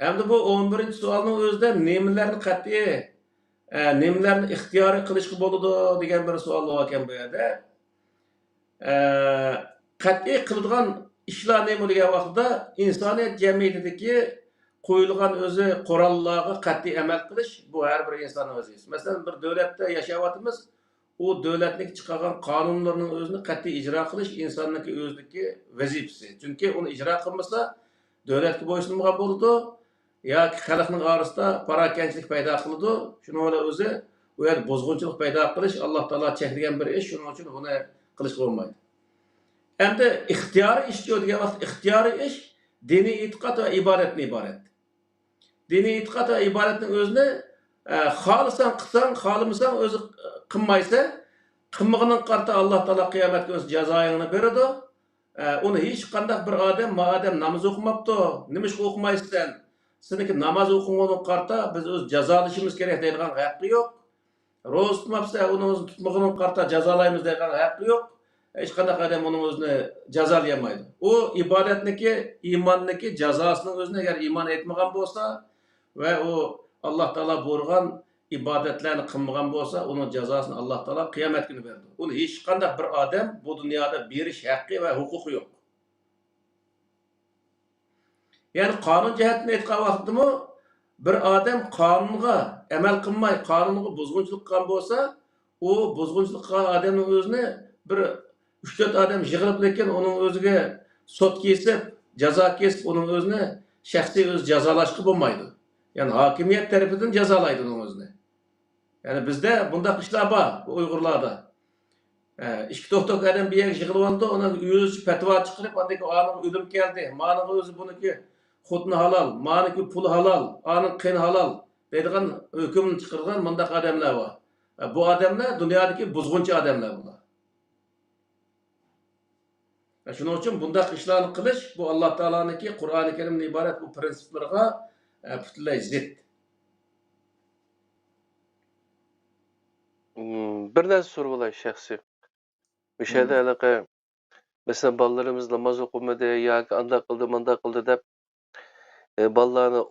ئەمدى بۇ ئون بىرىنچى سوئالنىڭ ئۆزىدە نېمىلەرنى قەتئىي، ئە، نېمىلەرنى ئىختىيارىي قىلىشقا بولىدۇ دېگەن بىر سوئال بار ئىكەن بۇ يەردە. ئە، قەتئىي قىلىدىغان ئىشلار نېمە دېگەن ۋاقتىدا، ئىنسانىيەت جەمئىيىتىدىكى قويۇلغان ئۆزى قوراللارغا قەتئىي ئەمەل قىلىش، بۇ ھەر بىر ئىنساننىڭ ۋەزىپىسى. مەسىلەن، بىر دۆلەتتە ياشاۋاتىمىز، ئۇ دۆلەتنىڭ چىقارغان قانۇنلىرىنىڭ ئۆزىنى قەتئىي ئىجرا قىلىش ئىنساننىڭكى ئۆزىدىكى ۋەزىپىسى. چۈنكى ئۇنى ئىجرا قىلمىسا، دۆلەتكە بويسۇنمىغان بولىدۇ ياكى خەلقنىڭ ئارىسىدا پاراكەندىچىلىك پەيدا قىلىدۇ. شۇنىڭ بىلەن ئۆزى ئۇ يەردە بۇزغۇنچىلىق پەيدا قىلىش ئاللا تائالا چەكلىگەن بىر ئىش، شۇنىڭ ئۈچۈن بۇنى قىلىشقا بولمايدۇ. ئەمدى ئىختىيارىي ئىشچۇ دېگەن ۋاقىت ئىختىيارىي ئىش دىنىي ئېتىقاد ۋە ئىبادەتتىن ئىبارەت. دىنىي ئېتىقاد ۋە ئىبادەتنىڭ ئۆزىنى، ئە، خالىساڭ قىلساڭ، خالىمىساڭ ئۆزى قىلمايسەن. قىلمىغىنىڭغا قارىتا ئاللا تائالا قىيامەت كۈنى جازايىڭنى بېرىدۇ. ئە، ئۇنى ھېچقانداق بىر ئادەم، ما ئادەم ناماز ئوقۇماپتۇ، نېمىشقا ئوقۇمايسەن؟ سېنىڭكى ناماز ئوقۇمىغىنىڭغا قارىتا بىز ئۆزى جازالىشىمىز كېرەك دەيدىغان ھەققى يوق. روزا تۇتماپسەن، ئۇنىڭ ئۆزىنى تۇتمىغىنىڭغا قارىتا جازالايمىز دەيدىغان ھەققى يوق. ھېچقانداق ئادەم ئۇنىڭ ئۆزىنى جازالىيالمايدۇ. ئۇ ئىبادەتنىكى، ئىماننىكى جازاسىنىڭ ئۆزىنى ئەگەر ئىمان ئېيتمىغان بولسا ۋە ئۇ ئاللا تائالا بۇيرۇغان ئىبادەتلەرنى قىلمىغان بولسا، ئۇنىڭ جازاسىنى ئاللا تائالا قىيامەت كۈنى بېرىدۇ. ئۇنى ھېچقانداق بىر ئادەم بۇ دۇنيادا بېرىش ھەققى ۋە ھوقۇقى يوق. يەنى قانۇن جەھەتتىن ئېيتقان ۋاقىتتىمۇ، بىر ئادەم قانۇنغا ئەمەل قىلماي، قانۇنغا بۇزغۇنچىلىق قىلغان بولسا، ئۇ بۇزغۇنچىلىق قىلغان ئادەمنىڭ ئۆزىنى بىر ئۈچ تۆت ئادەم يىغىلىپ، لېكىن ئۇنىڭ ئۆزىگە سوت كېسىپ، جازا كېسىپ، ئۇنىڭ ئۆزىنى شەخسىي ئۆزى جازالاشقا بولمايدۇ. يەنى ھاكىمىيەت تەرىپىدىن جازالايدۇ ئۇنىڭ ئۆزىنى. يەنى بىزدە بۇنداق ئىشلار بار، بۇ ئۇيغۇرلاردا. ھە، ئىككى توك توك ئادەم بىر يەرگە يىغىلىۋالىدۇ، ئۇنىڭ ئۆزىچە پەتىۋا چىقىرىپ، ئاندىن كېيىن ئانىڭغا ئۆلۈم كەلدى، مانىڭغا ئۆزى بۇنىڭكى خوتۇنى ھالال، مانىڭكى پۇلى ھالال، ئانىڭ قېنى ھالال دەيدىغان ھۆكۈمنى چىقىرىدىغان مۇنداق ئادەملەر بار. ھە، بۇ ئادەملەر دۇنيادىكى بۇزغۇنچى ئادەملەر بۇلار. ھە، شۇنىڭ ئۈچۈن بۇنداق ئىشلارنى قىلىش، بۇ ئاللا تائالانىڭكى قۇرئانى كەرىمدىن ئىبارەت بۇ پرىنسىپلىرىغا، ھە، پۈتۈنلەي زىت. مم، بىر نەرسە سورىۋالاي شەخسىي. مۇشۇ يەردە ھېلىقى، مەسىلەن، بالىلىرىمىز ناماز ئوقۇمىدى ياكى ئانداق قىلدى، مانداق قىلدى دەپ، ئە، بالىلارنى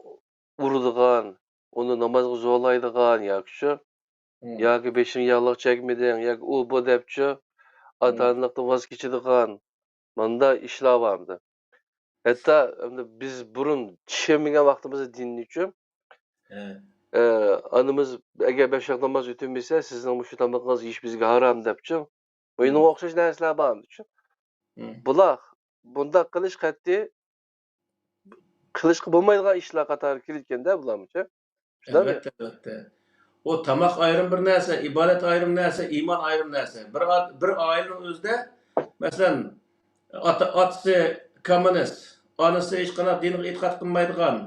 ئۇرىدىغان، ئۇنى نامازغا زورلايدىغان ياكى شۇ، ياكى بېشىڭ ياغلىق چەكمىدىڭ ياكى ئۇ بۇ دەپچۇ، ئاتا-ئانىلىقتىن ۋاز كېچىدىغان، ماندا ئىشلار بارمىدى؟ ھەتتا ئەمدى بىز بۇرۇن چۈشەنمىگەن ۋاقتىمىزدا دىننىچۇ، ئە، ئانىمىز ئەگەر بەش ۋاق ناماز ئۆتۈنمىسە، سىزنىڭ مۇشۇ تامىقىڭىز يېيىش بىزگە ھارام دەپچۇ. بۇنىڭغا ئوخشاش نەرسىلەر بارمىدىچۇ؟ بۇلار بۇنداق قىلىش قەتئىي قىلىشقا بولمايدىغان ئىشلار قاتارىغا كېلىدىكەن-دە بۇلارمۇچۇ. شۇنداقمۇ؟ ئەلۋەتتە، ئەلۋەتتە. ئۇ تاماق ئايرىم بىر نەرسە، ئىبادەت ئايرىم نەرسە، ئىمان ئايرىم نەرسە. بىر ئا-، بىر ئائىلىنىڭ ئۆزىدە، مەسىلەن، ئاتا-، ئاتىسى كوممۇنىست، ئانىسى ھېچقانداق دىنغا ئېتىقاد قىلمايدىغان،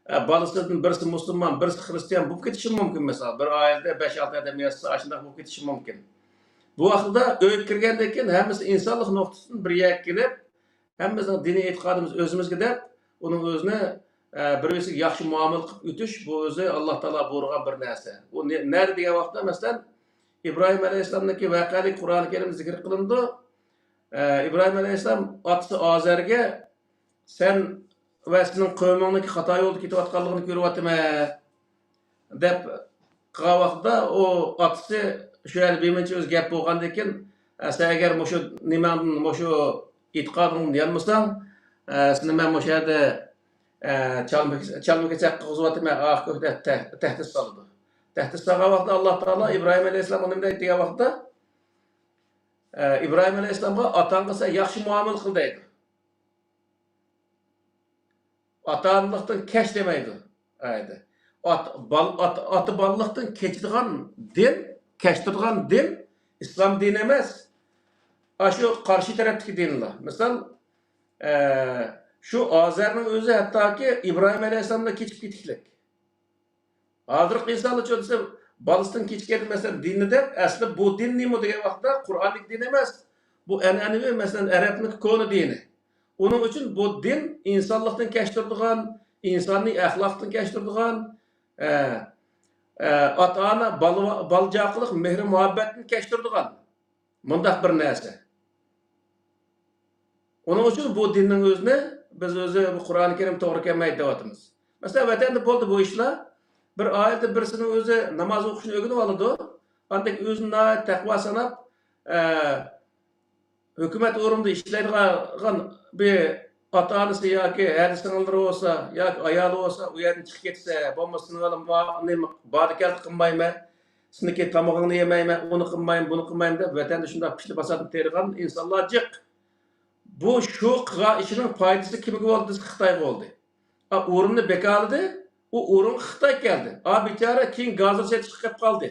ئە، بالىسىدىن بىرسى مۇسۇلمان، بىرسى خىرىستىيان بولۇپ كېتىشى مۇمكىن، مىسال. بىر ئائىلىدە بەش-ئالتە ئادەم ياشىسا، ئاشۇنداق بولۇپ كېتىشى مۇمكىن. بۇ ۋاقىتتا ئۆيگە كىرگەندىن كېيىن ھەممىسى ئىنسانلىق نۇقتىسىدىن بىر يەرگە كېلىپ، ھەممىمىزنىڭ دىنىي ئېتىقادىمىز ئۆزىمىزگە دەپ، ئۇنىڭ ئۆزىنى، ئە، بىر-بىرسىگە ياخشى مۇئامىلە قىلىپ ئۆتۈش، بۇ ئۆزى ئاللا تائالا بۇيرۇغان بىر نەرسە. ئۇ نە-، نەدە دېگەن ۋاقىتتا، مەسىلەن، ئىبراھىم ئەلەيھىسسالامنىڭكى ۋەقەلىك قۇرئانى كەرىمدە زىكىر قىلىنىدۇ. ئە، ئىبراھىم ئەلەيھىسسالام ئاتىسى ئازەرگە، سەن ۋە سېنىڭ قەۋمىڭنىڭكى خاتا يولدا كېتىۋاتقانلىقىنى كۆرۈۋاتىمەن، دەپ قىلغان ۋاقتىدا، ئۇ ئاتىسى شۇ يەردە بىرمۇنچە ئۆزى گەپ بولغاندىن كېيىن، ئە، سەن ئەگەر مۇشۇ نېمەڭدىن، مۇشۇ ئېتىقادىڭدىن يانمىساڭ، ئە، سېنى مەن مۇشۇ يەردە، ئە، چالما-، چالما-كېسەك قىلغۇزۇۋاتىمەن، ئاھ، كۆك دەپ تەھ-، تەھدىت سالىدۇ. تەھدىت سالغان ۋاقتىدا ئاللا تائالا ئىبراھىم ئەلەيھىسسالامغا نېمە دەيدۇ دېگەن ۋاقتىدا، ئە، ئىبراھىم ئەلەيھىسسالامغا ئاتاڭغا سەن ياخشى مۇئامىلە قىل دەيدۇ. ئاتا-ئانىلىقتىن كەچ دېمەيدۇ ئايەتتە. ئات-، بال-، ئات-، ئاتا-بالىلىقتىن كېچىدىغان دىن، كەچتۈرىدىغان دىن ئىسلام دىنى ئەمەس. ئاشۇ قارشى تەرەپتىكى دىنلار. مىسال، ئە، شۇ ئازەرنىڭ ئۆزى ھەتتاكى ئىبراھىم ئەلەيھىسسالامدىن كېچىپ كېتىشلىك. ھازىرقى ئىنسانلارچۇ دېسە، بالىسىدىن كېچىكەن، مەسىلەن، دىننى دەپ، ئەسلى بۇ دىن نېمە دېگەن ۋاقىتتا، قۇرئاندىكى دىن ئەمەس. بۇ ئەنئەنىۋى، مەسىلەن، ئەرەبنىڭ كونا دىنى. ئۇنىڭ ئۈچۈن بۇ دىن ئىنسانلىقتىن كەچتۈرىدىغان، ئىنساننى ئەخلاقتىن كەچتۈرىدىغان، ئە، ئە، ئاتا-ئانا، بالا، بالا-چاقىلىق مېھرى-مۇھەببەتنى كەچتۈرىدىغان. مۇنداق بىر نەرسە. ئۇنىڭ ئۈچۈن بۇ دىننىڭ ئۆزىنى بىز ئۆزى بۇ قۇرئانى كەرىم توغرا كەلمەيدۇ دەۋاتىمىز. مەسىلەن، ۋەتەندە بولدى بۇ ئىشلار. بىر ئائىلىدە بىرسىنىڭ ئۆزى ناماز ئوقۇشنى ئۆگىنىۋالىدۇ. ئاندىن كېيىن ئۆزىنى ناھايىتى تەقۋا ساناپ، ئە، ھۆكۈمەت ئورنىدا ئىشلەيدىغان بىر ئاتا-ئانىسى ياكى ھەدە سىڭىللىرى بولسا، ياكى ئايالى بولسا، ئۇ يەردىن چىقىپ كەتسە، بولمىسا سېنىڭ بىلەن ما-، نېمە، باردا-كەلدە قىلمايمەن. سېنىڭكى تامىقىڭنى يېمەيمەن، ئۇنى قىلمايمەن، بۇنى قىلمايمەن دەپ، ۋەتەندە شۇنداق پىتنە پاساتنى تېرىغان ئىنسانلار جىق. بۇ شۇ قىلغان ئىشىنىڭ پايدىسى كىمگە بولدى دېسە، خىتايغا بولدى. ئا، ئورۇننى بىكارلىدى، ئۇ ئورۇنغا خىتاي كەلدى. ئا، بىچارە كېيىن گازىر سېتىشقا قېلىپ قالدى.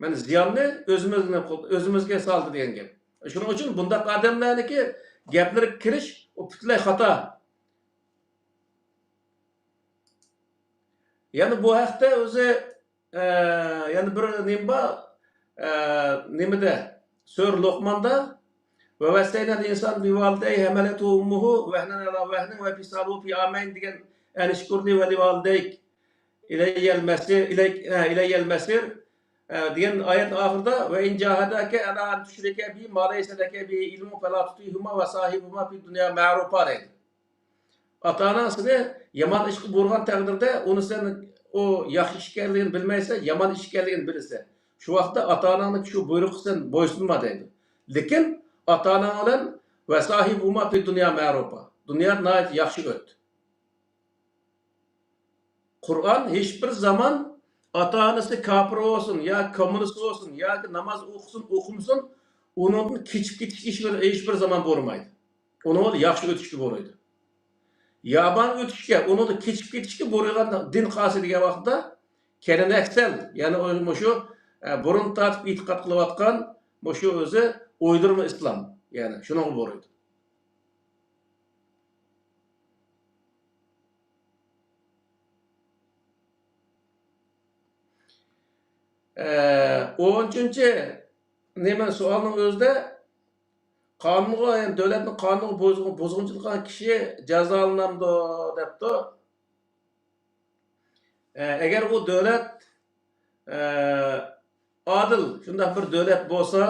مانا زىياننى ئۆزىمىزنى، ئۆزىمىزگە سالدى دېگەن گەپ. شۇنىڭ ئۈچۈن بۇنداق ئادەملەرنىڭكى گەپلىرىگە كىرىش، ئۇ پۈتۈنلەي خاتا. يەنە بۇ ھەقتە ئۆزى، ئە، يەنە بىر نېمە بار؟ ئە، نېمىدە؟ سۈرە لوقماندا، «وَوَصَّيْنَا الْإِنسَانَ بِوَالِدَيْهِ حَمَلَتْهُ أُمُّهُ وَهْنًا عَلَىٰ وَهْنٍ وَفِصَالُهُ فِي عَامَيْنِ» دېگەن، «أَنِ اشْكُر لِي وَلِوَالِدَيْكَ إِلَيَّ الْمَصِيرُ»، ئىلەي-، ئە، «إِلَيَّ الْمَصِيرُ»، ئە، دېگەن ئايەتنىڭ ئاخىرىدا، «وَإِنْ جَاهَدَاكَ عَلَىٰ أَنْ تُشْرِكَ بِي مَا لَيْسَ لَكَ بِهِ عِلْمٌ فَلَا تُطِعْهُمَا وَصَاحِبْهُمَا فِي الدُّنْيَا مَعْرُوفًا» دەيدۇ. ئاتا-ئاناڭ سېنى يامان ئىشقا بۇيرۇغان تەقدىردە، ئۇنى سەن، ئۇ ياخشى ئىش ئىكەنلىكىنى بىلمەيسەن، يامان ئىش ئىكەنلىكىنى بىلىسەن. شۇ ۋاقىتتا ئاتا-ئاناڭنىڭ شۇ بۇيرۇقىغا سەن بويسۇنما دەيدۇ. لېكىن ئاتا-ئاناڭ بىلەن «وَصَاحِبْهُمَا فِي الدُّنْيَا مَعْرُوفًا»، دۇنيادا ناھايىتى ياخشى ئۆت. قۇرئان ھېچبىر زامان ئاتا-ئانىسى كاپىر بولسۇن، يا كوممۇنىست بولسۇن، ياكى ناماز ئوقۇسۇن، ئوقۇمىسۇن، ئۇنىڭدىن كېچىپ كېتىشكە ھېچبىر، ھېچبىر زامان بۇيرۇمايدۇ. ئۇنىڭغا ياخشى ئۆتۈشكە بۇيرۇيدۇ. يامان ئۆتۈشكە، ئۇنىڭدا كېچىپ كېتىشكە بۇيرۇيدىغان دىن قايسى دېگەن ۋاقىتتا، كەلەنەكسەل، يەنى ئۇ مۇشۇ، ئە، بۇرۇن تارتىپ ئېتىقاد قىلىۋاتقان مۇشۇ ئۆزى ئويدۇرما ئىسلام، يەنى شۇنىڭغا بۇيرۇيدۇ. ئە، ئون ئۈچىنچى نېمە سوئالنىڭ ئۆزىدە قانۇنغا، يەنى دۆلەتنىڭ قانۇنىغا بۇزغۇ-، بۇزغۇنچىلىق قىلغان كىشى جازالىنامدۇ دەپتۇ. ئە، ئەگەر ئۇ دۆلەت، ئە، ئادىل، شۇنداق بىر دۆلەت بولسا،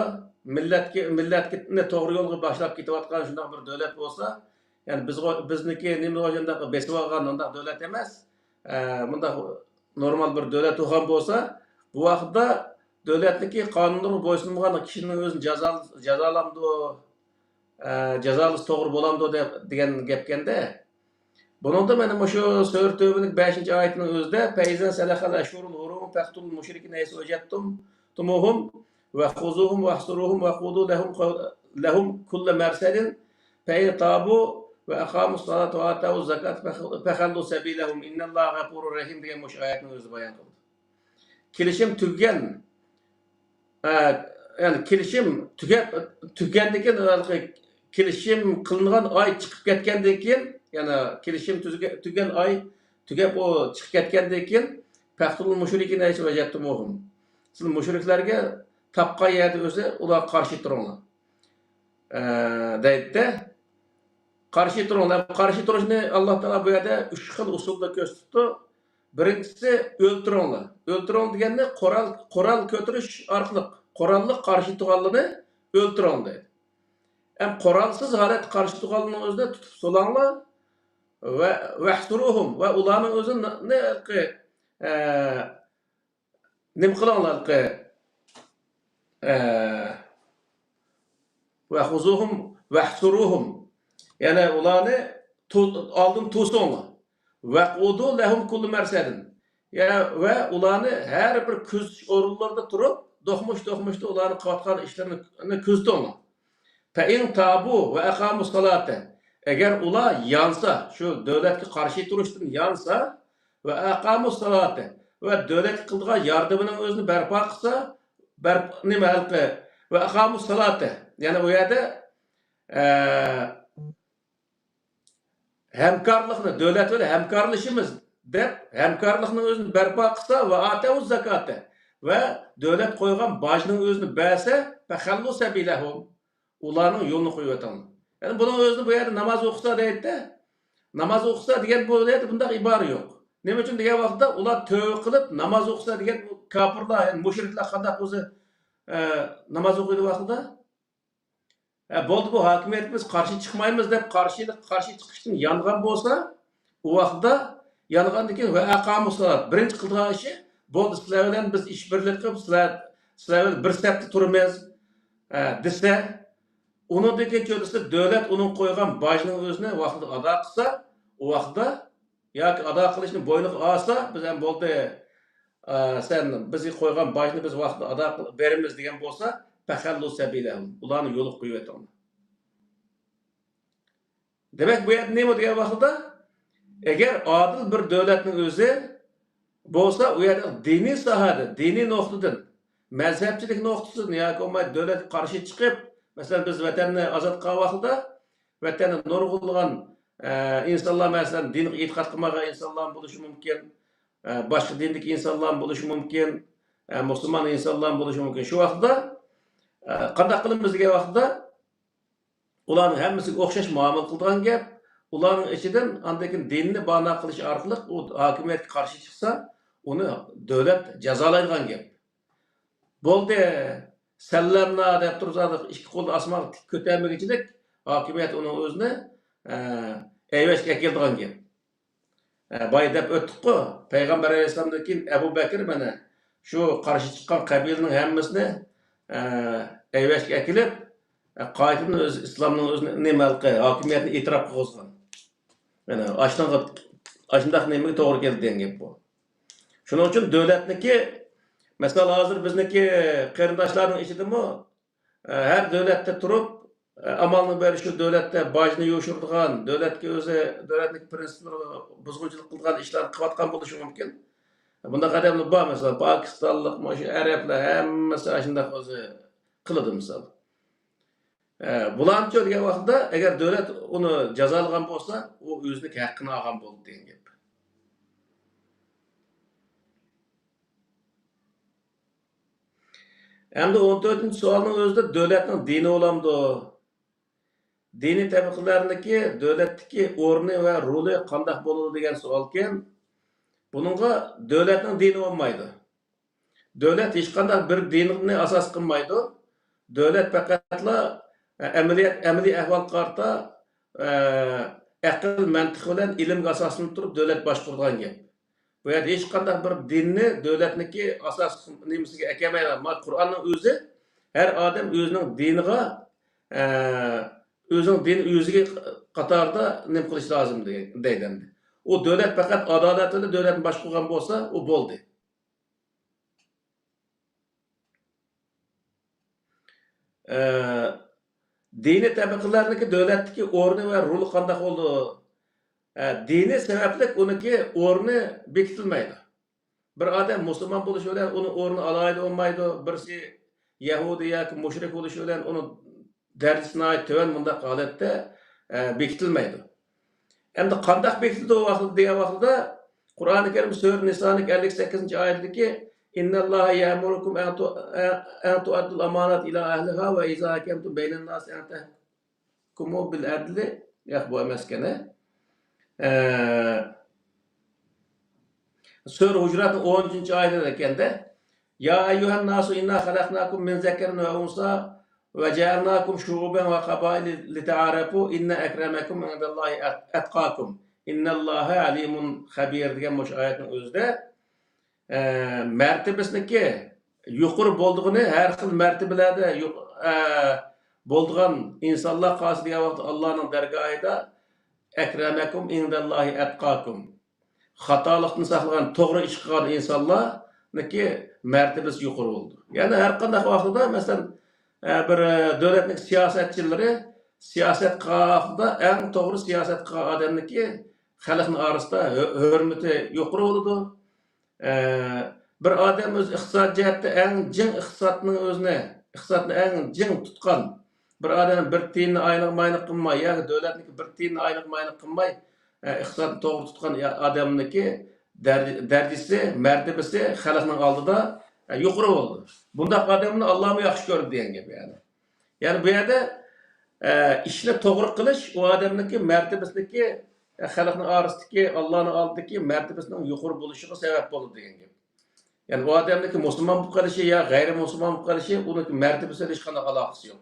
مىللەتكە، مىللەتنى توغرا يولغا باشلاپ كېتىۋاتقان شۇنداق بىر دۆلەت بولسا، يەنى بىزغۇ-، بىزنىكى نېمىغۇ شۇنداق بېسىۋالغان ئۇنداق دۆلەت ئەمەس، ئە، مۇنداق نورمال بىر دۆلەت بولغان بولسا، بۇ ۋاقىتتا دۆلەتنىڭكى قانۇنلىرىغا بويسۇنمىغان كىشىنىڭ ئۆزىنى جازا-، جازالامدۇ؟ ئە، جازالىسا توغرا بولامدۇ دەپ، دېگەن گەپكەندە. بۇنىڭدا مانا مۇشۇ سۈرە تەۋبىنىڭ بەشىنچى ئايىتىنىڭ ئۆزىدە، «فَإِذَا انْسَلَخَ الْأَشْهُرُ الْحُرُمُ فَاقْتُلُوا الْمُشْرِكِينَ حَيْثُ وَجَدْتُمُوهُمْ وَخُذُوهُمْ وَاحْصُرُوهُمْ وَاقْعُدُوا لَهُمْ، لَهُمْ كُلَّ مَرْصَدٍ فَإِنْ تَابُوا وَأَقَامُوا الصَّلَاةَ وَآتَوُا الزَّكَاةَ فَخَلُّوا سَبِيلَهُمْ إِنَّ اللَّهَ غَفُورٌ رَحِيمٌ» دېگەن مۇشۇ ئايەتنىڭ ئۆزى بايان قىلدى. كېلىشىم تۈگىگەن، ئە، يەنى كېلىشىم تۈگەپ، تۈگىگەندىن كېيىن، ھېلىقى كېلىشىم قىلىنغان ئاي چىقىپ كەتكەندىن كېيىن، يەنى كېلىشىم تۈزگە-، تۈگىگەن ئاي تۈگەپ، ئۇ چىقىپ كەتكەندىن كېيىن، «فَاقْتُلُوا الْمُشْرِكِينَ حَيْثُ وَجَدْتُمُوهُمْ»، سىلەر مۇشرىكلارغا تاپقان يەردە ئۆزى ئۇلارغا قارشى تۇرۇڭلار، ئە، دەيدىدە. قارشى تۇرۇڭلار. قارشى تۇرۇشنى ئاللا تائالا بۇ يەردە ئۈچ خىل ئۇسۇلدا كۆرسىتىپتۇ. بىرىنچىسى، ئۆلتۈرۈڭلار. ئۆلتۈرۈڭ دېگەننى قورال، قورال كۆتۈرۈش ئارقىلىق، قوراللىق قارشى تۇرغانلارنى ئۆلتۈرۈڭ دەيدۇ. ھەم قورالسىز ھالەتتە قارشى تۇرغانلارنىڭ ئۆزىنى تۇتۇپ سولاڭلار. ۋە، «ۋەھسۇرۇھۇم»، ۋە ئۇلارنىڭ ئۆزىنى، ئە، نېمە قىلىڭلار، ئە، «ۋەخۇزۇھۇم ۋەھسۇرۇھۇم»، يەنى ئۇلارنى تو-، ئالدىن توسۇڭلار. «ۋەقئۇدۇ لەھۇم كۇللە مەرسەدىن»، يە، ۋە ئۇلارنى ھەر بىر كۆزىتىش ئورۇنلىرىدا تۇرۇپ، دوقمۇش-دوقمۇشتا ئۇلارنىڭ قىلىۋاتقان ئىشلىرىنى كۆزىتىڭلار. «فَئِن تَابُوا وَأَقَامُوا الصَّلَاةَ»، ئەگەر ئۇلار يانسا، شۇ دۆلەتكە قارشى تۇرۇشتىن يانسا، «وَأَقَامُوا الصَّلَاةَ»، ۋە دۆلەتكە قىلىدىغان ياردىمىنىڭ ئۆزىنى بەرپا قىلسا، بەرپ-، نېمە ھېلىقى، «وَأَقَامُوا الصَّلَاةَ»، يەنى ئۇ يەردە، ئە، ھەمكارلىقنى، دۆلەت بىلەن ھەمكارلىشىمىز دەپ، ھەمكارلىقنىڭ ئۆزىنى بەرپا قىلسا، «وَآتَوُا الزَّكَاةَ»، ۋە دۆلەت قويغان باجنىڭ ئۆزىنى بەرسە، «فَخَلُّوا سَبِيلَهُمْ»، ئۇلارنىڭ يولىنى قويۇۋېتىڭلار. يەنى بۇنىڭ ئۆزىنى بۇ يەردە ناماز ئوقۇسا دەيدىدە، ناماز ئوقۇسا دېگەن بۇ يەردە بۇنداق ئىبارە يوق. نېمە ئۈچۈن دېگەن ۋاقىتتا، ئۇلار تۆۋە قىلىپ ناماز ئوقۇسا دېگەن، بۇ كاپىرلار، يەنى مۇشرىكلار قانداق ئۆزى، ئە، ناماز ئوقۇيدۇ ۋاقتىدا؟ ھە، بولدى، بۇ ھاكىمىيەتكە بىز قارشى چىقمايمىز دەپ، قارشىلىق، قارشى چىقىشتىن يانغان بولسا، ئۇ ۋاقىتتا يانغاندىن كېيىن، «ۋە ئەقامۇ سالات»، بىرىنچى قىلىدىغان ئىشى، «بولدى، سىلەر بىلەن بىز ئىش بىرلىك قىلىپ، سىلەر، سىلەر بىلەن بىر سەپتە تۇرىمىز، ھە» دېسە، ئۇنىڭدىن كېيىن چۆرىسى دۆلەت ئۇنىڭ قويغان باجنىڭ ئۆزىنى ۋاقتىدا ئادا قىلسا، ئۇ ۋاقىتتا ياكى ئادا قىلىشنى بوينىغا ئالسا، بىز ھەم بولدى، ئە، سەن بىزگە قويغان باجنى بىز ۋاقتىدا ئادا قىل-، بېرىمىز دېگەن بولسا، فەخەللۇ سەبىلەھۇم، ئۇلارنى يولغا قويۇۋېتىڭلار. دېمەك، بۇ يەردە نېمە دېگەن ۋاقتىدا، ئەگەر ئادىل بىر دۆلەتنىڭ ئۆزى بولسا، ئۇ يەردە دىنىي ساھەدە، دىنىي نۇقتىدىن، مەزھەپچىلىك نۇقتىسىدىن ياكى بولماي دۆلەتكە قارشى چىقىپ، مەسىلەن، بىز ۋەتەننى ئازاد قىلغان ۋاقتىدا، ۋەتەندە نۇرغۇنلىغان، ئە، ئىنسانلار، مەسىلەن، دىنغا ئېتىقاد قىلمىغان ئىنسانلار بولۇشى مۇمكىن، ئە، باشقا دىندىكى ئىنسانلار بولۇشى مۇمكىن، ئە، مۇسۇلمان ئىنسانلار بولۇشى مۇمكىن. شۇ ۋاقىتتا، ئە، قانداق قىلىمىز دېگەن ۋاقىتتا، ئۇلارنىڭ ھەممىسىگە ئوخشاش مۇئامىلە قىلىدىغان گەپ. ئۇلارنىڭ ئىچىدىن ئاندىن كېيىن دىننى بانا قىلىش ئارقىلىق ئۇ ھاكىمىيەتكە قارشى چىقسا، ئۇنى دۆلەت جازالايدىغان گەپ. بولدى، سەللەمنا دەپ تۇرسا، ئىككى قولىنى ئاسمانغا تىك كۆتەرمىگۈچىلىك ھاكىمىيەت ئۇنىڭ ئۆزىنى، ئە، ئەيۋەشكە ئەكېلىدىغان گەپ. ئە، بايا دەپ ئۆتتۇققۇ، پەيغەمبەر ئەلەيھىسسالامدىن كېيىن ئەبۇ بەكرى مانا شۇ قارشى چىققان قەبىلىنىڭ ھەممىسىنى، ئە، ئەيۋەشكە ئەكېلىپ، ئە، قايتىدىن ئۆز ئىسلامنىڭ ئۆزىنى نېمە ھالقى، ھاكىمىيەتنى ئېتىراپ قىلغۇزغان. مانا ئاشۇنداق، ئاشۇنداق نېمىگە توغرا كەلدى دېگەن گەپ بۇ. شۇنىڭ ئۈچۈن دۆلەتنىكى، مىسال، ھازىر بىزنىكى قېرىنداشلارنىڭ ئىچىدىمۇ، ئە، ھەر دۆلەتتە تۇرۇپ، ئە، ئامالنىڭ بىرى شۇ دۆلەتتە باجنى يوشۇرىدىغان، دۆلەتكە ئۆزى، دۆلەتنىڭ پىرىنسىپلىرىغا بۇزغۇنچىلىق قىلىدىغان ئىشلارنى قىلىۋاتقان بولۇشى مۇمكىن. بۇنداق ئادەملەر بار، مىسال، پاكىستانلىق، مۇشۇ ئەرەبلەر ھەممىسى ئاشۇنداق ئۆزى قىلىدۇ، مىسال. ئە، بۇلارنىچۇ دېگەن ۋاقىتتا، ئەگەر دۆلەت ئۇنى جازالىغان بولسا، ئۇ ئۆزىنىڭ ھەققىنى ئالغان بولدى دېگەن گەپ. ئەمدى ئون تۆتىنچى سوئالنىڭ ئۆزىدە دۆلەتنىڭ دىنى بولامدۇ؟ دىنىي تەبىقىلەرنىڭكى دۆلەتتىكى ئورنى ۋە رولى قانداق بولىدۇ دېگەن سوئالكەن. بۇنىڭغا دۆلەتنىڭ دىنى بولمايدۇ. دۆلەت ھېچقانداق بىر دىننى ئاساس قىلمايدۇ. دۆلەت پەقەتلا، ئە، ئەمەلىيەت، ئەمەلىي ئەھۋالغا قارىتا، ئە، ئەقىل، مەنتىق بىلەن ئىلىمگە ئاساسلىنىپ تۇرۇپ دۆلەت باشقۇرىدىغان گەپ. بۇ يەردە ھېچقانداق بىر دىننى دۆلەتنىڭكى ئاساس نېمىسىگە ئەكەلمەيدۇ. ما قۇرئاننىڭ ئۆزى ھەر ئادەم ئۆزىنىڭ دىنىغا، ئە، ئۆزىنىڭ دىنى ئۆزىگە قاتاردا نېمە قىلىش لازىم دەي-، دەيدۇ ئەمدى. ئۇ دۆلەت پەقەت ئادالەت بىلەن دۆلەتنى باشقۇرغان بولسا، ئۇ بولدى. ئە، دىنىي تەبىقىلەرنىڭكى دۆلەتتىكى ئورنى ۋە رولى قانداق بولىدۇ؟ ئە، دىنى سەۋەبلىك ئۇنىڭكى ئورنى بېكىتىلمەيدۇ. بىر ئادەم مۇسۇلمان بولۇشى بىلەن ئۇنىڭ ئورنى ئالاھىدە بولمايدۇ. بىرسى يەھۇدىي ياكى مۇشرىك بولۇشى بىلەن ئۇنىڭ دەرىجىسى ناھايىتى تۆۋەن، بۇنداق ھالەتتە، ئە، بېكىتىلمەيدۇ. ئەمدى قانداق بېكىتىلدى ئۇ ۋاقىتتا دېگەن ۋاقتىدا، قۇرئانى كەرىم سۈرە نىسانىڭ ئەللىك سەككىزىنچى ئايىتىدىكى، «إن الله يأمركم أن تؤ-، أن تؤدوا الأمانات إلى أهلها وإذا حكمتم بين الناس أن تحكموا بالعدل». ياق، بۇ ئەمەسكەن، ھە؟ ئە، سۈرە ھۇجراتنىڭ ئون ئۈچىنچى ئايىتىدە ئىكەندە، «يا أيها الناس إنا خلقناكم من ذكر وأنثى وجعلناكم شعوبا وقبائل لتعارفوا إن أكرمكم عند الله أتقاكم إن الله عليم خبير» دېگەن مۇشۇ ئايەتنىڭ ئۆزىدە، ئە، مەرتىۋىسىنىڭكى يۇقىرى بولىدىغىنى، ھەر خىل مەرتىۋىلەردە يۇق-، ئە، بولىدىغان ئىنسانلار قارىسى دېگەن ۋاقىتتا ئاللانىڭ دەرگاھىدا «أكرمكم عند الله أتقاكم». خاتالىقتىن ساقلىغان، توغرا ئىش قىلغان ئىنسانلارنىڭكى مەرتىۋىسى يۇقىرى بولىدۇ. يەنى ھەر قانداق ۋاقتىدا، مەسىلەن، ئە، بىر، ئە، دۆلەتنىڭ سىياسەتچىلىرى سىياسەت قىلغان ۋاقتىدا ئەڭ توغرا سىياسەت قىلغان ئادەمنىڭكى خەلقنىڭ ئارىسىدا ھۆ-، ھۆرمىتى يۇقىرى بولىدۇ. ئە، بىر ئادەم ئۆزى ئىقتىساد جەھەتتە ئەڭ جىڭ ئىقتىسادنىڭ ئۆزىنى، ئىقتىسادنى ئەڭ جىڭ تۇتقان، بىر ئادەم بىر تىيىننى ئايلىق مايلىق قىلماي ياكى دۆلەتنىڭكى بىر تىيىننى ئايلىق مايلىق قىلماي، ئە، ئىقتىسادنى توغرا تۇتقان ئادەمنىڭكى دەر-، دەرىجىسى، مەرتىۋىسى خەلقنىڭ ئالدىدا، ئە، يۇقىرى بولىدۇ. بۇنداق ئادەمنى ئاللامۇ ياخشى كۆرىدۇ دېگەن گەپ يەنى. يەنى بۇ يەردە، ئە، ئىشنى توغرا قىلىش ئۇ ئادەمنىڭكى مەرتىۋىسىنىڭكى، ئە، خەلقنىڭ ئارىسىدىكى، ئاللانىڭ ئالدىدىكى مەرتىۋىسىنىڭ يۇقىرى بولۇشىغا سەۋەب بولىدۇ دېگەن گەپ. يەنى ئۇ ئادەمنىڭكى مۇسۇلمان بولۇپ قېلىشى يا غەيرىي مۇسۇلمان بولۇپ قېلىشى ئۇنىڭكى مەرتىۋىسى بىلەن ھېچقانداق ئالاقىسى يوق.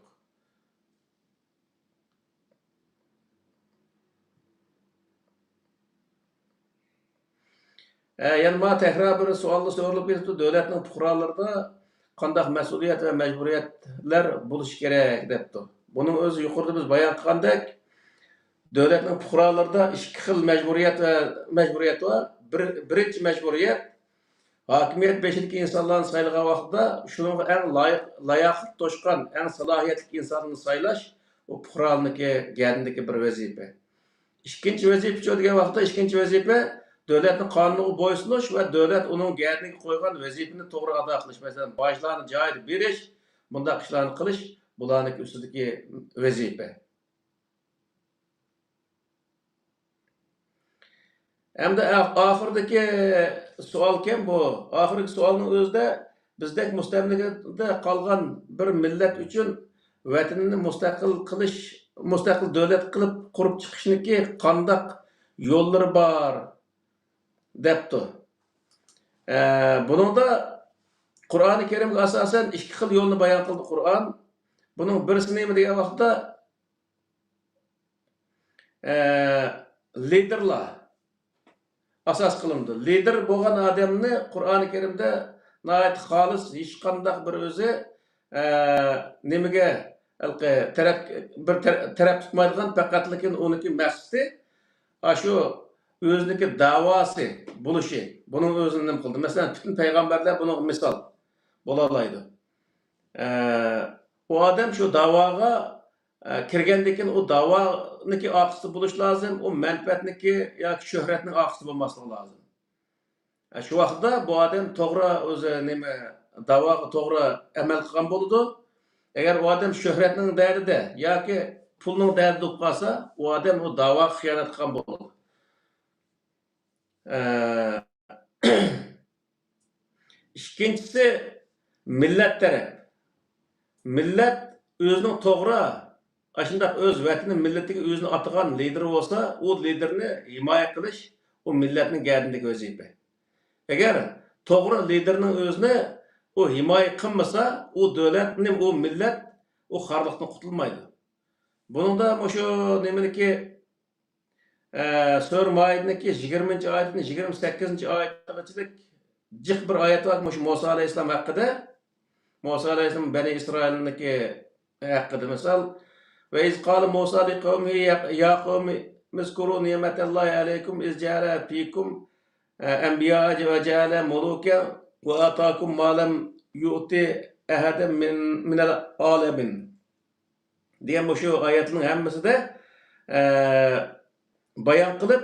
ھە، يەنە ماڭا تەكرار بىر سوئاللا سورىلىپ كېتىپتۇ، دۆلەتنىڭ پۇقرالىرىدا قانداق مەسئۇلىيەت ۋە مەجبۇرىيەتلەر بولۇشى كېرەك دەپتۇ. بۇنىڭ ئۆزى يۇقىرىدا بىز بايان قىلغاندەك، دۆلەتنىڭ پۇقرالىرىدا ئىككى خىل مەجبۇرىيەت ۋە مەجبۇرىيەت بار. بىر، بىرىنچى مەجبۇرىيەت، ھاكىمىيەت بېشىدىكى ئىنسانلارنى سايلىغان ۋاقتىدا شۇنىڭغا ئەڭ لايىق، لاياقەت توشقان، ئەڭ سالاھىيەتلىك ئىنساننى سايلاش، ئۇ پۇقرالارنىڭكى گەدىنىدىكى بىر ۋەزىپە. ئىككىنچى ۋەزىپىچۇ دېگەن ۋاقىتتا، ئىككىنچى ۋەزىپە دۆلەتنىڭ قانۇنىغا بويسۇنۇش ۋە دۆلەت ئۇنىڭ گەدىنىگە قويغان ۋەزىپىنى توغرا ئادا قىلىش. مەسىلەن، باجلارنى جايىدا بېرىش، بۇنداق ئىشلارنى قىلىش بۇلارنىڭ ئۈستىدىكى ۋەزىپە. ئەمدى ئا-، ئاخىرىدىكى سوئالكەن بۇ. ئاخىرقى سوئالنىڭ ئۆزىدە بىزدەك مۇستەملىكىدە قالغان بىر مىللەت ئۈچۈن ۋەتىنىنى مۇستەقىل قىلىش، مۇستەقىل دۆلەت قىلىپ قۇرۇپ چىقىشنىكى قانداق يوللىرى بار دەپتۇ. ئە، بۇنىڭدا قۇرئانى كەرىمگە ئاساسەن ئىككى خىل يولنى بايان قىلدى قۇرئان. بۇنىڭ بىرسى نېمە دېگەن ۋاقىتتا، ئە، لىدېرلار ئاساس قىلىنىدۇ. لىدېر بولغان ئادەمنى قۇرئانى كەرىمدە ناھايىتى خالىس، ھېچقانداق بىر ئۆزى، ئە، نېمىگە، ھېلىقى تەرەپ، بىر تەر-، تەرەپ تۇتمايدىغان، پەقەتلىكىن ئۇنىڭكى مەقسىتى ئاشۇ ئۆزىنىڭكى داۋاسى بولۇشى، بۇنىڭ ئۆزىنى نېمە قىلدى؟ مەسىلەن، پۈتۈن پەيغەمبەرلەر بۇنىڭغا مىسال بولالايدۇ. ئە، ئۇ ئادەم شۇ داۋاغا، ئە، كىرگەندىن كېيىن ئۇ داۋانىڭكى ئارقىسىدا بولۇش لازىم، ئۇ مەنپەئەتنىڭكى ياكى شۆھرەتنىڭ ئارقىسىدا بولماسلىقى لازىم. ئە، شۇ ۋاقىتتا بۇ ئادەم توغرا ئۆزى نېمە، داۋاغا توغرا ئەمەل قىلغان بولىدۇ. ئەگەر ئۇ ئادەم شۆھرەتنىڭ دەردىدە ياكى پۇلنىڭ دەردىدە بولۇپ قالسا، ئۇ ئادەم ئۇ داۋاغا خىيانەت قىلغان بولىدۇ. ئە، ئىككىنچىسى، مىللەت تەرەپ. مىللەت ئۆزىنىڭ توغرا، ئاشۇنداق ئۆز ۋەتىنى، مىللىتىگە ئۆزىنى ئاتىغان لىدېرى بولسا، ئۇ لىدېرنى ھىمايە قىلىش، ئۇ مىللەتنىڭ گەدىنىدىكى ۋەزىپە. ئەگەر توغرا لىدېرنىڭ ئۆزىنى ئۇ ھىمايە قىلمىسا، ئۇ دۆلەتنى، ئۇ مىللەت ئۇ خارلىقتىن قۇتۇلمايدۇ. بۇنىڭدا مۇشۇ نېمىنىكى، ئە، سۈرە مائىدىنىڭكى يىگىرمىنچى ئايىتىدىن يىگىرمە سەككىزىنچى ئايىتىغىچىلىك جىق بىر ئايەت بار، مۇشۇ مۇسا ئەلەيھىسسالام ھەققىدە. مۇسا ئەلەيھىسسالام بەنى ئىسرائىلنىڭكى ھەققىدە مىسال. وَإِذْ قَالَ مُوسَىٰ لِقَوْمِهِ يَا، يَا قَوْمِ اذْكُرُوا نِعْمَتَ اللَّهِ عَلَيْكُمْ إِذْ جَعَلَ فِيكُمْ أَنْبِيَاءَ وَجَعَلَكُمْ مُلُوكًا وَآتَاكُمْ مَا لَمْ يُؤْتِ أَحَدًا مِنَ، مِنَ الْعَالَمِينَ. دېگەن مۇشۇ ئايەتنىڭ ھەممىسىدە، ئە، بايان قىلىپ،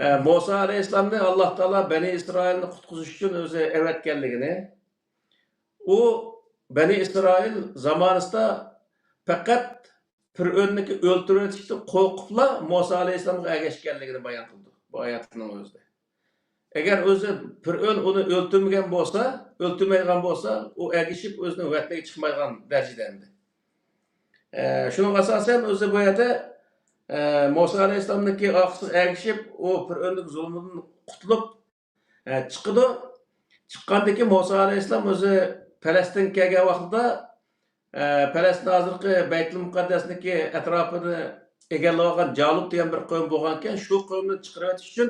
ئە، مۇسا ئەلەيھىسسالامنى ئاللا تائالا بەنى ئىسرائىلنى قۇتقۇزۇش ئۈچۈن ئۆزى ئەۋەتكەنلىكىنى، ئۇ بەنى ئىسرائىل زامانىسىدا پەقەت پىرئۆننىكى ئۆلتۈرۈۋېتىشتىن قورقۇپلا مۇسا ئەلەيھىسسالامغا ئەگەشكەنلىكىنى بايان قىلىدۇ بۇ ئايەتنىڭ ئۆزىدە. ئەگەر ئۆزى پىرئۆن ئۇنى ئۆلتۈرمىگەن بولسا، ئۆلتۈرمەيدىغان بولسا، ئۇ ئەگىشىپ ئۆزىنىڭ ۋەتىنىگە چىقمايدىغان دەرىجىدە ئەمدى. ئە، شۇنىڭغا ئاساسەن ئۆزى بۇ يەردە، ئە، مۇسا ئەلەيھىسسالامنىڭكى ئارقىسىغا ئەگىشىپ، ئۇ پىرئۆننىڭ زۇلمىدىن قۇتۇلۇپ، ئە، چىقىدۇ. چىققاندىن كېيىن مۇسا ئەلەيھىسسالام ئۆزى پەلەستىنگە كەلگەن ۋاقتىدا، ئە، پەلەستىن ھازىرقى بەيتۇل مۇقەددەسنىڭكى ئەتراپىنى ئىگىلەۋالغان جالۇت دېگەن بىر قەۋم بولغانىكەن، شۇ قەۋمنى چىقىرىۋېتىش ئۈچۈن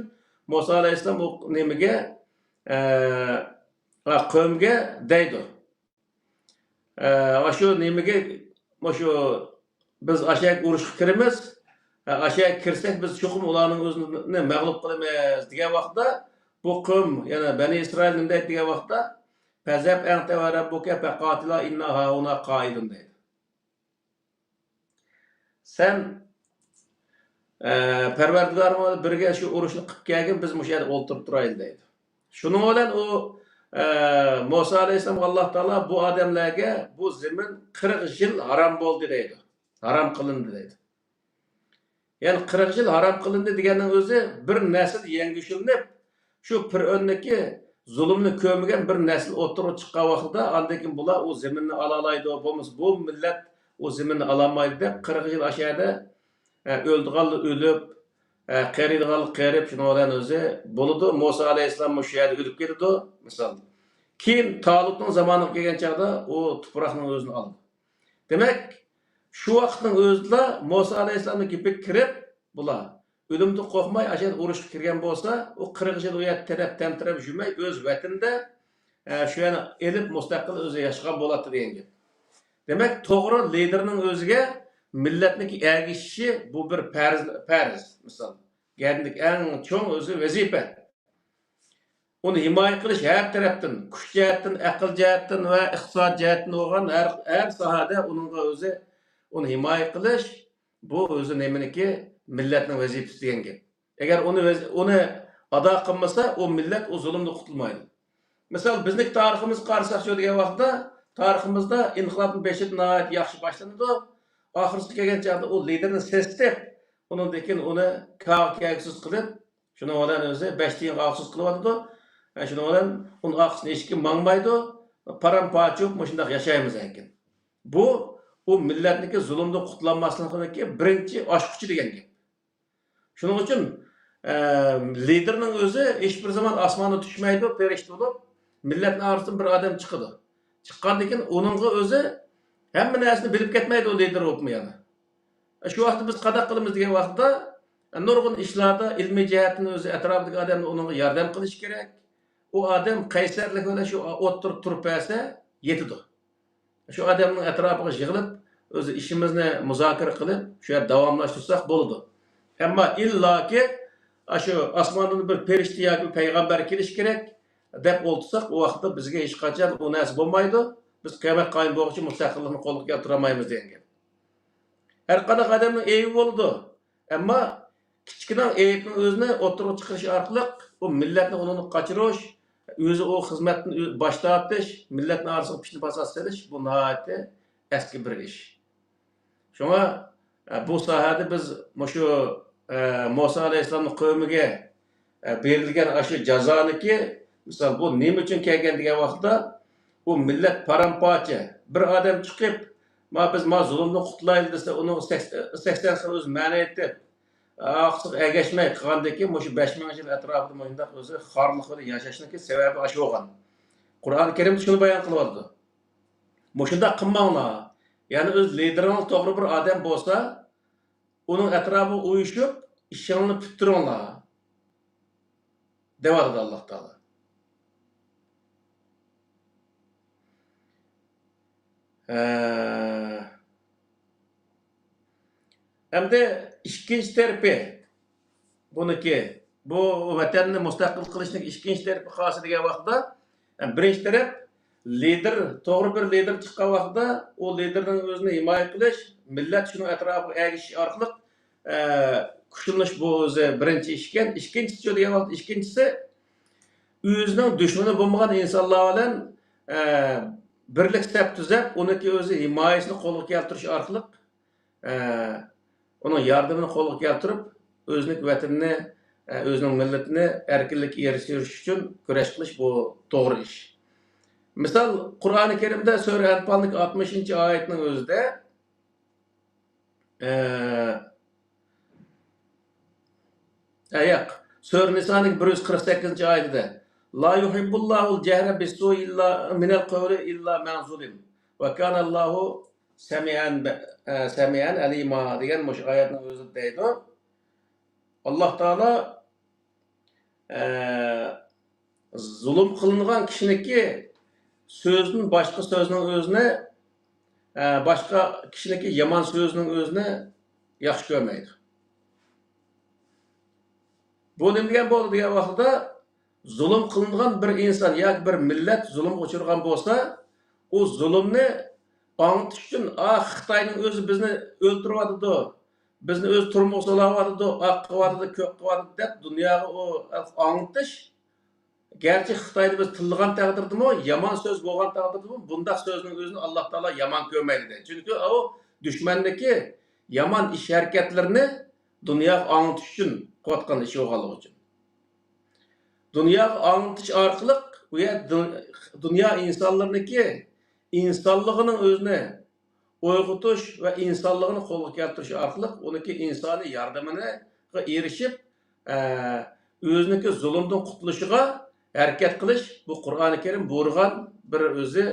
مۇسا ئەلەيھىسسالام ئۇ نېمىگە، ئە، ئا، قەۋمگە دەيدۇ. ئە، ئاشۇ نېمىگە، مۇشۇ بىز ئاشۇ يەرگە ئۇرۇشقا كىرىمىز، ئە، ئاشۇ يەرگە كىرسەك بىز چوقۇم ئۇلارنىڭ ئۆزىنى مەغلۇپ قىلىمىز دېگەن ۋاقىتتا، بۇ قەۋم، يەنى بەنى ئىسرائىل نېمە دەيدۇ دېگەن ۋاقىتتا، فَاذْهَبْ أَنْتَ وَرَبُّكَ فَقَاتِلَا إِنَّا هَاهُنَا قَاعِدُونَ دەيدۇ. سەن، ئە، پەرۋەردىگارىڭ بىلەن بىرگە شۇ ئۇرۇشنى قىلىپ كەلگىن، بىز مۇشۇ يەردە ئولتۇرۇپ تۇرايلى دەيدۇ. شۇنىڭ بىلەن ئۇ، ئە، مۇسا ئەلەيھىسسالامغا ئاللا تائالا بۇ ئادەملەرگە بۇ زېمىن قىرىق يىل ھارام بولدى دەيدۇ. ھارام قىلىندى دەيدۇ. يەنى قىرىق يىل ھارام قىلىندى دېگەننىڭ ئۆزى بىر نەسىل يەڭگۈشۈلۈنۈپ، شۇ پىرئۆننىڭكى زۇلۇمىنى كۆرمىگەن بىر نەسىل ئوتتۇرىغا چىققان ۋاقتىدا، ئاندىن كېيىن بۇلار ئۇ زېمىننى ئالالايدۇ، بولمىسا بۇ مىللەت ئۇ زېمىننى ئالالمايدۇ دەپ، قىرىق يىل ئاشۇ يەردە، ئە، ئۆلىدىغانلار ئۆلۈپ، ئە، قېرىيدىغانلار قېرىپ، شۇنىڭ بىلەن ئۆزى بولىدۇ. مۇسا ئەلەيھىسسالام مۇشۇ يەردە ئۆلۈپ كېتىدۇ، مىسال. كېيىن تالۇتنىڭ زامانىغا كەلگەن چاغدا ئۇ تۇپراقنىڭ ئۆزىنى ئالىدۇ. دېمەك، شۇ ۋاقىتنىڭ ئۆزىدىلا مۇسا ئەلەيھىسسالامنىڭ گېپىگە كىرىپ، بۇلار ئۆلۈمدىن قورقماي، ئاشۇ يەردە ئۇرۇشقا كىرگەن بولسا، ئۇ قىرىق يىل ئۇ يەردە تېرەپ، تەمتىرەپ يۈرمەي، ئۆز ۋەتىنىدە، ئە، شۇ يەرنى ئېلىپ، مۇستەقىل ئۆزى ياشىغان بولاتتى دېگەن گەپ. دېمەك، توغرا لىدېرنىڭ ئۆزىگە مىللەتنىڭكى ئەگىشىشى بۇ بىر پەرز، پەرز، مىسال. گەدىنىڭ ئەڭ چوڭ ئۆزى ۋەزىپە. ئۇنى ھىمايە قىلىش ھەر تەرەپتىن، كۈچ جەھەتتىن، ئەقىل جەھەتتىن ۋە ئىقتىساد جەھەتتىن بولغان ھەر، ھەر ساھەدە ئۇنىڭغا ئۆزى، ئۇنى ھىمايە قىلىش، بۇ ئۆزى نېمىنىكى؟ مىللەتنىڭ ۋەزىپىسى دېگەن گەپ. ئەگەر ئۇنى ۋەز-، ئۇنى ئادا قىلمىسا، ئۇ مىللەت ئۇ زۇلۇمدىن قۇتۇلمايدۇ. مىسال، بىزنىڭ تارىخىمىزغا قارىساق، شۇ دېگەن ۋاقىتتا، تارىخىمىزدا ئىنقىلابنىڭ بېشىدا ناھايىتى ياخشى باشلىنىدۇ. ئاخىرسىغا كەلگەن چاغدا ئۇ لىدېرنى سېسىتىپ، ئۇنىڭدىن كېيىن ئۇنى كاغا كەلگۈسىز قىلىپ، شۇنىڭ بىلەن ئۆزى بەش تىيىنغا ئاقسىز قىلىۋاتىدۇ. ھە، شۇنىڭ بىلەن ئۇنىڭ ئارقىسىدىن ھېچكىم ماڭمايدۇ. پارام-پارچە بولۇپ مۇشۇنداق ياشايمىز ئەركىن. بۇ، ئۇ مىللەتنىڭكى زۇلۇمدىن قۇتۇلالماسلىقىنىڭكى بىرىنچى ئاچقۇچى دېگەن گەپ. شۇنىڭ ئۈچۈن، ئە، لىدېرنىڭ ئۆزى ھېچبىر زامان ئاسماندا چۈشمەيدۇ، پەرىشتە بولۇپ، مىللەتنىڭ ئارىسىدىن بىر ئادەم چىقىدۇ. چىققاندىن كېيىن ئۇنىڭغا ئۆزى ھەممە نەرسىنى بىلىپ كەتمەيدۇ، لىدېر بولۇپمۇ يەنە. شۇ ۋاقىتتا بىز قانداق قىلىمىز دېگەن ۋاقىتتا، نۇرغۇن ئىشلاردا ئىلمىي جەھەتتىن ئۆزى ئەتراپىدىكى ئادەمنى ئۇنىڭغا ياردەم قىلىش كېرەك. ئۇ ئادەم قەيسەرلىك بىلەن شۇ ئوتتۇرىدا تۇرۇپ بەرسە يېتىدۇ. شۇ ئادەمنىڭ ئەتراپىغا يىغىلىپ، ئۆزى ئىشىمىزنى مۇزاكىرە قىلىپ، شۇ يەردە داۋاملاشتۇرساق بولىدۇ. ئەمما ئىللاكى ئاشۇ ئاسماندىن بىر پەرىشتە ياكى بىر پەيغەمبەر كېلىشى كېرەك دەپ ئولتۇرساق، ئۇ ۋاقىتتا بىزگە ھېچقاچان ئۇ نەرسە بولمايدۇ. بىز قىيامەت قايىم بولغۇچە مۇستەقىللىقنى قولغا كەلتۈرەلمەيمىز دېگەن گەپ. ھەر قانداق ئادەمنىڭ ئەيىبى بولىدۇ. ئەمما كىچىككىنە ئەيىبنىڭ ئۆزىنى ئوتتۇرىغا چىقىرىش ئارقىلىق ئۇ مىللەتنى ئۇنىڭدىن قاچۇرۇش، ئۆزى ئۇ خىزمەتتىن ئۆ-، باش تارتىش، مىللەتنىڭ ئارىسىغا پىتنە-پاسات سېلىش، بۇ ناھايىتى ئەسكى بىر ئىش. شۇڭا، ئە، بۇ ساھەدە بىز مۇشۇ، ئە، مۇسا ئەلەيھىسسالامنىڭ قەۋمىگە، ئە، بېرىلگەن ئاشۇ جازانىكى، مىسال، بۇ نېمە ئۈچۈن كەلگەن دېگەن ۋاقىتتا، ئۇ مىللەت پارام-پارچە، بىر ئادەم چىقىپ، ما، بىز ما زۇلۇمدىن قۇتۇلايلى دېسە، ئۇنىڭ سەكس-، سەكسەن خىل ئۆزى مەنە ئېيتىپ، ئارقىسىغا ئەگەشمەي قىلغاندىن كېيىن، مۇشۇ بەش مىڭ يىل ئەتراپىدا مۇشۇنداق ئۆزى خارلىق بىلەن ياشاشنىڭكى سەۋەبى ئاشۇ بولغان. قۇرئان كەرىمدە شۇنى بايان قىلىۋاتىدۇ. مۇشۇنداق قىلماڭلار. يەنى ئۆز لىدېرىڭىز توغرا بىر ئادەم بولسا، ئۇنىڭ ئەتراپىغا ئۇيۇشۇپ، ئىشىڭلارنى پۈتتۈرۈڭلار، دەۋاتىدۇ ئاللاھ تائالا. ھە. ئەمدى ئىككىنچى تەرىپى، بۇنىڭكى، بۇ ۋەتەننى مۇستەقىل قىلىشنىڭ ئىككىنچى تەرىپى قالسا دېگەن ۋاقىتتا، بىرىنچى تەرەپ، لىدېر، توغرا بىر لىدېر چىققان ۋاقتىدا، ئۇ لىدېرنىڭ ئۆزىنى ھىمايە قىلىش، مىللەت شۇنىڭ ئەتراپىغا ئەگىشىش ئارقىلىق، ئە، كۈچلىنىش، بۇ ئۆزى بىرىنچى ئىش ئىكەن. ئىككىنچىسى دېگەن ۋاقىت، ئىككىنچىسى، ئۆزىنىڭ دۈشمىنى بولمىغان ئىنسانلار بىلەن، ئە، بىرلىك سەپ تۈزەپ، ئۇنىڭكى ئۆزى ھىمايىسىنى قولغا كەلتۈرۈش ئارقىلىق، ئە، ئۇنىڭ ياردىمىنى قولغا كەلتۈرۈپ، ئۆزىنىڭ ۋەتىنىنى، ئە، ئۆزىنىڭ مىللىتىنى ئەركىنلىككە ئېرىشتۈرۈش ئۈچۈن كۈرەش قىلىش، بۇ توغرا ئىش. مىسال، قۇرئانى كەرىمدە سۈرە ئەنپالنىڭ ئاتمىشىنچى ئايەتنىڭ ئۆزىدە، ئە، ئە، ياق. سۈرە نىسانىڭ بىر يۈز قىرىق سەككىزىنچى ئايىتىدە، لا يۇھىببۇللاھۇل جەھرە بىسسۇئى ئىللا مىنەل قەۋلى ئىللا مەن زۇلىم. ۋە كانەللاھۇ سەمىئەن بە-، ئە، سەمىئەن ئەلىما دېگەن مۇشۇ ئايەتنىڭ ئۆزىدە دەيدۇ. ئاللاھ تائالا، ئە، زۇلۇم قىلىنغان كىشىنىڭكى سۆزىدىن باشقا سۆزنىڭ ئۆزىنى، ئە، باشقا كىشىنىڭكى يامان سۆزىنىڭ ئۆزىنى ياخشى كۆرمەيدۇ. بۇ نېمە دېگەن بولدى دېگەن ۋاقتىدا، زۇلۇم قىلىنغان بىر ئىنسان ياكى بىر مىللەت زۇلۇمغا ئۇچرىغان بولسا، ئۇ زۇلۇمنى ئاڭلىتىش ئۈچۈن، ئا، خىتاينىڭ ئۆزى بىزنى ئۆلتۈرۈۋاتىدۇ، بىزنى ئۆزى تۈرمىگە سولاۋاتىدۇ، ئاق قىلىۋاتىدۇ، كۆك قىلىۋاتىدۇ دەپ دۇنياغا ئۇ ئاڭلىتىش، گەرچە خىتاينى بىز تىللىغان تەقدىردىمۇ، يامان سۆز بولغان تەقدىردىمۇ، بۇنداق سۆزنىڭ ئۆزىنى ئاللاھ تائالا يامان كۆرمەيدۇ. چۈنكى ئۇ دۈشمەندىكى يامان ئىش ھەرىكەتلىرىنى دۇنياغا ئاڭلىتىش ئۈچۈن قىلىۋاتقان ئىش بولغانلىقى ئۈچۈن. دۇنياغا ئاڭلىتىش ئارقىلىق ئۇ يەر دۇ-، دۇنيا ئىنسانلىرىنىڭكى ئىنسانلىقىنىڭ ئۆزىنى ئويغىتىش ۋە ئىنسانلىقىنى قولغا كەلتۈرۈش ئارقىلىق ئۇنىڭكى ئىنسانىي ياردىمىگە ئېرىشىپ، ئە، ئۆزىنىڭكى زۇلۇمدىن قۇتۇلۇشىغا ھەرىكەت قىلىش، بۇ قۇرئانى كەرىم بۇيرۇغان بىر ئۆزى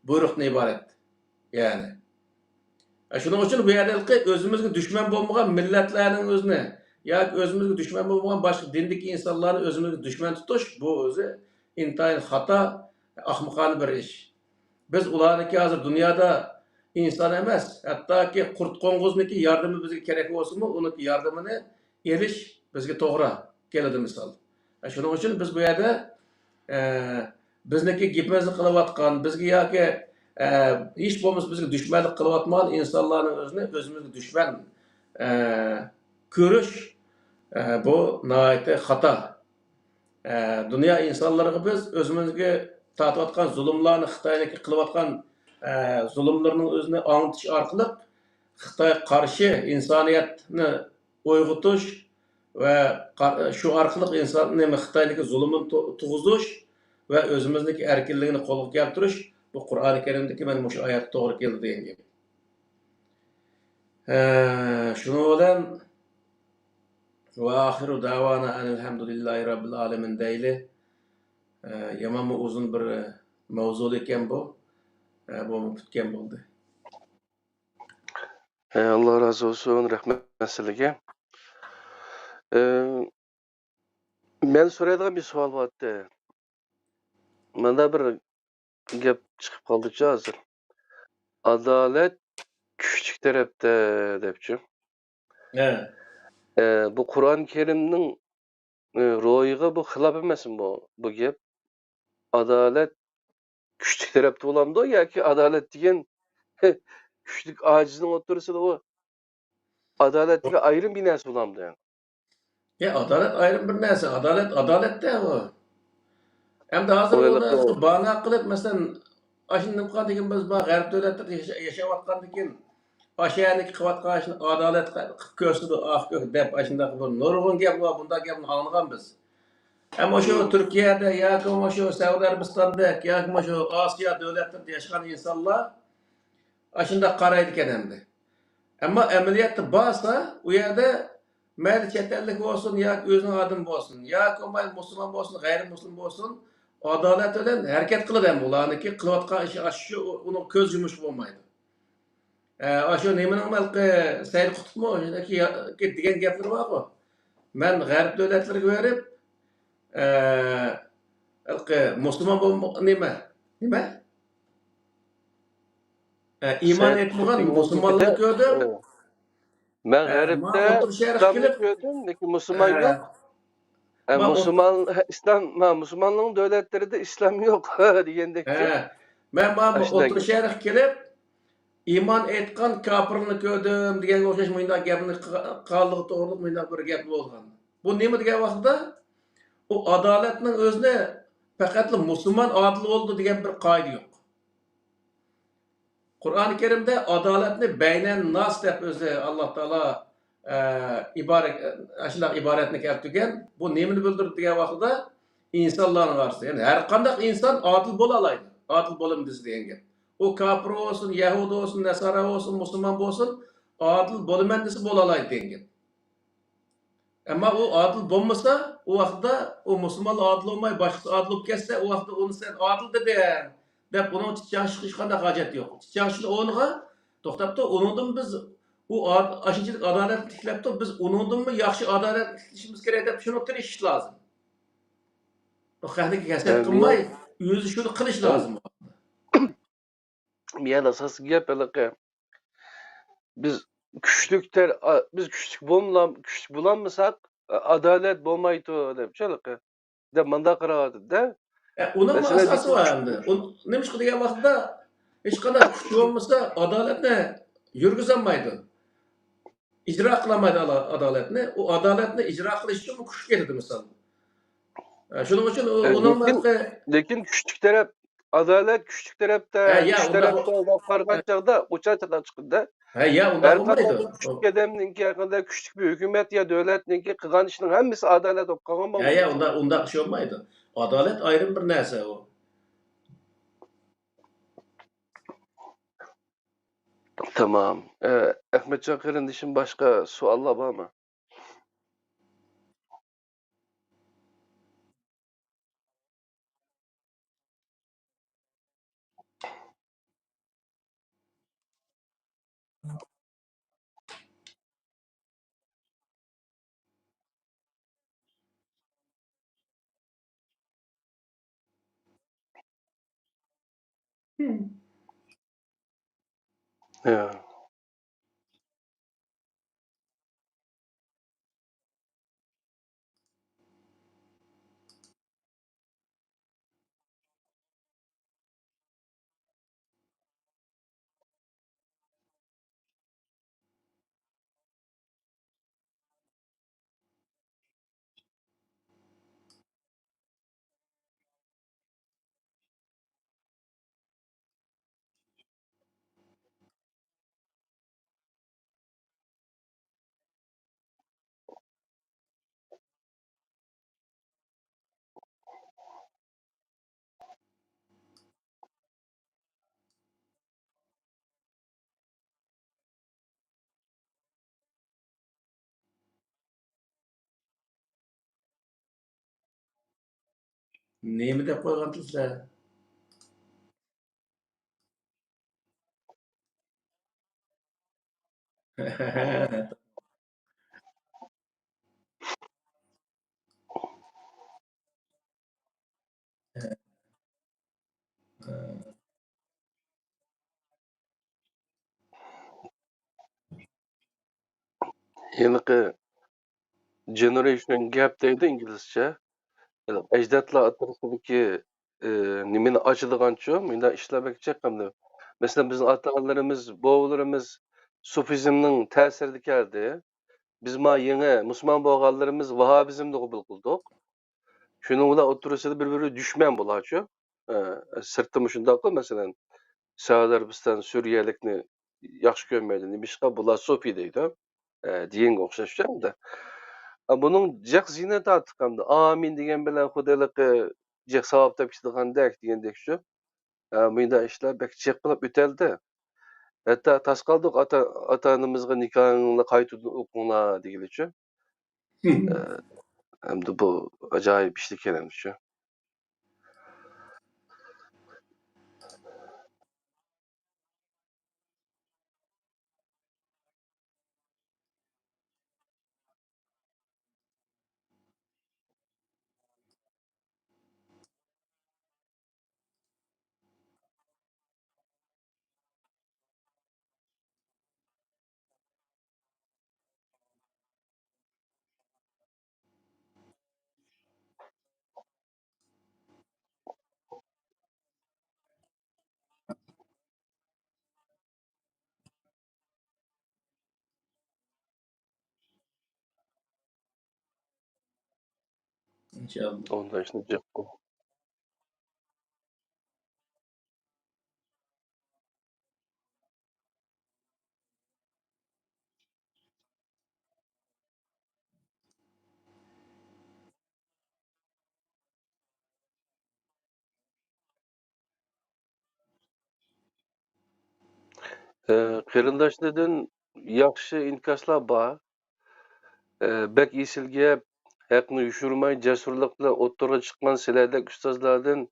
بۇيرۇقتىن ئىبارەت. يەنى، ئە، شۇنىڭ ئۈچۈن بۇ يەردە ھېلىقى ئۆزىمىزگە دۈشمەن بولمىغان مىللەتلەرنىڭ ئۆزىنى ياكى ئۆزىمىزگە دۈشمەن بولمىغان باشقا دىندىكى ئىنسانلارنى ئۆزىمىزگە دۈشمەن تۇتۇش، بۇ ئۆزى ئىنتايىن خاتا، ئاخمىقانە بىر ئىش. بىز ئۇلارنىڭكى ھازىر دۇنيادا ئىنسان ئەمەس، ھەتتاكى قۇرت قوڭغۇزنىڭكى ياردىمى بىزگە كېرەك بولسىمۇ، ئۇنىڭكى ياردىمىنى ئېلىش بىزگە توغرا كېلىدۇ مىسال. شۇنىڭ ئۈچۈن بىز بۇ يەردە، ئە، بىزنىڭكى گېپىمىزنى قىلىۋاتقان، بىزگە ياكى، ئە، ھېچ بولمىسا بىزگە دۈشمەنلىك قىلىۋاتمىغان ئىنسانلارنىڭ ئۆزىنى ئۆزىمىزگە دۈشمەن، ئە، كۆرۈش، ئە، بۇ ناھايىتى خاتا. ئە، دۇنيا ئىنسانلىرىغا بىز ئۆزىمىزگە تارتىۋاتقان زۇلۇملارنى، خىتاينىڭكى قىلىۋاتقان، ئە، زۇلۇملىرىنىڭ ئۆزىنى ئاڭلىتىش ئارقىلىق خىتايغا قارشى ئىنسانىيەتنى ئويغىتىش ۋە قا-، شۇ ئارقىلىق ئىنسان، نېمە، خىتايدىكى زۇلۇمنى تو-، تۇغۇزۇش ۋە ئۆزىمىزنىڭكى ئەركىنلىكىنى قولغا كەلتۈرۈش، بۇ قۇرئانى كەرىمدىكى مانا مۇشۇ ئايەتكە توغرا كېلىدۇ دېگەن گەپ. ئە، شۇنىڭ بىلەن ۋە ئاخىرۇ دەۋانا ئەنىلھەمدۇلىللاھى رەببىل ئالەمىن دەيلى. ئە، يامانمۇ ئۇزۇن بىر مەۋزۇ ئىكەن بۇ. ئە، بۇمۇ پۈتكەن بولدى. ئە، ئاللا رازى بولسۇن، رەھمەت سىلىگە. ئە، مەن سورايدىغان بىر سوئال بارتى. ماندا بىر گەپ چىقىپ قالدىچۇ ھازىر. ئادالەت كۈچلۈك تەرەپتە دەپچۇ. ھە. ئە، بۇ قۇرئان كەرىمنىڭ، ئە، روھىغا بۇ خىلاپ ئەمەسمۇ بۇ، بۇ گەپ؟ ئادالەت كۈچلۈك تەرەپتە بولامدۇ ياكى ئادالەت دېگەن كۈچلۈك ئاجىزنىڭ ئوتتۇرىسىدا ئۇ ئادالەتكە ئايرىم بىر نەرسە بولامدۇ؟ يا، ئادالەت ئايرىم بىر نەرسە. ئادالەت، ئادالەتتە ئۇ. ئەمدى ھازىر ئۇنى بانا قىلىپ، مەسىلەن، ئاشۇنداق قىلغاندىكىن بىز بۇ غەرب دۆلەتلىرىدە ياشا-، ياشاۋاتقاندىكىن، ئاشۇ يەرنىڭكى قىلىۋاتقان ئىشىنى ئادالەت قىلىپ كۆرسىتىدۇ، ئاق كۆك دەپ، ئاشۇنداق بىر نۇرغۇن گەپ بار، بۇنداق گەپنى ئاڭلىغان بىز. ئەمما شۇ تۈركىيەدە ياكى مۇشۇ سەئۇدى ئەرەبىستاندەك ياكى مۇشۇ ئاسىيا دۆلەتلىرىدە ياشىغان ئىنسانلار ئاشۇنداق قارايدىكەن ئەمدى. ئەمما ئەمەلىيەتتە بارسا، ئۇ يەردە مەيلى چەت ئەللىك بولسۇن ياكى ئۆزىنىڭ ئادىمى بولسۇن، ياكى بولمايدۇ مۇسۇلمان بولسۇن، غەيرىي مۇسۇلمان بولسۇن، ئادالەت بىلەن ھەرىكەت قىلىدۇ ھەم ئۇلارنىڭكى قىلىۋاتقان ئىشى ئاشۇ، ئۇنىڭ كۆز يۇمۇشقا بولمايدۇ. ئە، ئاشۇ نېمىنىڭ ھېلىقى سەيد قۇتۇپمۇ شۇنداق دېگەن گەپلىرى بارغۇ. مەن غەرب دۆلەتلىرىگە بېرىپ، ئە، ھېلىقى مۇسۇلمان بولما-، نېمە؟ نېمە؟ ئە، ئىمان ئېيتمىغان مۇسۇلمانلارنى كۆردۈم. مەن غەربتە ئىسلامنى كۆردۈم، لېكىن مۇسۇلمان يوق. ئە، مۇسۇلمان، ئىسلام، ھە، مۇسۇلماننىڭ دۆلەتلىرىدە ئىسلام يوق دېگەندەك. ھە. مەن مانا ئوتتۇرا شەرققە كېلىپ، ئىمان ئېيتقان كاپىرنى كۆردۈم دېگەنگە ئوخشاش مۇنداق گەپنى قىلغانلىقى توغرىلىق مۇنداق بىر گەپ بولغان. بۇ نېمە دېگەن ۋاقىتتا، ئۇ ئادالەتنىڭ ئۆزىنى پەقەتلا مۇسۇلمان ئادىل بولىدۇ دېگەن بىر قائىدە يوق. قۇرئان كەرىمدە ئادالەتنى بەينەن ناس دەپ ئۆزى ئاللا تائالا، ئە، ئىبارە-، ئاشۇنداق ئىبارەتنى كەلتۈرگەن. بۇ نېمىنى بىلدۈرىدۇ دېگەن ۋاقتىدا، ئىنسانلارنىڭ ئارىسىدا، يەنى ھەر قانداق ئىنسان ئادىل بولالايدۇ. ئادىل بولىمەن دېسە دېگەن گەپ. ئۇ كاپىر بولسۇن، يەھۇدىي بولسۇن، نەسارا بولسۇن، مۇسۇلمان بولسۇن، ئادىل بولىمەن دېسە بولالايدۇ دېگەن گەپ. ئەمما ئۇ ئادىل بولمىسا، ئۇ ۋاقىتتا ئۇ مۇسۇلمانلا ئادىل بولماي، باشقىسى ئادىل بولۇپ كەتسە، ئۇ ۋاقىتتا ئۇنى سەن ئادىل دېدىڭ دەپ ئۇنىڭ چىتچاڭشىققا ھېچقانداق ھاجەت يوق. چىتچاڭشىقنى ئورنىغا توختاپتۇ، ئۇنىڭدىن بىز ئۇ ئاد-، ئاشۇنچىلىك ئادالەتنى تىكلەپتۇ، بىز ئۇنىڭدىنمۇ ياخشى ئادالەتنى تىكلىشىمىز كېرەك دەپ شۇنى تىرىشىش لازىم. ئۇ خەقنىڭكى ھەسەت قىلماي، ئۆزى شۇنى قىلىش لازىم. مېنىڭ ئاساسىي گەپ ھېلىقى. بىز كۈچلۈك تەر-، ئا، بىز كۈچلۈك بولمىلا-، كۈچلۈك بولالمىساق، ئا، ئادالەت بولمايدۇ دەپچۇ ھېلىقى. دەپ مانداق قاراۋاتىدۇ-دە. ئە، ئۇنىڭمۇ ئاساسى بار ئەمدى. ئۇن-، نېمىشقا دېگەن ۋاقىتتا، ھېچقانداق كۈچ بولمىسا، ئادالەتنى يۈرگۈزەلمەيدۇ. ئىجرا قىلالمايدۇ ئالا-، ئادالەتنى. ئۇ ئادالەتنى ئىجرا قىلىش ئۈچۈنمۇ كۈچ كېتىدۇ، مىسال. ئە، شۇنىڭ ئۈچۈن ئۇ، ئە، ئۇنىڭ لېكىن، لېكىن كۈچلۈك تەرەپ، ئادالەت كۈچلۈك تەرەپتە، ھە، يا، كۈچ تەرەپتە ئۇنداق قارىغان چاغدا ئۇچار چاتاق چىقىدۇ-دە. ھە، يا، ئۇنداق بولمايدۇ. كۈچلۈك ئادەمنىڭكى، ھەر قانداق كۈچلۈك بىر ھۆكۈمەت يا دۆلەتنىڭكى قىلغان ئىشىنىڭ ھەممىسى ئادالەت بولۇپ قالغان بولمايدۇ. ھە، يا، ئۇنداق، ئۇنداق ئىش بولمايدۇ. ئادالەت ئايرىم بىر نەرسە ئۇ. تامام. ئە، ئەخمەتجان قېرىندىشىم، باشقا سوئاللار بارمۇ؟ نېمە دەپ قويغانتىڭ سىلەر؟ ھېلىقى جېنېرېيشن گەپ دەيدۇ ئىنگلىزچە. ھېلىقى ئەجدادلار ئوتتۇرىسىدىكى، ئى، نېمىنى ئاچىدىغانچۇ؟ مۇنداق ئىشلار بەك جىق ئەمدى. مەسىلەن، بىزنىڭ ئاتا-ئانىلىرىمىز، بوۋىلىرىمىز سۇفىزمنىڭ تەسىرىدە كەلدى. بىز ما يېڭى مۇسۇلمان بولغانلىرىمىز ۋاھابىزمنى قوبۇل قىلدۇق. شۇنىڭ بىلەن ئوتتۇرىسىدا بىر-بىرى دۈشمەن بولارچۇ. ئە، سىرتتىمۇ شۇنداققۇ، مەسىلەن، سەئۇدى ئەرەبىستان سۈرىيەلىكنى ياخشى كۆرمەيدۇ. نېمىشقا؟ بۇلار سوفىي دەيدۇ. ئە، دېگەنگە ئوخشاش ئەمدى. ئە، بۇنىڭ جىق زىينى تارتىق ئەمدى. ئامىن دېگەن بىلەن خۇددى ھېلىقى جىق ساۋاب تېپىپ كېتىدىغاندەك دېگەندەك شۇ. ئە، مۇنداق ئىشلار بەك جىق بولۇپ ئۆتەلدى. ھەتتا تاس قالدۇق ئاتا، ئاتا-ئانىمىزغا نىكاھىڭلارنى قايتىدىن ئوقۇڭلار دېگىلىچۇ. ئە، ئەمدى بۇ ئاجايىپ ئىشلىكەن ئەمدىچۇ. ئىنشائاللا. ئۇنداق ئىشنى جىق قىل. ئى، قېرىنداشلاردىن ياخشى ئىنكاسلار بار. ئى، بەك ئېسىل گەپ، ھەقنى يوشۇرماي، جەسۇرلۇق بىلەن ئوتتۇرىغا چىققان سىلەردەك ئۇستازلاردىن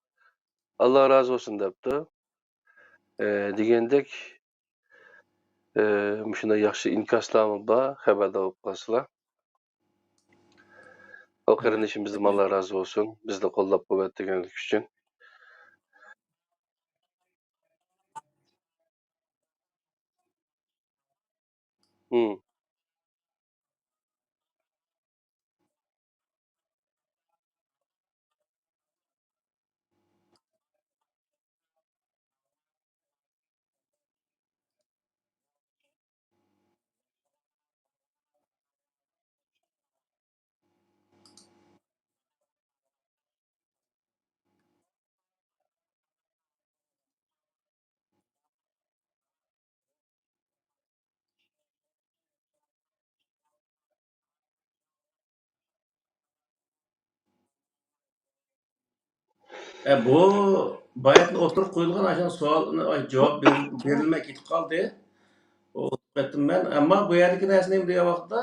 ئاللا رازى بولسۇن دەپتۇ. ئى، دېگەندەك، ئى، مۇشۇنداق ياخشى ئىنكاسلارمۇ بار، خەۋەردار بولۇپ قالسىلا. ئۇ قېرىندىشىمىزدىن ئاللا رازى بولسۇن، بىزنى قوللاپ قۇۋۋەتلىگەنلىكى ئۈچۈن. ھىم. ئە، بۇ باياتلا ئوتتۇرىغا قويۇلغان ئاشۇ سوئال، جاۋاب بېرىل-، بېرىلمەي كېتىپ قالدى. ئۇنتۇپ كەتتىم مەن. ئەمما بۇ يەردىكى نەرسە نېمە دېگەن ۋاقىتتا،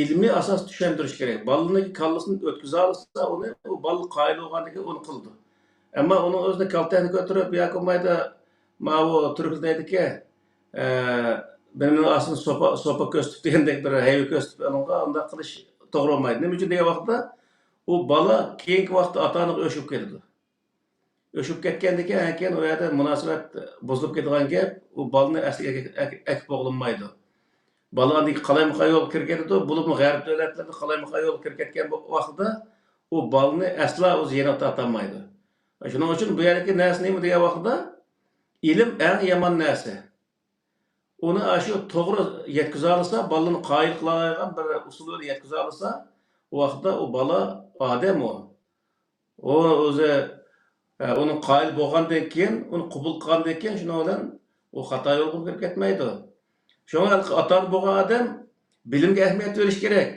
ئىلمىي ئاساس چۈشەندۈرۈش كېرەك. بالىنىڭ كاللىسىنى ئۆتكۈزەلىسە ئۇنى، ئۇ بالا قايىل بولغاندىن كېيىن ئۇنى قىلىدۇ. ئەمما ئۇنىڭ ئۆزىنى كالتەكنى كۆتۈرۈپ ياكى بولمايدۇ، ماۋۇ تۈركلەر دەيدىكى، ئە، بىرىنىڭ ئاستىدىن سوپا، سوپا كۆرسىتىپ دېگەندەك بىر ھەيۋە كۆرسىتىپ ئۇنىڭغا ئۇنداق قىلىش توغرا بولمايدۇ. نېمە ئۈچۈن دېگەن ۋاقىتتا، ئۇ بالا كېيىنكى ۋاقىتتا ئاتا-ئانىغا ئۆچ بولۇپ كېتىدۇ. ئۆچ بولۇپ كەتكەندىن كېيىن، كېيىن ئۇ يەردە مۇناسىۋەت بۇزۇلۇپ كېتىدىغان گەپ، ئۇ بالىنى ئەسلىگە ئەك-، ئەك-، ئەكىپ بولغىلى بولمايدۇ. بالا ئاندىن كېيىن قالايمىقان يولغا كىرىپ كېتىدۇ، بولۇپمۇ غەرب دۆلەتلىرىدە قالايمىقان يولغا كىرىپ كەتكەن بۇ ۋاقىتتا ئۇ بالىنى ئەسلا ئۆز يېنىغا تارتالمايدۇ. شۇنىڭ ئۈچۈن بۇ يەردىكى نەرسە نېمە دېگەن ۋاقىتتا، ئىلىم ئەڭ يامان نەرسە. ئۇنى ئاشۇ توغرا يەتكۈزەلىسا، بالىنى قايىل قىلالايدىغان بىر ئۇسۇل بىلەن يەتكۈزەلىسا، ئۇ ۋاقىتتا ئۇ بالا ئادەم ئۇ. ئۇ ئۆزى، ئە، ئۇنى قايىل بولغاندىن كېيىن، ئۇنى قوبۇل قىلغاندىن كېيىن، شۇنىڭ بىلەن ئۇ خاتا يولغا كىرىپ كەتمەيدۇ. شۇڭا ئاتا-ئانا بولغان ئادەم بىلىمگە ئەھمىيەت بېرىش كېرەك.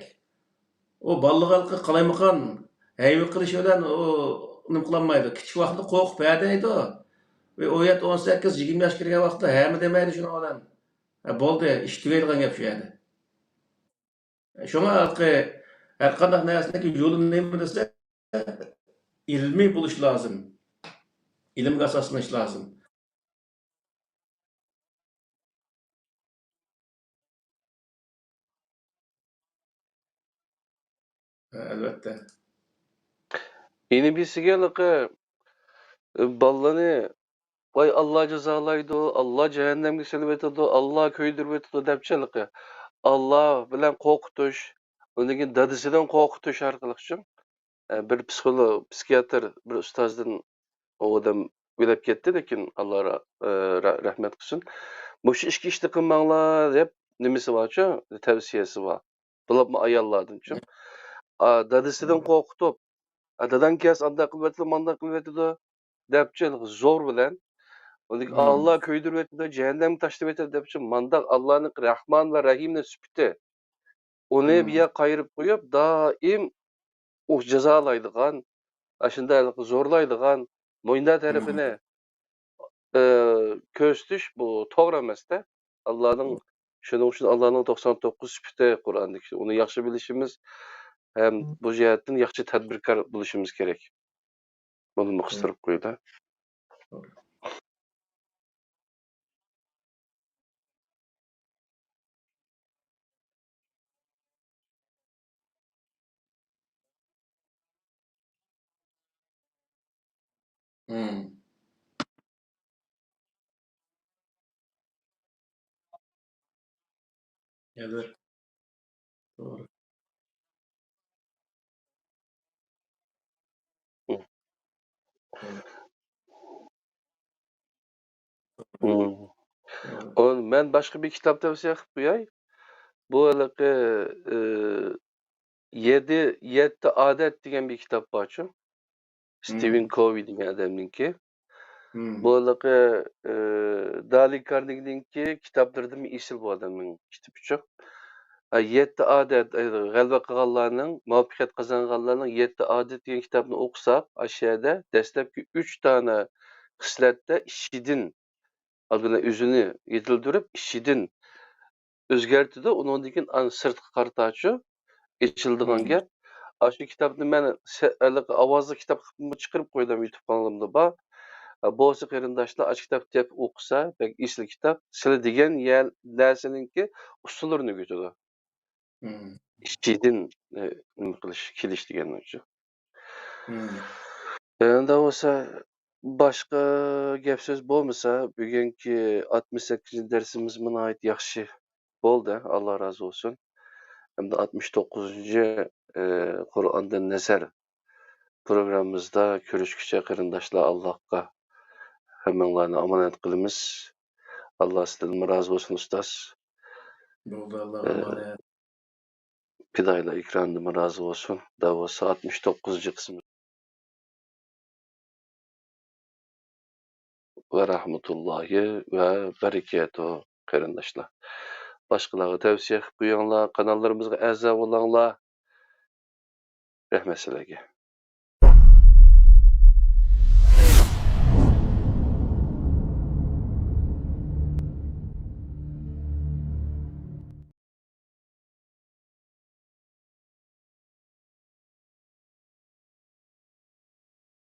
ئۇ بالىلىقى قالايمىقان ھەيۋە قىلىش بىلەن ئۇ نېمە قىلالمايدۇ. كىچىك ۋاقتىدا قورقۇپ ھە دەيدۇ. ۋە ئون يەتتە، ئون سەككىز، يىگىرمە ياش كىرگەن ۋاقتىدا ھەمە دېمەيدۇ شۇنىڭ بىلەن. ھە، بولدى، ئىش تۈگەيدىغان گەپ شۇ يەردە. شۇڭا ھېلىقى ھەر قانداق نەرسىنىڭكى يولى نېمە دېسە، ئىلمىي بولۇش لازىم. ئىلىمگە ئاساسلىنىش لازىم. ھە، ئەلۋەتتە. يەنە بىرسىگە ھېلىقى، ئى، بالىلارنى، ۋاي، ئاللا جازالايدۇ، ئاللا جەھەننەمگە سېلىۋېتىدۇ، ئاللا كۆيدۈرۈۋېتىدۇ دەپچۇ ھېلىقى. ئاللا بىلەن قورقۇتۇش، ئۇندىن كېيىن دادىسىدىن قورقۇتۇش ئارقىلىقچۇ. ئە، بىر پسىخولوگ، پسىخىياتىر بىر ئۇستازدىن ئۇ ئادەم ئۆلۈپ كەتتى، لېكىن ئاللا را-، ئە، رە-، رەھمەت قىلسۇن. مۇشۇ ئىككى ئىشنى قىلماڭلار دەپ نېمىسى بارچۇ، تەۋسىيەسى بار. بولۇپمۇ ئاياللاردىنچۇ. ئا، دادىسىدىن قورقۇتۇپ، ئا، داداڭ كەلسە ئانداق قىلىۋېتىدۇ، مانداق قىلىۋېتىدۇ دەپچۇ زور بىلەن. ئۇنى ئاللا كۆيدۈرۈۋېتىدۇ، جەھەننەمگە تاشلىۋېتىدۇ دەپچۇ مانداق ئاللانىڭ رەھمان ۋە رەھىمنىڭ سۈپىتى. ئۇنى بىر يەرگە قايرىپ قويۇپ، دائىم ئۇ جازالايدىغان، ئاشۇنداق زورلايدىغان، مۇنداق تەرىپىنى، ئى، كۆرسىتىش بۇ توغرا ئەمەستە. ئاللانىڭ، شۇنىڭ ئۈچۈن ئاللانىڭ توقسان توققۇز سۈپىتى قۇرئاندىكى، ئۇنى ياخشى بىلىشىمىز ھەم بۇ جەھەتتىن ياخشى تەدبىركار بولۇشىمىز كېرەك. بۇنىمۇ قىستۇرۇپ قويدۇم. مم. ئەلۋەتتە. توغرا. مم. مم. مم. ئۇ، مەن باشقا بىر كىتاب تەۋسىيە قىلىپ قوياي. بۇ ھېلىقى، ئى، يەتتە، يەتتە ئادەت دېگەن بىر كىتاب بارچۇ. ستىۋېن كوۋى دېگەن ئادەمنىڭكى. بۇ ھېلىقى، ئى، دالى كارنېگىنىڭكى كىتابلىرىدىن ئېسىل بۇ ئادەمنىڭ كىتابىچۇ. ئا، يەتتە ئادەت، ئى، غەلىبە قىلغانلارنىڭ، مۇۋەپپەقىيەت قازانغانلارنىڭ يەتتە ئادەت دېگەن كىتابنى ئوقۇساق، ئاشۇ يەردە دەسلەپكى ئۈچ دانە خىسلەتتە ئىچىدىن، ئالدى بىلەن ئۆزىنى يېتىلدۈرۈپ، ئىچىدىن ئۆزگەرتىدۇ، ئۇنىڭدىن كېيىن ئان-، سىرتقا قارىتاچۇ ئېچىلىدىغان گەپ. ئاشۇ كىتابنى مەن سە-، ھېلىقى ئاۋازلىق كىتاب قىلىپمۇ چىقىرىپ قويدۇم، يۇتۇب قانىلىمدا بار. ئە، بولسا قېرىنداشلار ئاشۇ كىتاب تېپىپ ئوقۇسا، بەك ئېسىل كىتاب. سىلى دېگەن يە-، نەرسىنىڭكى ئۇسۇللىرىنى ئۆگىتىدۇ. ئىچىدىن، ئە، نېمە قىلىش، كېلىش دېگەننىڭچۇ. ئەمدى بولسا، باشقا گەپ سۆز بولمىسا، بۈگۈنكى ئاتمىش سەككىزىنچى دەرسىمىزمۇ ناھايىتى ياخشى بولدى، ئاللا رازى بولسۇن. ئەمدى ئاتمىش توققۇزىنچى، ئى، قۇرئاندىن نەزەر پروگراممىمىزدا كۆرۈشكىچە قېرىنداشلار، ئاللاغا ھەممىڭلارنى ئامانەت قىلىمىز. ئاللا سىزدىنمۇ رازى بولسۇن، ئۇستاز. بولدى، ئاللا ئى، ئامانەت. پىدائىيلار ئېكرانىدىنمۇ رازى بولسۇن. دەۋا سائەت ئاتمىش توققۇزىنچى قىسمى. ۋە رەھمەتۇللاھى ۋە بەرىكەتۇ، قېرىنداشلار. باشقىلارغا تەۋسىيە قىلىپ قويۇڭلار، قاناللىرىمىزغا ئەزا بولۇڭلار. رەھمەت سىلەرگە.